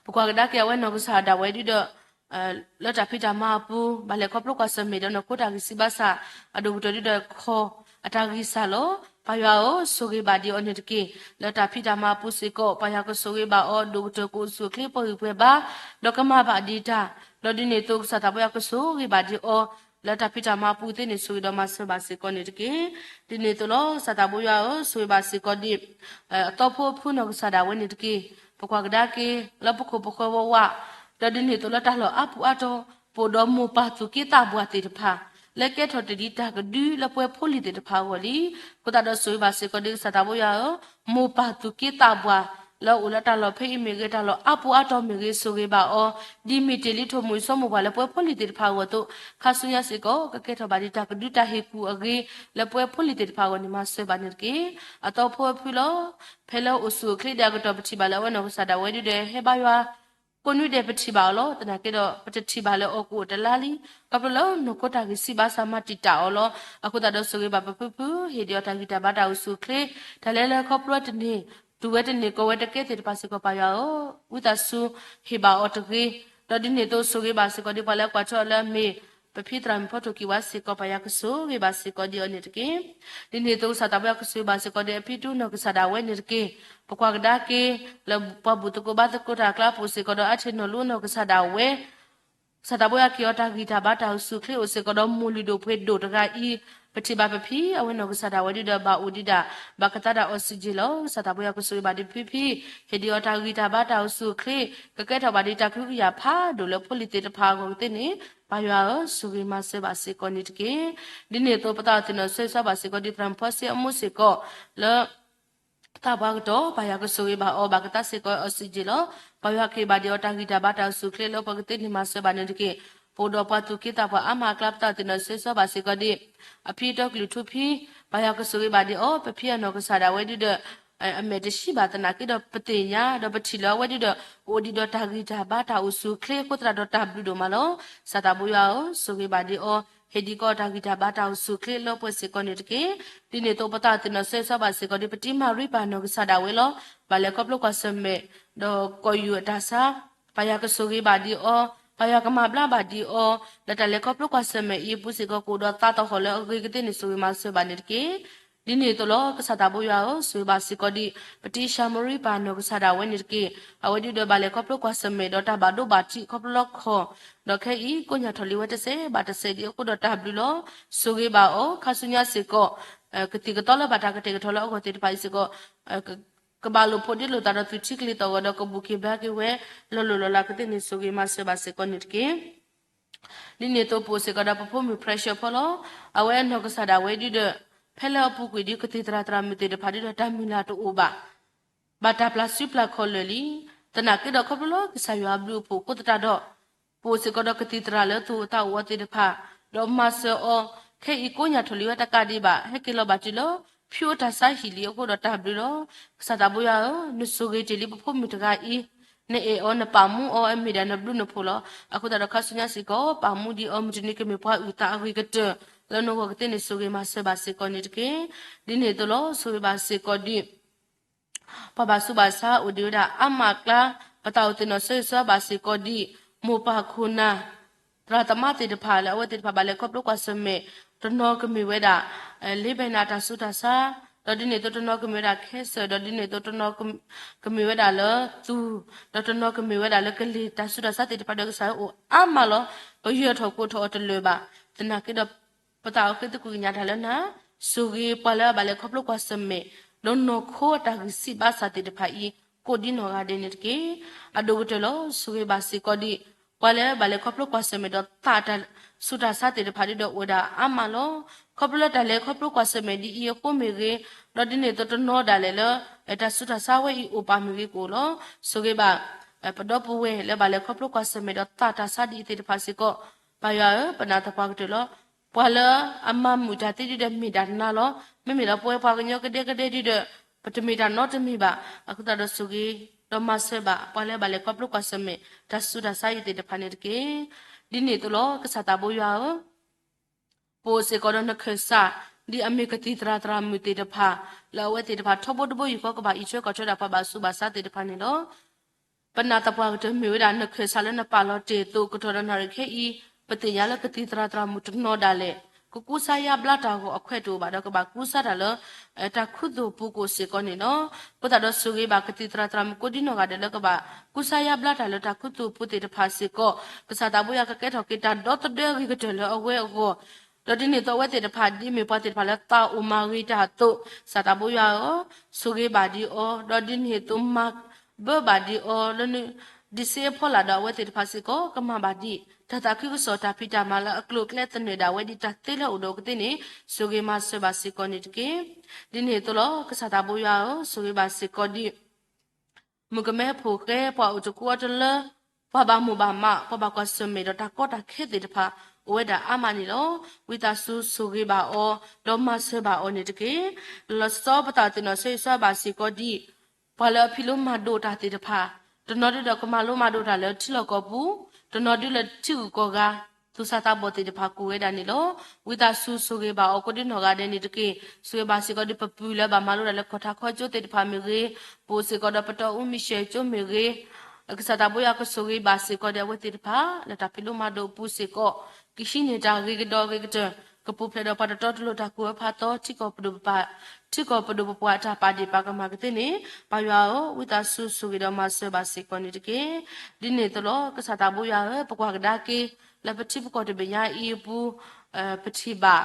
ပကွၢ်ကဒါက့ၤအဝဲနီၢ်ကစၢ်ဒၣ်ဝဲဒုဒီး လၢတၢ်ဖံးတၢ်မၤအပူၤ ဘၣ်လဲၤခီဖျိကွၢ်ဆၢၣ်မဲာ်ဒီးနီၢ်ခိတၢ်ဂံၢ်စၢ်ဘါစၢ် အဒိၣ်ကတၢၢ်ဒုဒီးခီၣ်အတၢ်ဂံၢ်စၢ်လီၤ. ပၢ်ယွၤဧၢ, ဆိၣ်ဂ့ၤဘၣ်ဒံးအီၤန့ၣ်တက့ၢ်. လၢတၢ်ဖံးတၢ်မၤအပူၤစ့ၢ်ကီး ပၢ်ယွၤကဆိၣ်ဂ့ၤဘၣ်အီၤ ဒိၣ်ကတၢၢ်ကအိၣ်ဆူၣ်အိၣ်ချ့ပှၤဂံၢ်ပှၤဘါ ဒီးကမၤဘၣ်ဒံးတၢ်, ဒီးဒ်န့ၣ်အသိးကစၢ်သးဘိယွၤကဆိၣ်ဂ့ၤဘၣ်ဒံးအီၤ လၢတၢ်ဖံးတၢ်မၤအပူၤသ့န့ၣ် ဆိၣ်ဂ့ၤဒီးမၤစၢၤဘၣ်စ့ၢ်ကီးန့ၣ်တက့ၢ်. ဒ်န့ၣ်အသိးလီၤ ကစၢ်သးဘိယွၤဧၢ, ဆိၣ်ဂ့ၤဘၣ်စ့ၢ်ကီးဒံး အသီဖိအဖုနီၢ်ကစၢ်ဒၣ်ဝဲန့ၣ်တက့ၢ်. ပကွၢ်ကဒါက့ၤ လၢပခိၣ်ပဃၢၤဝးဝး ဒီးဒ်န့ၣ်အသိးလၢတၢ်လီၢ်အါပူၤအါတီၤ ပအိၣ်ဒီးမိၢ်ပၢ်သူၣ်က့သးပှၢ်သ့ၣ်တဖၣ် လၢကဲထီၣ်တ့ၢ်ဒံးတၢ်ကဒုလၢပှဲၤဖိလံၤသ့ၣ်တဖၣ်အဂီၢ်လံ. အဃိသတးဒီးဆိၣ်ဂ့ၤဘၣ်စ့ၢ်ကီးဒံးကစၢ်သးဘိယွၤဧၢ, မိၢ်ပၢ်သူၣ်က့သးပှၢ် လၢအအိၣ်လၢတၢ်လီၢ်ဖဲအံၤမ့ၢ်ဂ့ၤ တၢ်လီၢ်အါပူၤအါတီၤမ့ၢ်ဂ့ၤ ဆိၣ်ဂ့ၤဘၣ်အီၤ ဒ်မ့ၢ်တ့ၢ်လံထိၣ်မူၣ်အံၤစီၤမိၢ်ပှၢ်လၢပှဲၤဖိလံၤသ့ၣ်တဖၣ်အဂီၢ်အသိး ခါဆူညါစ့ၢ်ကီး ကကဲထီၣ်ဘၣ်ဒံးတၢ်ကဒုတၢ်ဟ့ၣ်ကူၣ်အဂ့ၤ လၢပှဲၤဖိလံၤသ့ၣ်တဖၣ်အဂီၢ်န့ၣ် မၤစၢၤဘၣ်န့ၣ်တက့ၢ်. အသီဖိအဖုလီၤ. ဖဲလၢအိၣ်ဆူၣ်အိၣ်ချ့ဒံးအကတီၢ် ပထံၣ်ဘၣ်လၢအဝဲနီၢ်ကစၢ်ဒၣ်ဝဲဒုဒီး ဟဲဘါယွၤ ကိးနွံဒဲးပထံၣ်ဘၣ်အီၤလီၤ. သနာ်က့ဒီး ပတထံၣ်ဘၣ်လၢအီၤကအိၣ်တလါလံ. ခီဖျိလၢနီၢ်ခိတၢ်ဂံၢ်စၢ်ဘါစၢ်မၤတံာ်တာ်အီၤလီၤ. အဃိသတးဒီးဆိၣ်ဂ့ၤဘၣ်ပဖုဖု ဟ့ၣ်ဒံးအီၤတၢ်ဂံၢ်တၢ်ဘါတၢ်အိၣ်ဆူၣ်အိၣ်ချ့ တၢ်လဲၤလဲၤခီဖျိတန့ၢ် တူၢ်ဝဲတန့ၢ် ကီၢ်ဝဲတကဲသ့ၣ်တဖၣ်စ့ၢ်ကီး ပၢ်ယွၤဧၢ, ဝံသးစူၤဟ့ၣ်ဘၣ်အီၤတဂ့ၤ, ဒီးဒ်န့ၣ်အသိးဆိၣ်ဂ့ၤဘၣ်စ့ၢ်ကီးဒံးပှၤလၢအကွၢ်ထွဲအီၤလၢအမ့ၢ် ပဖံသရၣ်မုၣ်ဖီထိၣ်ကံၤဝါစ့ၢ်ကီး ပၢ်ယွၤကဆိၣ်ဂ့ၤဘၣ်စ့ၢ်ကီးဒံးအီၤန့ၣ်တက့ၢ်. ဒ်န့ၣ်အသိးကစၢ်သးဘိယွၤကဆိၣ်ဂ့ၤဘၣ်စ့ၢ်ကီးဒံးအဖံတူနီၢ်ကစၢ်ဒၣ်ဝဲန့ၣ်တက့ၢ်. ပကွၢ်ကဒါက့ၤ လၢပှၤဘူၣ်သကိးဘါသကိးတၢ်အကျါပူၤစ့ၢ်ကီးဒီး အါထံးနီၢ်လူနီၢ်ကစၢ်ဒၣ်ဝဲ ကစၢ်သးဘိယွၤက့ၤအီၤတၢ်ဂံၢ်တၢ်ဘါတၢ်အိၣ်ဆူၣ်အိၣ်ချ့အိၣ်စ့ၢ်ကီးဒီးမိၢ်လုၢ်ဒိၣ်ပှ့ၤဒိၣ်တဂၤအံၤ ပထံၣ်ဘၣ်ပဖံ အဝဲနီၢ်ကစၢ်ဒၣ်ဝဲဒုဒီး ဘၣ်အိၣ်ဒံးဒၣ် ဘၣ်ကသါဒၣ်အီစံၣ်ကၠ့ၣ်လီၤ. ကစၢ်သးဘိယွၤကဆိၣ်ဂ့ၤဘၣ်ဒံးဖံဖံ ဟ့ၣ်ဒံးအီၤတၢ်ဂံၢ်တၢ်ဘါတၢ်အိၣ်ဆူၣ်အိၣ်ချ့ ကကဲထီၣ်ဘၣ်ဒံးတၢ်ကဟုကယာ်ဖးဒိၣ်လၢဖိလံၤသ့ၣ်တဖၣ်အဂီၢ်ကသ့န့ၣ် ပၢ်ယွၤဧၢ, ဆိၣ်ဂ့ၤမၤစၢၤဘၣ်စ့ၢ်ကီးန့ၣ်တက့ၢ်. ဒ်န့ၣ်အသိးပသးအိၣ်သ့ၣ်နီၣ်ဆၢဂ့ၤဆၢဝါဘၣ်စ့ၢ်ကီးဒံးသရၣ်မုၣ်ဖီစ့အမိၢ်စ့ၢ်ကီး လၢ သးပှၢ်ကတီၢ် ပၢ်ယွၤကဆိၣ်ဂ့ၤဘၣ်အီၤ ဘၣ်ကသါစ့ၢ်ကီးအီစံၣ်ကၠ့ၣ်လီၤ. ပၢ်ယွၤက့ၤဘၣ်ဒံးအီၤတၢ်ဂံၢ်တၢ်ဘါတၢ်အိၣ်ဆူၣ်အိၣ်ချ့လၢပှၤကသ့န့ၣ်မၤစၢၤဘၣ်န့ၣ်တက့ၢ်. ပအိၣ်ဒီးပှၤသူၣ်က့သးပှၢ်အါမးအကျါ ပသးအိၣ်သ့ၣ်နီၣ်ဆၢဂ့ၤဆၢဝါဘၣ်စ့ၢ်ကီးဒံး အဖံအတီကလုၢ်ထူဖံ ပၢ်ယွၤကဆိၣ်ဂ့ၤဘၣ်ဒံးအီၤ ပဖံအနီၢ်ကစၢ်ဒၣ်ဝဲဒုဒီး အမဲာ်တဆှံဘၣ်သနာ်က့ဒီး ပသ့ၣ်ညါဒီးပထံၣ်လၢအဝဲဒုဒီး အိၣ်ဒံးဒီးတၢ်ဂံၢ်တၢ်ဘါတၢ်အိၣ်ဆူၣ်အိၣ်ချ့အဃိသတးဒီးတၢ်ဘျုးဒိၣ်မးလီၤ. ကစၢ်သးဘိယွၤဧၢ, ဆိၣ်ဂ့ၤဘၣ်ဒံးအီၤ ဟ့ၣ်ဒံးကီးတၢ်ဂံၢ်တၢ်ဘါတၢ်အိၣ်ဆူၣ်အိၣ်ချ့လၢပှဲၤစ့ၢ်ကီးန့ၣ်တက့ၢ်. ဒ်န့ၣ်အသိးပသးအိၣ်သ့ၣ်နီၣ်ဆၢဂ့ၤဆၢဝါဘၣ်စ့ၢ်ကီးဒံး ပတံၤမၤရံပၢ်နီၢ်ကစၢ်ဒၣ်ဝဲလီၤ. ဘၣ်လဲၤခီဖျိကွၢ်ဆၢၣ်မဲာ် ဒီးကီၢ်ယူၢ်အတၢ်ဆါ ပၢ်ယွၤကဆိၣ်ဂ့ၤဘၣ်ဒံးအီၤ, ပၢ်ယွၤကမၤဘျါဘၣ်ဒံးအီၤ လၢတၢ်လဲၤခီဖျိကွၢ်ဆၢၣ်မဲာ်အံၤအပူၤစ့ၢ်ကီး ကအိၣ်ဒီးသးသဟီၣ်လၢအဂ့ၤကသ့န့ၣ် ဆိၣ်ဂ့ၤမၤစၢၤဘၣ်န့ၣ်တက့ၢ်. ဒ်န့ၣ်အသိးလီၤ ကစၢ်သးဘိယွၤဧၢ, ဆိၣ်ဂ့ၤဘၣ်စ့ၢ်ကီးဒံး ပတံၤၡၤမရံပၢ်နီၢ်ကစၢ်ဒၣ်ဝဲန့ၣ်တက့ၢ်. အဝဲဒုဒီးဘၣ်လဲၤခီဖျိကွၢ်ဆၢၣ်မဲာ်ဒီးတၢ်ဘၣ်ဒိဘၣ်ထံးခီဖျိလၢခီၣ်, ဒီးခဲအံၤကိးညၣ်ထီၣ်လံဝဲတစဲးဘၣ်တစဲးဒံးအဃိဒီးတၢ်ဘျုးလီၤ. ဆိၣ်ဂ့ၤဘၣ်အီၤ ခါဆူညါစ့ၢ်ကီး ကသံၣ်ကသီလၢဘၣ်တၢ်ကတဲာ်ကတီၤလၢအဂီၢ်သ့ၣ်တဖၣ်အံၤစ့ၢ်ကီး ကဘၣ်လိာ်ဖိးဒ့လိာ်သးဒီးသူၣ်ထံကလံၤသီၣ်ဂီၤဒီး ကဘူၣ်က့ၤဘါက့ၤဝဲ လီၤလိၢ်လီၤလးကသ့န့ၣ် ဆိၣ်ဂ့ၤမၤစၢၤဘၣ်စ့ၢ်ကီးန့ၣ်တက့ၢ်. ဒ်န့ၣ်အသိးပအိၣ်စ့ၢ်ကီးဒီးပဖိမုၣ် pressure ဖီလီၤ. အဝဲအနီၢ်ကစၢ်ဒၣ်ဝဲဒုဒီး ဖဲလၢအပူၤကွံာ်ဒ် ကသံၣ်သရၣ်သရၣ်မုၣ်သ့ၣ်တဖၣ်ဒုဒီး တၢ်မုၢ်လၢ်တအိၣ်ဘၣ် ဘၣ်တၢ်ပျၢ်စုပျၢ်ခီၣ်လၢာ်လံ. သနာ်က့ဒီးခီဖျိလၢကစၢ်ယွၤအဘျုးအဖှိၣ်အဃိသတးဒီး ပအိၣ်စ့ၢ်ကီးဒီးကသံၣ်သရၣ်လၢသူၣ်အိၣ်သးအိၣ်အီၤသ့ၣ်တဖၣ်, ဒီးမၤစၢၤအီၤ, ခဲအံၤကိးညၣ်ထီၣ်လံဝဲတကးဒံးဘၣ် ဟဲက့ၤလီၤဘၣ်တုၤလၢ ဖၠူအတၢ်ဆါဟံၣ်လံအဃိဒီးတၢ်ဘျုးလီၤ. ကစၢ်သးဘိယွၤဧၢ, နဆိၣ်ဂ့ၤတ့ၢ်လံပဖိမုၣ်တဂၤအံၤ, နအဲၣ်အီၤနပာ်မူအီၤ အမ့ၢ်ဒၣ်နဘျုးနဖှိၣ်လီၤ. အဃိသတးဒီးခါဆူညါစ့ၢ်ကီး ပာ်မူဒံးအီၤ မုၢ်တနံၤကမ့ၢ်ပှၤအုၣ်သးအဂ့ၤကတၢၢ် လၢနဂီၢ်ကသ့န့ၣ် ဆိၣ်ဂ့ၤမၤစၢၤဘၣ်စ့ၢ်ကီးန့ၣ်တက့ၢ်. ဒ်န့ၣ်အသိးလီၤ ဆိၣ်ဂ့ၤဘၣ်စ့ၢ်ကီးဒံး ပှၤဘၣ်ဆူးဘၣ်ဆါအိၣ်ဒံးဝဲဒၣ်အါမးအကျါ, ပသးအိၣ်သ့ၣ်နီၣ်ဆၢဂ့ၤဆၢဝါဘၣ်စ့ၢ်ကီးဒံး မိၢ်ပၢ်ခိၣ်နၢ် သရၣ်သမါသ့ၣ်တဖၣ် လၢအဝဲသ့ၣ်တဖၣ်ဘၣ်လဲၤခီဖျိကွၢ်ဆၢၣ်မဲာ်, တနီၤကမ့ၢ်ဝဲဒၣ် လ့ဘဲနၤတၢ်ဆူးတၢ်ဆါ, ဒီးဒ်န့ၣ်အသိးတနီၤကမ့ၢ်ဝဲဒၣ် cancer, ဒီးဒ်န့ၣ်အသိးတနီၤကမ့ၢ်ဝဲဒၣ်လၢသူၣ်, ဒီးတနီၤကမ့ၢ်ဝဲဒၣ်လၢကလ့ၤတၢ်ဆူးတၢ်ဆါသ့ၣ်တဖၣ်ဒီးကစၢ်ဧၢအိၣ်အါမးလီၤ. ပယၢၤထီၣ်ကိးထီၣ်အီၤတလၢာ်ဘၣ်. သနာ်က့ဒီး ပသးအိၣ်ဃ့သကွံာ်ကညးတၢ်လၢနၤ ဆိၣ်ဂ့ၤပှၤလၢအဘၣ်လဲၤခီဖျိကွၢ်ဆၢၣ်မဲာ် ဒီးနီၢ်ခိအတၢ်ဂံၢ်စၢ်ဘါစၢ်သ့ၣ်တဖၣ်အံၤ ကိးဒံနီၢ်ဂၤဒဲးန့ၣ်တက့ၢ်. အဒိၣ်ကတၢၢ်လီၤ ဆိၣ်ဂ့ၤဘၣ်စ့ၢ်ကီးဒံး ပှၤလၢအဘၣ်လဲၤခီဖျိကွၢ်ဆၢၣ်မဲာ်ဒီးသးတၢ်ဆူးတၢ်ဆါသ့ၣ်တဖၣ်ဒ်ဒီးအိၣ်ဝဲဒၣ်အါမးလီၤ. ခီဖျိလၢတၢ်လဲၤခီဖျိကွၢ်ဆၢၣ်မဲာ်ဒ်အံၤအဃိမ့ၢ်ဂ့ၤ, ဒီးဒ်န့ၣ်အသိးတနီၤဒၣ်လဲာ်လၢ တၢ်ဆူးတၢ်ဆါဝဲအံၤအိၣ်ပာ်မ့ၢ်ဂ့ၤကအိၣ်လီၤ. ဆိၣ်ဂ့ၤဘၣ် ပဒီပုၢ်ဝဲၢ်လၢဘၣ်လဲၤခီဖျိကွၢ်ဆၢၣ်မဲာ်ဒီးသးတၢ်ဆါဒ်အံၤသ့ၣ်တဖၣ်စ့ၢ်ကီး, ပၢ်ယွၤဧၢ, ပနာ်သပှၢ်ကတၢၢ်လီၤ. ပှၤလၢအမၤမုာ်တၢ်သ့ဒ်ဒီးမ့ၢ်ဒၣ်နၤလီၤ. မ့မ့ၢ်ဒီးပဝဲပှၤကညီကဒဲကဒဲဒ်ဒီး ပတမ့ၢ်တၢ်နီတမံၤဘၣ်. အဃိသတးဒီးဆိၣ်ဂ့ၤ ဒီးမၤစၢၤဘၣ် ပှၤလၢအဘၣ်လဲၤခီဖျိကွၢ်ဆၢၣ်မဲာ် တၢ်ဆူးတၢ်ဆါအံၤသ့ၣ်တဖၣ်န့ၣ်တက့ၢ်. ဒ်န့ၣ်အသိးလီၤ ကစၢ်သးဘိယွၤဧၢ, ပအိၣ်စ့ၢ်ကီးဒီးနခၢၣ်စး ဒ်အမ့ၢ်ကသံၣ်သရၣ်သရၣ်မုၣ်သ့ၣ်တဖၣ် လၢအဝဲသ့ၣ်တဖၣ်ထီဘိတဘိယူၢ်ဃီ ကဘၣ်အံးထွဲကွၢ်ထွဲဒၣ်ပှၤဘၣ်ဆူးဘၣ်ဆါသ့ၣ်တဖၣ်န့ၣ်လီၤ. ပနာ်သပှၢ်ကတၢၢ်မ့ၢ်ဝဲဒၣ် နခၢၣ်စးလၢနပာ်လီၤတ့ၢ်အသိး ကတီၢ်ဒီးနၣ်ရံၣ်ခဲအံၤ ပသ့ၣ်ညါလၢကသံၣ်သရၣ်သရၣ်မုၣ်တနီၤဒၣ်လဲာ် ကကူစါယါဘျါတၢ်ဂီၤအခွဲးတအိၣ်ဘၣ်ဒီး ကဘၣ်ကူစါတၢ်လၢ တၢ်ခူသူၣ်ပူၤကအိၣ်စ့ၢ်ကီးန့ၣ်လီၤ. အဃိသတးဒီးဆိၣ်ဂ့ၤဘၣ်ကသံၣ်သရၣ်သရၣ်မုၣ်ကိးဒံနီၢ်ဂၤဒဲးလၢကဘၣ်ကူစါယါဘျါတၢ်လၢတၢ်ခူသူၣ်ပူၤသ့ၣ်တဖၣ်စ့ၢ်ကီး, ကစၢ်သးဘိယွၤကကဲထီၣ်က့ၤတၢ်ဒီသဒၢအဂ့ၤကတၢၢ်လၢအဝဲအဂီၢ် ဒီးဒ်န့ၣ်အသိးအဝဲသ့ၣ်တဖၣ် ဒ်မ့ၢ်ပှၤသ့ၣ်တဖၣ်လၢသးအိၣ်မၤဂ့ၤတၢ်အသိး, ကစၢ်သးဘိယွၤဧၢ, ဆိၣ်ဂ့ၤဘၣ်ဒံးအီၤ, ဒီးဒ်န့ၣ်အသိးမၤဘၢဘၣ်ဒံးအီၤလၢ ဒံးစ့အဖီလာ်ဒီးအဝဲသ့ၣ်တဖၣ်စ့ၢ်ကီး ကမၤဘၣ်ဒံး တၢ်သးခုကစီၣ်တၢ်ဖံးတၢ်မၤလၢအကျိၤအကျဲသနၢၣ်ဒၣ်ဝဲဒ်တၢ်သ့လၢအိၣ်ဒီးအကသ့န့ၣ် ဆိၣ်ဂ့ၤမၤစၢၤဘၣ်စ့ၢ်ကီးန့ၣ်တက့ၢ်. ဒ်န့ၣ်အသိးလီၤ ကစၢ်သးဘိယွၤဧၢ, ဆိၣ်ဂ့ၤဘၣ်စ့ၢ်ကီးဒံး မုၣ်ကမဲဖိၣ်ဃဲ ပှၤအိၣ်တကူအီၤတလၢ ပှၤဘၣ်မိၢ်ဘၣ်မး ပှၤဘၣ်ကွၢ်ဆၢၣ်မဲာ်ဒီးတၢ်ကီတၢ်ခဲသ့ၣ်တဖၣ် အိၣ်ဝဲဒၣ်အါမးန့ၣ်လီၤ. ဝံသးစူၤဆိၣ်ဂ့ၤဘၣ်အီၤ ဒီးမၤစၢၤဘၣ်အီၤန့ၣ်တက့ၢ်. လီၤဆီပသးသ့ၣ်နီၣ်ဆၢဂ့ၤဆၢဝါဘၣ်စ့ၢ်ကီးဒံး ပှၤလၢအဖံးလိမၤဒိးတၢ်သ့ၣ်တဖၣ်, တနီၤဒုဒီးကမၤလိမၤဒိးတၢ်လၢထံလီၢ်ကီၢ်ပူၤ, တနီၤဒုလၢထံဂုၤကီၢ်ဂၤ သူၣ်စၢ်သးဘီၣ်သ့ၣ်တဖၣ်ကအိၣ်ဝဲဒၣ်န့ၣ်လီၤ. ဝံသးစူၤဆိၣ်ဂ့ၤဘၣ်အီၤကိးဒံနီၢ်ဂၤဒဲးန့ၣ်တက့ၢ်. ဆိၣ်ဂ့ၤဘၣ်စ့ၢ်ကီးဒံးပပုၢ်လၢဘၣ်မၤလိဒၣ်လၢကီၢ်ထးခီကၠိသ့ၣ်တဖၣ်မ့ၢ်ဂ့ၤ, ပအိၣ်စ့ၢ်ကီးဒီးပတီၢ်အူမံၤၡဲၣ်ကၠိမ့ၢ်ဂ့ၤ, ကစၢ်သးဘိယွၤကဆိၣ်ဂ့ၤဘၣ်စ့ၢ်ကီးဒံးအဝဲသ့ၣ်တဖၣ် လၢတၢ်ဖံးလိမၤဒိးအပူၤစ့ၢ်ကီး, ကဟံးန့ၢ်တၢ်ဂ့ၤကဒီးဂ့ၤကတၢၢ်, ကပူၤဖျဲးဒီးပှၤတတီတလိၤတၢ်ကူၣ်အၢဖးသီ ထံကီၢ်ပဒိၣ်ပပှၢ်, ထံကီၢ်ပဒိၣ်ပပှၢ်အတၢ်ပာ်ဒ့ၣ်ပာ်ကမၣ်ကသ့န့ၣ်, ပၢ်ယွၤဧၢ, ဝံသးစူၤဆိၣ်ဂ့ၤဒီးမၤစၢၤဘၣ်စ့ၢ်ကီးန့ၣ်တက့ၢ်. ဒ်န့ၣ်အသိးလီၤ ကစၢ်သးဘိယွၤဧၢ, ပကွၢ်ကဒါက့ၤ လၢပထံပကီၢ်တဘ့ၣ်ညါအံၤအပူၤ, ပထံၣ်ဘၣ်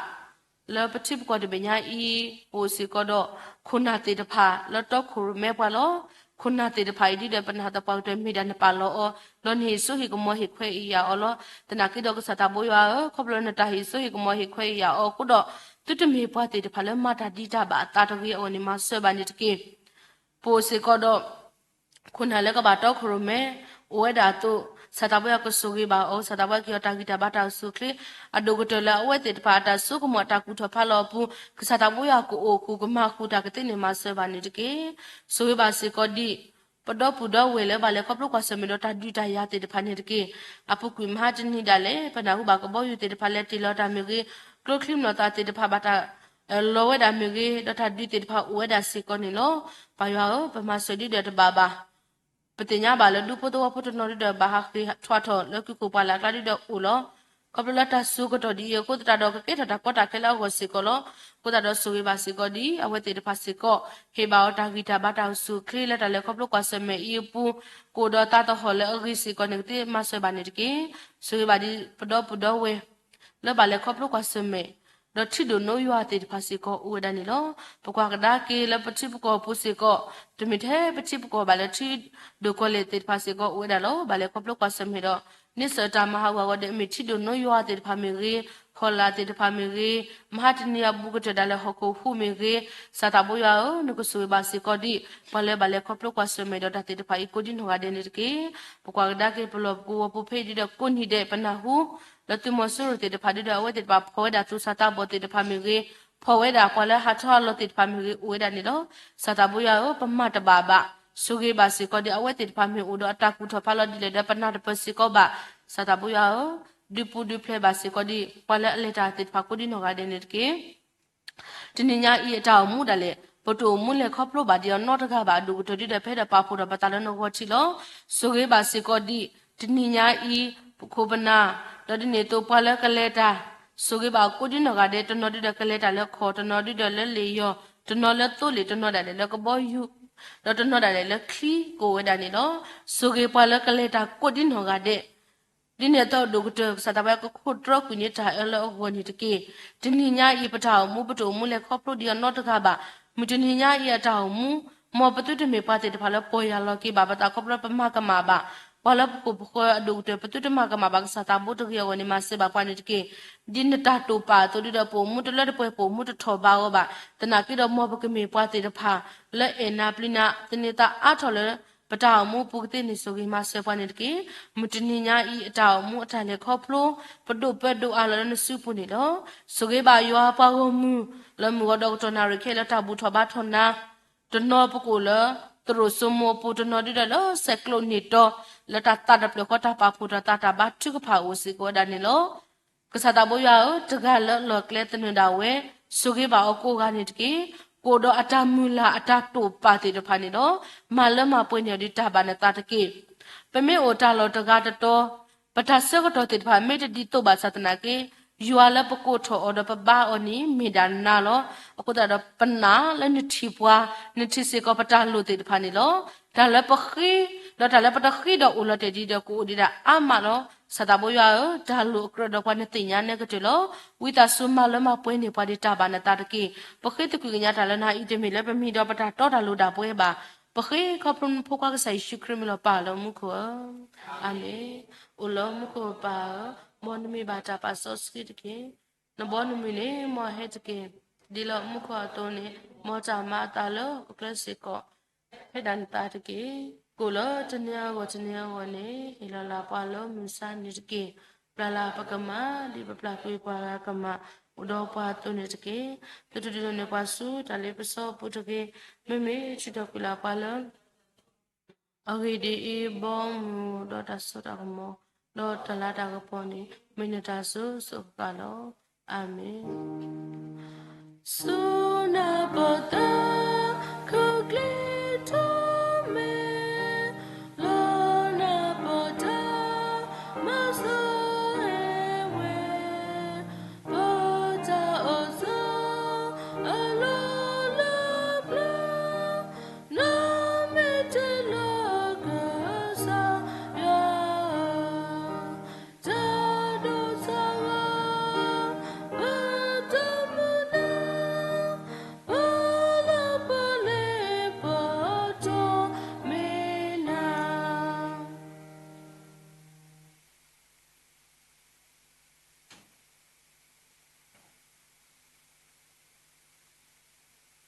လၢပထံပကီၢ်တဘ့ၣ်ညါအံၤ ပအိၣ်စ့ၢ်ကီးဒီး ခိၣ်နၢ်သ့ၣ်တဖၣ် လၢတီခိၣ်ရိၣ်မဲပှၤလီၤ. ခိၣ်နၢ်သ့ၣ်တဖၣ်အံၤဒ်ဒီးပနၢ်သပှၢ်ကတၢၢ်မ့ၢ်ဒၣ်နပာ်လီၤအီၤ, ဒီးနဟ့ၣ်စိဟ့ၣ်ကမီၤဟ့ၣ်ခွဲးဟ့ၣ်ယာ်အီၤလီၤ. သနာ်က့ဒီးကစၢ်သးဘိယွၤဧၢ, ခီဖျိလၢနတၢ်ဟ့ၣ်စိဟ့ၣ်ကမီၤဟ့ၣ်ခွဲးဟ့ၣ်ယာ်အီၤအဃိဒီး, သုတမ့ၢ်ပှၤသ့ၣ်တဖၣ်လၢမၤတၢ်ဒံးတၢ်ဘၣ်အသးတဂ့ၤအဂီၢ်န့ၣ် မၤစၢၤဘၣ်န့ၣ်တက့ၢ်. ပအိၣ်စ့ၢ်ကီးဒီး ခိၣ်နၢ်လၢကဘၣ်တီခိၣ်ရိၣ်မဲ အိၣ်ဝဲဒၣ်အသိး, ကစၢ်သးဘိယွၤကဆိၣ်ဂ့ၤဘၣ်အီၤ, ကစၢ်သးဘိယွၤကဟ့ၣ်အီၤတၢ်ဂံၢ်တၢ်ဘါတၢ်အိၣ်ဆူၣ်အိၣ်ချ့, အဒိၣ်ကတၢၢ်လၢအဝဲသ့ၣ်တဖၣ်အတၢ်စိကမီၤအတၢ်ကူၣ်ထီၣ်ဖးလီၤအပူၤ, ကစၢ်သးဘိယွၤကအိၣ်ဃုာ်ကမၤဃုာ်တၢ်ကသ့န့ၣ်မၤစၢၤဘၣ်န့ၣ်တက့ၢ်. ဆိၣ်ဂ့ၤဘၣ်စ့ၢ်ကီးဒံး ပဒီပုၢ်ဒီဝဲၢ်လၢဘၣ်လဲၤခီဖျိကွၢ်ဆၢၣ်မဲာ်ဒီးတၢ်ဒုးတၢ်ယၤသ့ၣ်တဖၣ်န့ၣ်တက့ၢ်. အပူၤကွံာ်မဟါတနံၤဒၣ်လဲာ် ပနၢ်ဟူဘၣ်ကဘီယူၤသ့ၣ်တဖၣ်လဲၤတ့ၢ်လီၤတၢ်မ့ၢ်ဂ့ၤ, ကျိချံမျိာ်သၣ်သ့ၣ်တဖၣ်ဘၣ်တၢ် လီၤဝဲဒၣ်မ့ၢ်ဂ့ၤ, ဒီးတၢ်ဒုးသ့ၣ်တဖၣ်အိၣ်ဝဲဒၣ်စ့ၢ်ကီးန့ၣ်လီၤ. ပၢ်ယွၤဧၢ, ပမၤစၢၤဒ်ဒီးတဘၣ်ဘၣ်. ပသ့ၣ်ညါဘၣ်လၢဒူဖိသဝီဖိတနီၤဒ်ဒီးဘၣ်ဟးဃ့ၢ်ထွဲထီၣ်လၢကုၢ်ခိၣ်ပှၢ်လၢ်အကျါဒ်ဒီးအိၣ်လီၤ. ခီဖျိလၢတၢ်စိၤကတီၢ်ဒ်အံၤအဃိသတးဒီး ကကဲထီၣ်တၢ်ကီတၢ်ခဲလၢအဂီၢ်စ့ၢ်ကီးလီၤ. အဃိသတးဒီးဆိၣ်ဂ့ၤဘၣ်စ့ၢ်ကီးဒ်အဝဲသ့ၣ်တဖၣ်စ့ၢ်ကီး, ဟ့ၣ်ဘၣ်အီၤတၢ်ဂံၢ်တၢ်ဘါတၢ်အိၣ်ဆူၣ်အိၣ်ချ့လၢတၢ်လဲၤခီဖျိကွၢ်ဆၢၣ်မဲာ်အံၤအပူၤ, ကအိၣ်ဒီးသးသဟီၣ်လၢအဂ့ၤစ့ၢ်ကီးန့ၣ်ကသ့မၤစၢၤဘၣ်န့ၣ်တက့ၢ်. ဆိၣ်ဂ့ၤဘၣ်ဒ်ပဒီပုၢ်ဒီဝဲၢ် လၢဘၣ်လဲၤခီဖျိကွၢ်ဆၢၣ်မဲာ်, ဒီးထံဒိၣ်နိယွၤသ့ၣ်တဖၣ်စ့ၢ်ကီးအိၣ်ဝဲဒၣ်န့ၣ်လီၤ. ပကွၢ်ကဒါက့ၤလၢပထံပကီၢ်ပူၤစ့ၢ်ကီး, တမ့ၢ်ထဲပထံပကီၢ်ဘၣ်လၢထံဒိၣ်ကီၢ်လဲၢ်သ့ၣ်တဖၣ်စ့ၢ်ကီးအိၣ်ဝဲဒၣ်လီၤ. ဘၣ်လဲၤခီဖျိကွၢ်ဆၢၣ်မဲာ်ဒီး န့ဆၢၣ်တၢ်မၤဟးဂူာ်ဟးဂီၤဒဲး မ့ၢ်ထံဒိၣ်နိယွၤသ့ၣ်တဖၣ်မ့ၢ်ဂ့ၤ, ဖီလာ်သ့ၣ်တဖၣ်မ့ၢ်ဂ့ၤ, မဟါတနံၤအဘူးကတၢၢ်ဒၣ်လဲာ်ဟီၣ်ခိၣ်ဟူးမ့ၢ်ဂ့ၤ, ကစၢ်သးဘိယွၤဧၢ, နကဆိၣ်ဂ့ၤဘၣ်စ့ၢ်ကီးဒ် ပှၤလၢဘၣ်လဲၤခီဖျိကွၢ်ဆၢၣ်မဲာ်ဒီးတၢ်သ့ၣ်တဖၣ်အံၤကိးဒ်နီၢ်ဂၤဒဲးန့ၣ်တက့ၢ်. ပကွၢ်ကဒါက့ၤပလီၢ်ပကဝီၤပူၤဖဲအံၤဒ်ဒီး ကိးနံၤဒဲးပနၢ်ဟူ လၢသုးမီၤစိရိၤသ့ၣ်တဖၣ်ဒ်ဒီး အဝဲသ့ၣ်တဖၣ်ဖီၣ်ဝဲဒၣ်သူၣ်စၢ်သးဘီၣ်သ့ၣ်တဖၣ်မ့ၢ်ဂ့ၤ, ဖီၣ်ဝဲဒၣ်ပှၤလၢဟးထီၣ်ဟးလီၤသ့ၣ်တဖၣ်မ့ၢ်ဂ့ၤ အိၣ်ဝဲဒၣ်န့ၣ်လီၤ. ကစၢ်သးဘိယွၤဧၢ, ပမၤတဘၣ်ဘၣ်. ဆိၣ်ဂ့ၤဘၣ်စ့ၢ်ကီးဒ်အဝဲသ့ၣ်တဖၣ်မ့ၢ်အိၣ်ဒီးအတၢ်ကူၣ်ထီၣ်ဖးလီၤဒ်လဲၣ်ဒီး ပနၢ်တပၢၢ်စ့ၢ်ကီးဘၣ်. ကစၢ်သးဘိယွၤဧၢ, ဒုးပူၤဒုးဖျဲးဘၣ်စ့ၢ်ကီးဒ် ပှၤလၢအလဲၤတၢ်သ့ၣ်တဖၣ်ကိးဒ်နီၢ်ဂၤဒဲးန့ၣ်တက့ၢ်. တနံၤညါအံၤအတၢ်အိၣ်မူဒၣ်လဲာ် ပတအိၣ်မူလဲၤခီဖျိဘၣ်ဒံးအီၤနီတဂၤဘၣ်. အဒိၣ်ကတၢၢ်ဒ်ဒီး ပဟဲဒီးပာ်ဖှိၣ်ထီၣ်ပသးလၢနဂီၢ်ထံးလီၤ. ဆိၣ်ဂ့ၤဘၣ်စ့ၢ်ကီးဒ် တနံၤညါအံၤ ပခိၣ်ပနၢ်, ဒီးဒ်န့ၣ်အသိးပှၤလၢကလဲၤတၢ်, ဆိၣ်ဂ့ၤဘၣ်အီၤကိးဒ်နီၢ်ဂၤဒဲး, တနီၤဒ်ဒီးကလဲၤတၢ်လၢခီၣ်, တနီၤဒ်ဒီးလၢလ့ၣ်ယီၤ, တနီၤလၢသိလ့ၣ်, တနီၤဒၣ်လဲာ်လၢကဘီယူၤ, ဒီးတနီၤဒၣ်လဲာ်လၢချံကအိၣ်ဝဲဒၣ်န့ၣ်လီၤ. ဆိၣ်ဂ့ၤပှၤလၢကလဲၤတၢ်ကိးဒ်နီၢ်ဂၤဒဲး ဒ်န့ၣ်အသိးဒိၣ်ကတၢၢ် ကစၢ်သးပှၢ်ကခိၣ်တြီကွံာ်န့ၢ်တၢ်အၢလၢအဂီၢ်န့ၣ်တက့ၢ်. တနံၤညါအံၤ ပတၢ်အိၣ်မူ ပတအိၣ်မူလဲၤခီဖျိဒံးအီၤနီတဂၤဘၣ်. မုၢ်တနံၤညါအံၤအတၢ်အိၣ်မူ မ်ပသုတမ့ၢ်ပှၤသ့ၣ်တဖၣ်လၢပီၢ်ယၢ်လီၤက့ၤဘၣ်ပသးခီဖျိလၢပမၤကမၣ်ဘၣ် ပှၤလၢပခိၣ်ပဃၢၤအဒိၣ်ကတၢၢ် ပသုတမၤကမၣ်ဘၣ် ကစၢ်သးဘိတဂ့ၤအဂီၢ်န့ၣ် မၤစၢၤဘၣ်ပှၤန့ၣ်တက့ၢ်. ဒ်နတၢ်တိာ်ပာ်အသိး ဒ်ဒီးပအိၣ်မူတလၢတပှဲၤ ပအိၣ်မူတထီၣ်ဘးအီၤဘၣ်. သနာ်က့ဒီး မ်ပကမ့ၢ်ပှၤသ့ၣ်တဖၣ် လၢအဲၣ်နၤပျံၤနၤ သန့ၤသးအါထီၣ်လၢ ပတၢ်အိၣ်မူပူၤကသ့န့ၣ် ဆိၣ်ဂ့ၤမၤစၢၤပှၤန့ၣ်တက့ၢ်. မုၢ်တနံၤညါအံၤ အတၢ်အိၣ်မူအတၢ်လဲၤခီဖျိ ပဒိၣ်ပၢဒိၣ်အါလီၤလၢနစုပူၤန့ၣ်လီၤ. ဆိၣ်ဂ့ၤဘၣ်ယွၤပှၤဂီၢ်မုၢ် လၢမုၢ်ဂီၤဒီးကတီၢ်နၣ်ရံၣ်ခဲလၢာ် တၢ်ဘူၣ်ထီၣ်ဘါထီၣ်နၤ တနီၤပကအိၣ်လၢ သရိာ်စိမိၤအပူၤ တနီၤဒုဒီးလၢဆဲးကျိးန့ၢ်တီ လၢတၢ်သးတဖျၢၣ်ဃီ တၢ်ပာ်ဖှိၣ်ထီၣ်သး တၢ်ဘါထုကဖၣ်အိၣ်စ့ၢ်ကီးဝဲဒၣ်န့ၣ်လီၤ. ကစၢ်သးဘိယွၤဧၢ, တဂၤလၢအလီၢ်ကျဲသနၢၣ်ဒၣ်ဝဲ, ဆိၣ်ဂ့ၤဘၣ်အီၤကိးဂၤန့ၣ်တက့ၢ်. ကအိၣ်ဒီးအတၢ်မုၢ်လၢ်အတၢ်တိာ်ပာ်သ့ၣ်တဖၣ်န့ၣ်ဒီး မၤလၢမၤပှဲၤန့ၢ်အီၤဒံးတၢ်ဘၣ်နသးတက့ၢ်. ပမ့ၢ်အိၣ်တၢ်လီၢ်တဂၤတတီၤ ပတၢ်ဆၢကတီၢ်သ့ၣ်တဖၣ် မ့ၢ်တဒ်သိးဘၣ်ဆၣ်သနာ်က့ ယွၤလၢပကိးထီၣ်အီၤဒီးပဘါအီၤန့ၣ် မ့ၢ်ဒၣ်နၤလီၤ. အဃိသတးဒီးပနာ်လၢနထံၣ်ပှၤ, နထံၣ်စ့ၢ်ကီးပတၢ်လိၣ်သ့ၣ်တဖၣ်န့ၣ်လီၤ. တၢ်လၢပဃ့, ဒီးတၢ်လၢပတဃ့ဒီးအိၣ်လီၤတဲာ်ဒံးဒီးကအိၣ်ဒံးဒၣ်အါမးလီၤ. ကစၢ်သးဘိယွၤဧၢ, တၢ်လိၣ်အကြၢးဒီးပှၤနသ့ၣ်ညါနဲကတၢၢ်လီၤ. ဝံသးစူၤမၤလၢမၤပှဲၤန့ၢ်ပှၤဒံးတၢ်ဘၣ်နသးတက့ၢ်. ပဃ့သကွံာ်ကညးတၢ်လၢနၤအံၤ တမ့ၢ်လၢပမံၤဒီးပတၢ်တီတၢ်လိၤဒၣ်ပှဲၤဘၣ်. ပဃ့ခီဖျိနဖိခွါကစၢ်ယ့ၣ်ၡူးခရံာ်မံၤလီၤပၢ်လၢမူခိၣ်ဧၢ. အၤမ့ၣ်. အိၣ်လၢမူခိၣ်ပၢ်ဧၢ, မ်နမံၤဘၣ်တၢ်ပာ်စီဆှံတက့ၢ်. နဘီနမုၢ်န့ၣ် မ်အဟဲတက့ၢ်. ဒ်လၢမူခိၣ်အသိးန့ၣ် မ်တၢ်မၤအသးလၢဟီၣ်ခိၣ်ချၢစ့ၢ်ကီး ဟဲဒၣ်နသးတက့ၢ်. ကိၣ်လၢတနံၤအဂီၢ်တနံၤအဂီၢ်န့ၣ် ဟ့ၣ်လီၤလၢ်ပှၤလၢမုၢ်ဆါန့ၣ်တက့ၢ်. ပျၢ်လၢ်ပကမၣ် ဒ်ပပျၢ်ကွံာ်ပှၤဂၤကမၣ် အိၣ်ဒီးပှၤအသိးန့ၣ်တက့ၢ်. သုတဒုးဒိးန့ၢ်ပှၤဆူတၢ်လ့ပစီအပူၤတဂ့ၤ. မ့မ့ၢ်ထုးထီၣ်ကွံာ်လၢ်ပှၤလၢ အဂ့ၢ်ဒ်အံၤ, ဘီမုၢ်ဒီးတၢ်စိတၢ်ကမီၤ ဒီးတၢ်လၤတၢ်ကပီၤန့ၣ် မ့ၢ်နတၢ်စိစိဃၣ်ဃၣ်လီၤ. အၤမ့ၣ်. ဆူနၢ်ပၢၢ်သၢ ခုၣ်ကျ့ထီၣ်မဲာ် လၢနၢ်ပၢၢ်တၢ်မၤစၢၤဝဲ ပတၢ်အိၣ်ဆူအလီၢ်လၢပျၢၤ နမ့ၢ်တၢ်လၢကစၢ်ယွၤ တၢ်ဒိၣ်စၢ်ဝါ ပတၢ်မုၢ်လၢ် ပလၢပလ့ပတီၢ်မ့ၢ်နၤ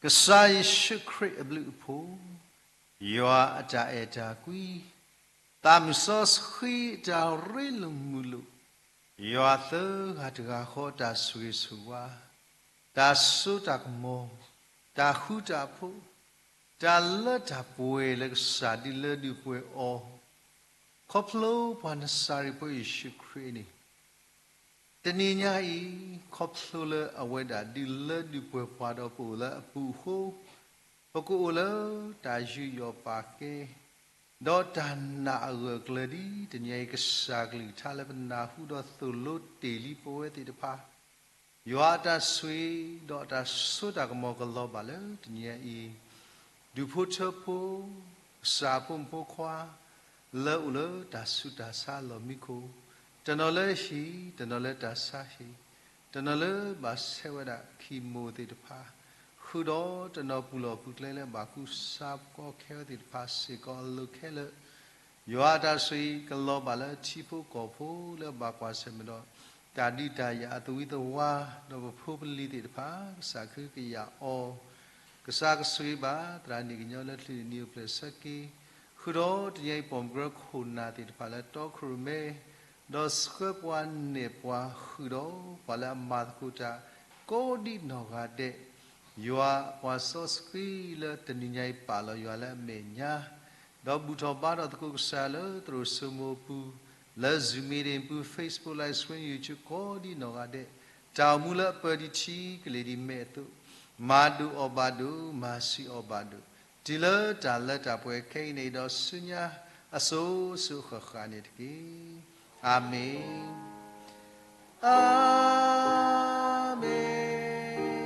ကစၢ်ယ့ၣ်ၡူးခရံာ်အဘျုးအဖှိၣ်, ယွၤအတၢ်အဲၣ်တၢ်ကွံ, သးမုၢ်စီဆှံအတၢ်ရ့လိာ်မုာ်လိာ်, ယွၤသၢဂၤတဂၤဃီအတၢ်ဆိၣ်ဂ့ၤဆိၣ်ဝါ, တၢ်စိတၢ်ကမီၤ, တၢ်ဃူတၢ်ဖိး, တၢ်လၢတၢ်ပှဲၤလၢကစၢ်ဒုးလၢဒုးပှဲၤအီၤ, ခီဖျိပှၤနစၤရ့းဖိယ့ၣ်ၡူးခရံာ်န့ၣ် တနံၤညါအံၤ ခီဖျိလၢအဝဲဒၣ်ဒုးလၢဒုးပှဲၤပှၤဒီးပအိၣ်လၢအပူၤအဃိ, ပကအိၣ်လၢတၢ်ယူးယီၣ်ပာ်ကဲ ဒီးတၢ်နာ်အဂၢၢ်အကျၢၤဒ်တနံၤအံၤ ကစၢ်ကလုၢ်ကထါလၢပနၢ်ဟူဒီးသိၣ်လိတ့ၢ်လံပဝဲသ့ၣ်တဖၣ် ယွၤအတၢ်ဆိၣ်ဂ့ၤဒီးအတၢ်စိတၢ်ကမီၤကလီၤဘၣ်လၢတနံၤအံၤ, ဒူၣ်ဖိထၢဖိ, ကစၢ်ဖိမုၣ်ဖိခွါ, လၢအိၣ်လၢတၢ်ဆူးတၢ်ဆါအလီၢ်မံခိၣ်, တနီၤလၢဟံၣ်, တနီၤလၢတၢ်ဆါဟံၣ်, တနီၤလၢဘၣ်ဆဲးဝဲဒၣ်ခံမိၢ်သ့ၣ်တဖၣ်, ဃုာ်ဒီးတနီၤပူၤလီၢ်ပူၤကျဲလၢဘၣ်ကူစါကီခဲဝဲသ့ၣ်တဖၣ်စ့ၢ်ကီးအလိၤခဲလၢာ် ယွၤအတၢ်ဆိၣ်ဂ့ၤကလီၤဘၣ်လၢထံဖိကီၢ်ဖိလၢအဘၣ်ကွၢ်ဆၢၣ်မဲာ်ဒီး တၢ်ဒုးတၢ်ယၤအသဝံသဝါ, ဒီးပဖိပလံၤသ့ၣ်တဖၣ် ကစၢ်ကဟုကယာ်အီၤ, ကစၢ်ကဆိၣ်ဂ့ၤဘၣ်သရၣ်န့ၣ်ကညီလၢချံးန့ၢ်အပျဲၢ်ဆၢက့ၤ, ဃုာ်ဒီးတနံၤအံၤပိာ်မုၣ်ကရၢခိၣ်နၢ်သ့ၣ်တဖၣ်လၢတီခိၣ်ရိၣ်မဲ, ဒီးဆှၢပှၤနဲၣ်ပှၤဃုာ်ဒီးပှၤလၢအမၤသကိးတၢ် ကိးဒံးနီၢ်ဂၤဒဲး ယွၤအပှၤစီဆှံလၢတနံၤညါအံၤပာ်လီၤယွၤလၢအမဲာ်ညါ, ဒီးဘူၣ်ထီၣ်ဘါထီၣ်သကိးကစၢ်လၢသရိာ်စိမိၤအပူၤ, လၢ Zoom meeting ပူၤ, Facebook live stream, YouTube ကိးဒံးနီၢ်ဂၤဒဲး, တၢ်အိၣ်မူလၢအပၢဒံးထံကလ့ၤဒံးမဲာ်အသိး, မၤဒိၣ်အီၣ်ဘၣ်ဒိၣ်, မၤဆံးအီၣ်ဘၣ်ဒိၣ်, တုၤလၢတၢ်လၢတၢ်ပှဲၤခဲအံၤန့ၣ်ဒီးဆူညါ အစိၤစိၤဃၣ်ဃၣ်န့ၣ်တက့ၢ်. အၤမ့ၣ်. အၤမ့ၣ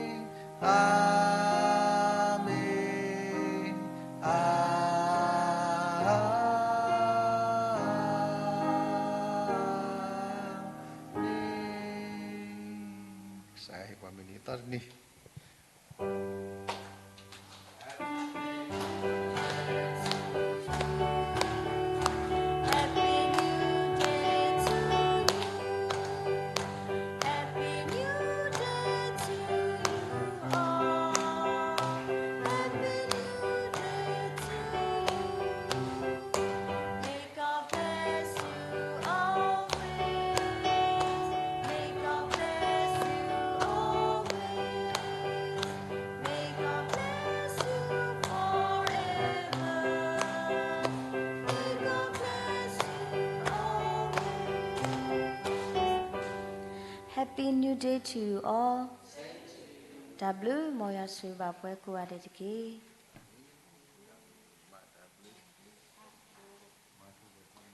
်, အၤမ့ၣ်, အၤ မုၢ်နံၤအသီတနံၤ Happy New Day to you all. တၢ်ဘျုး မ်ယွၤဆိၣ်ဂ့ၤဘၣ်ပှၤကိးဂၤဒဲးတက့ၢ်.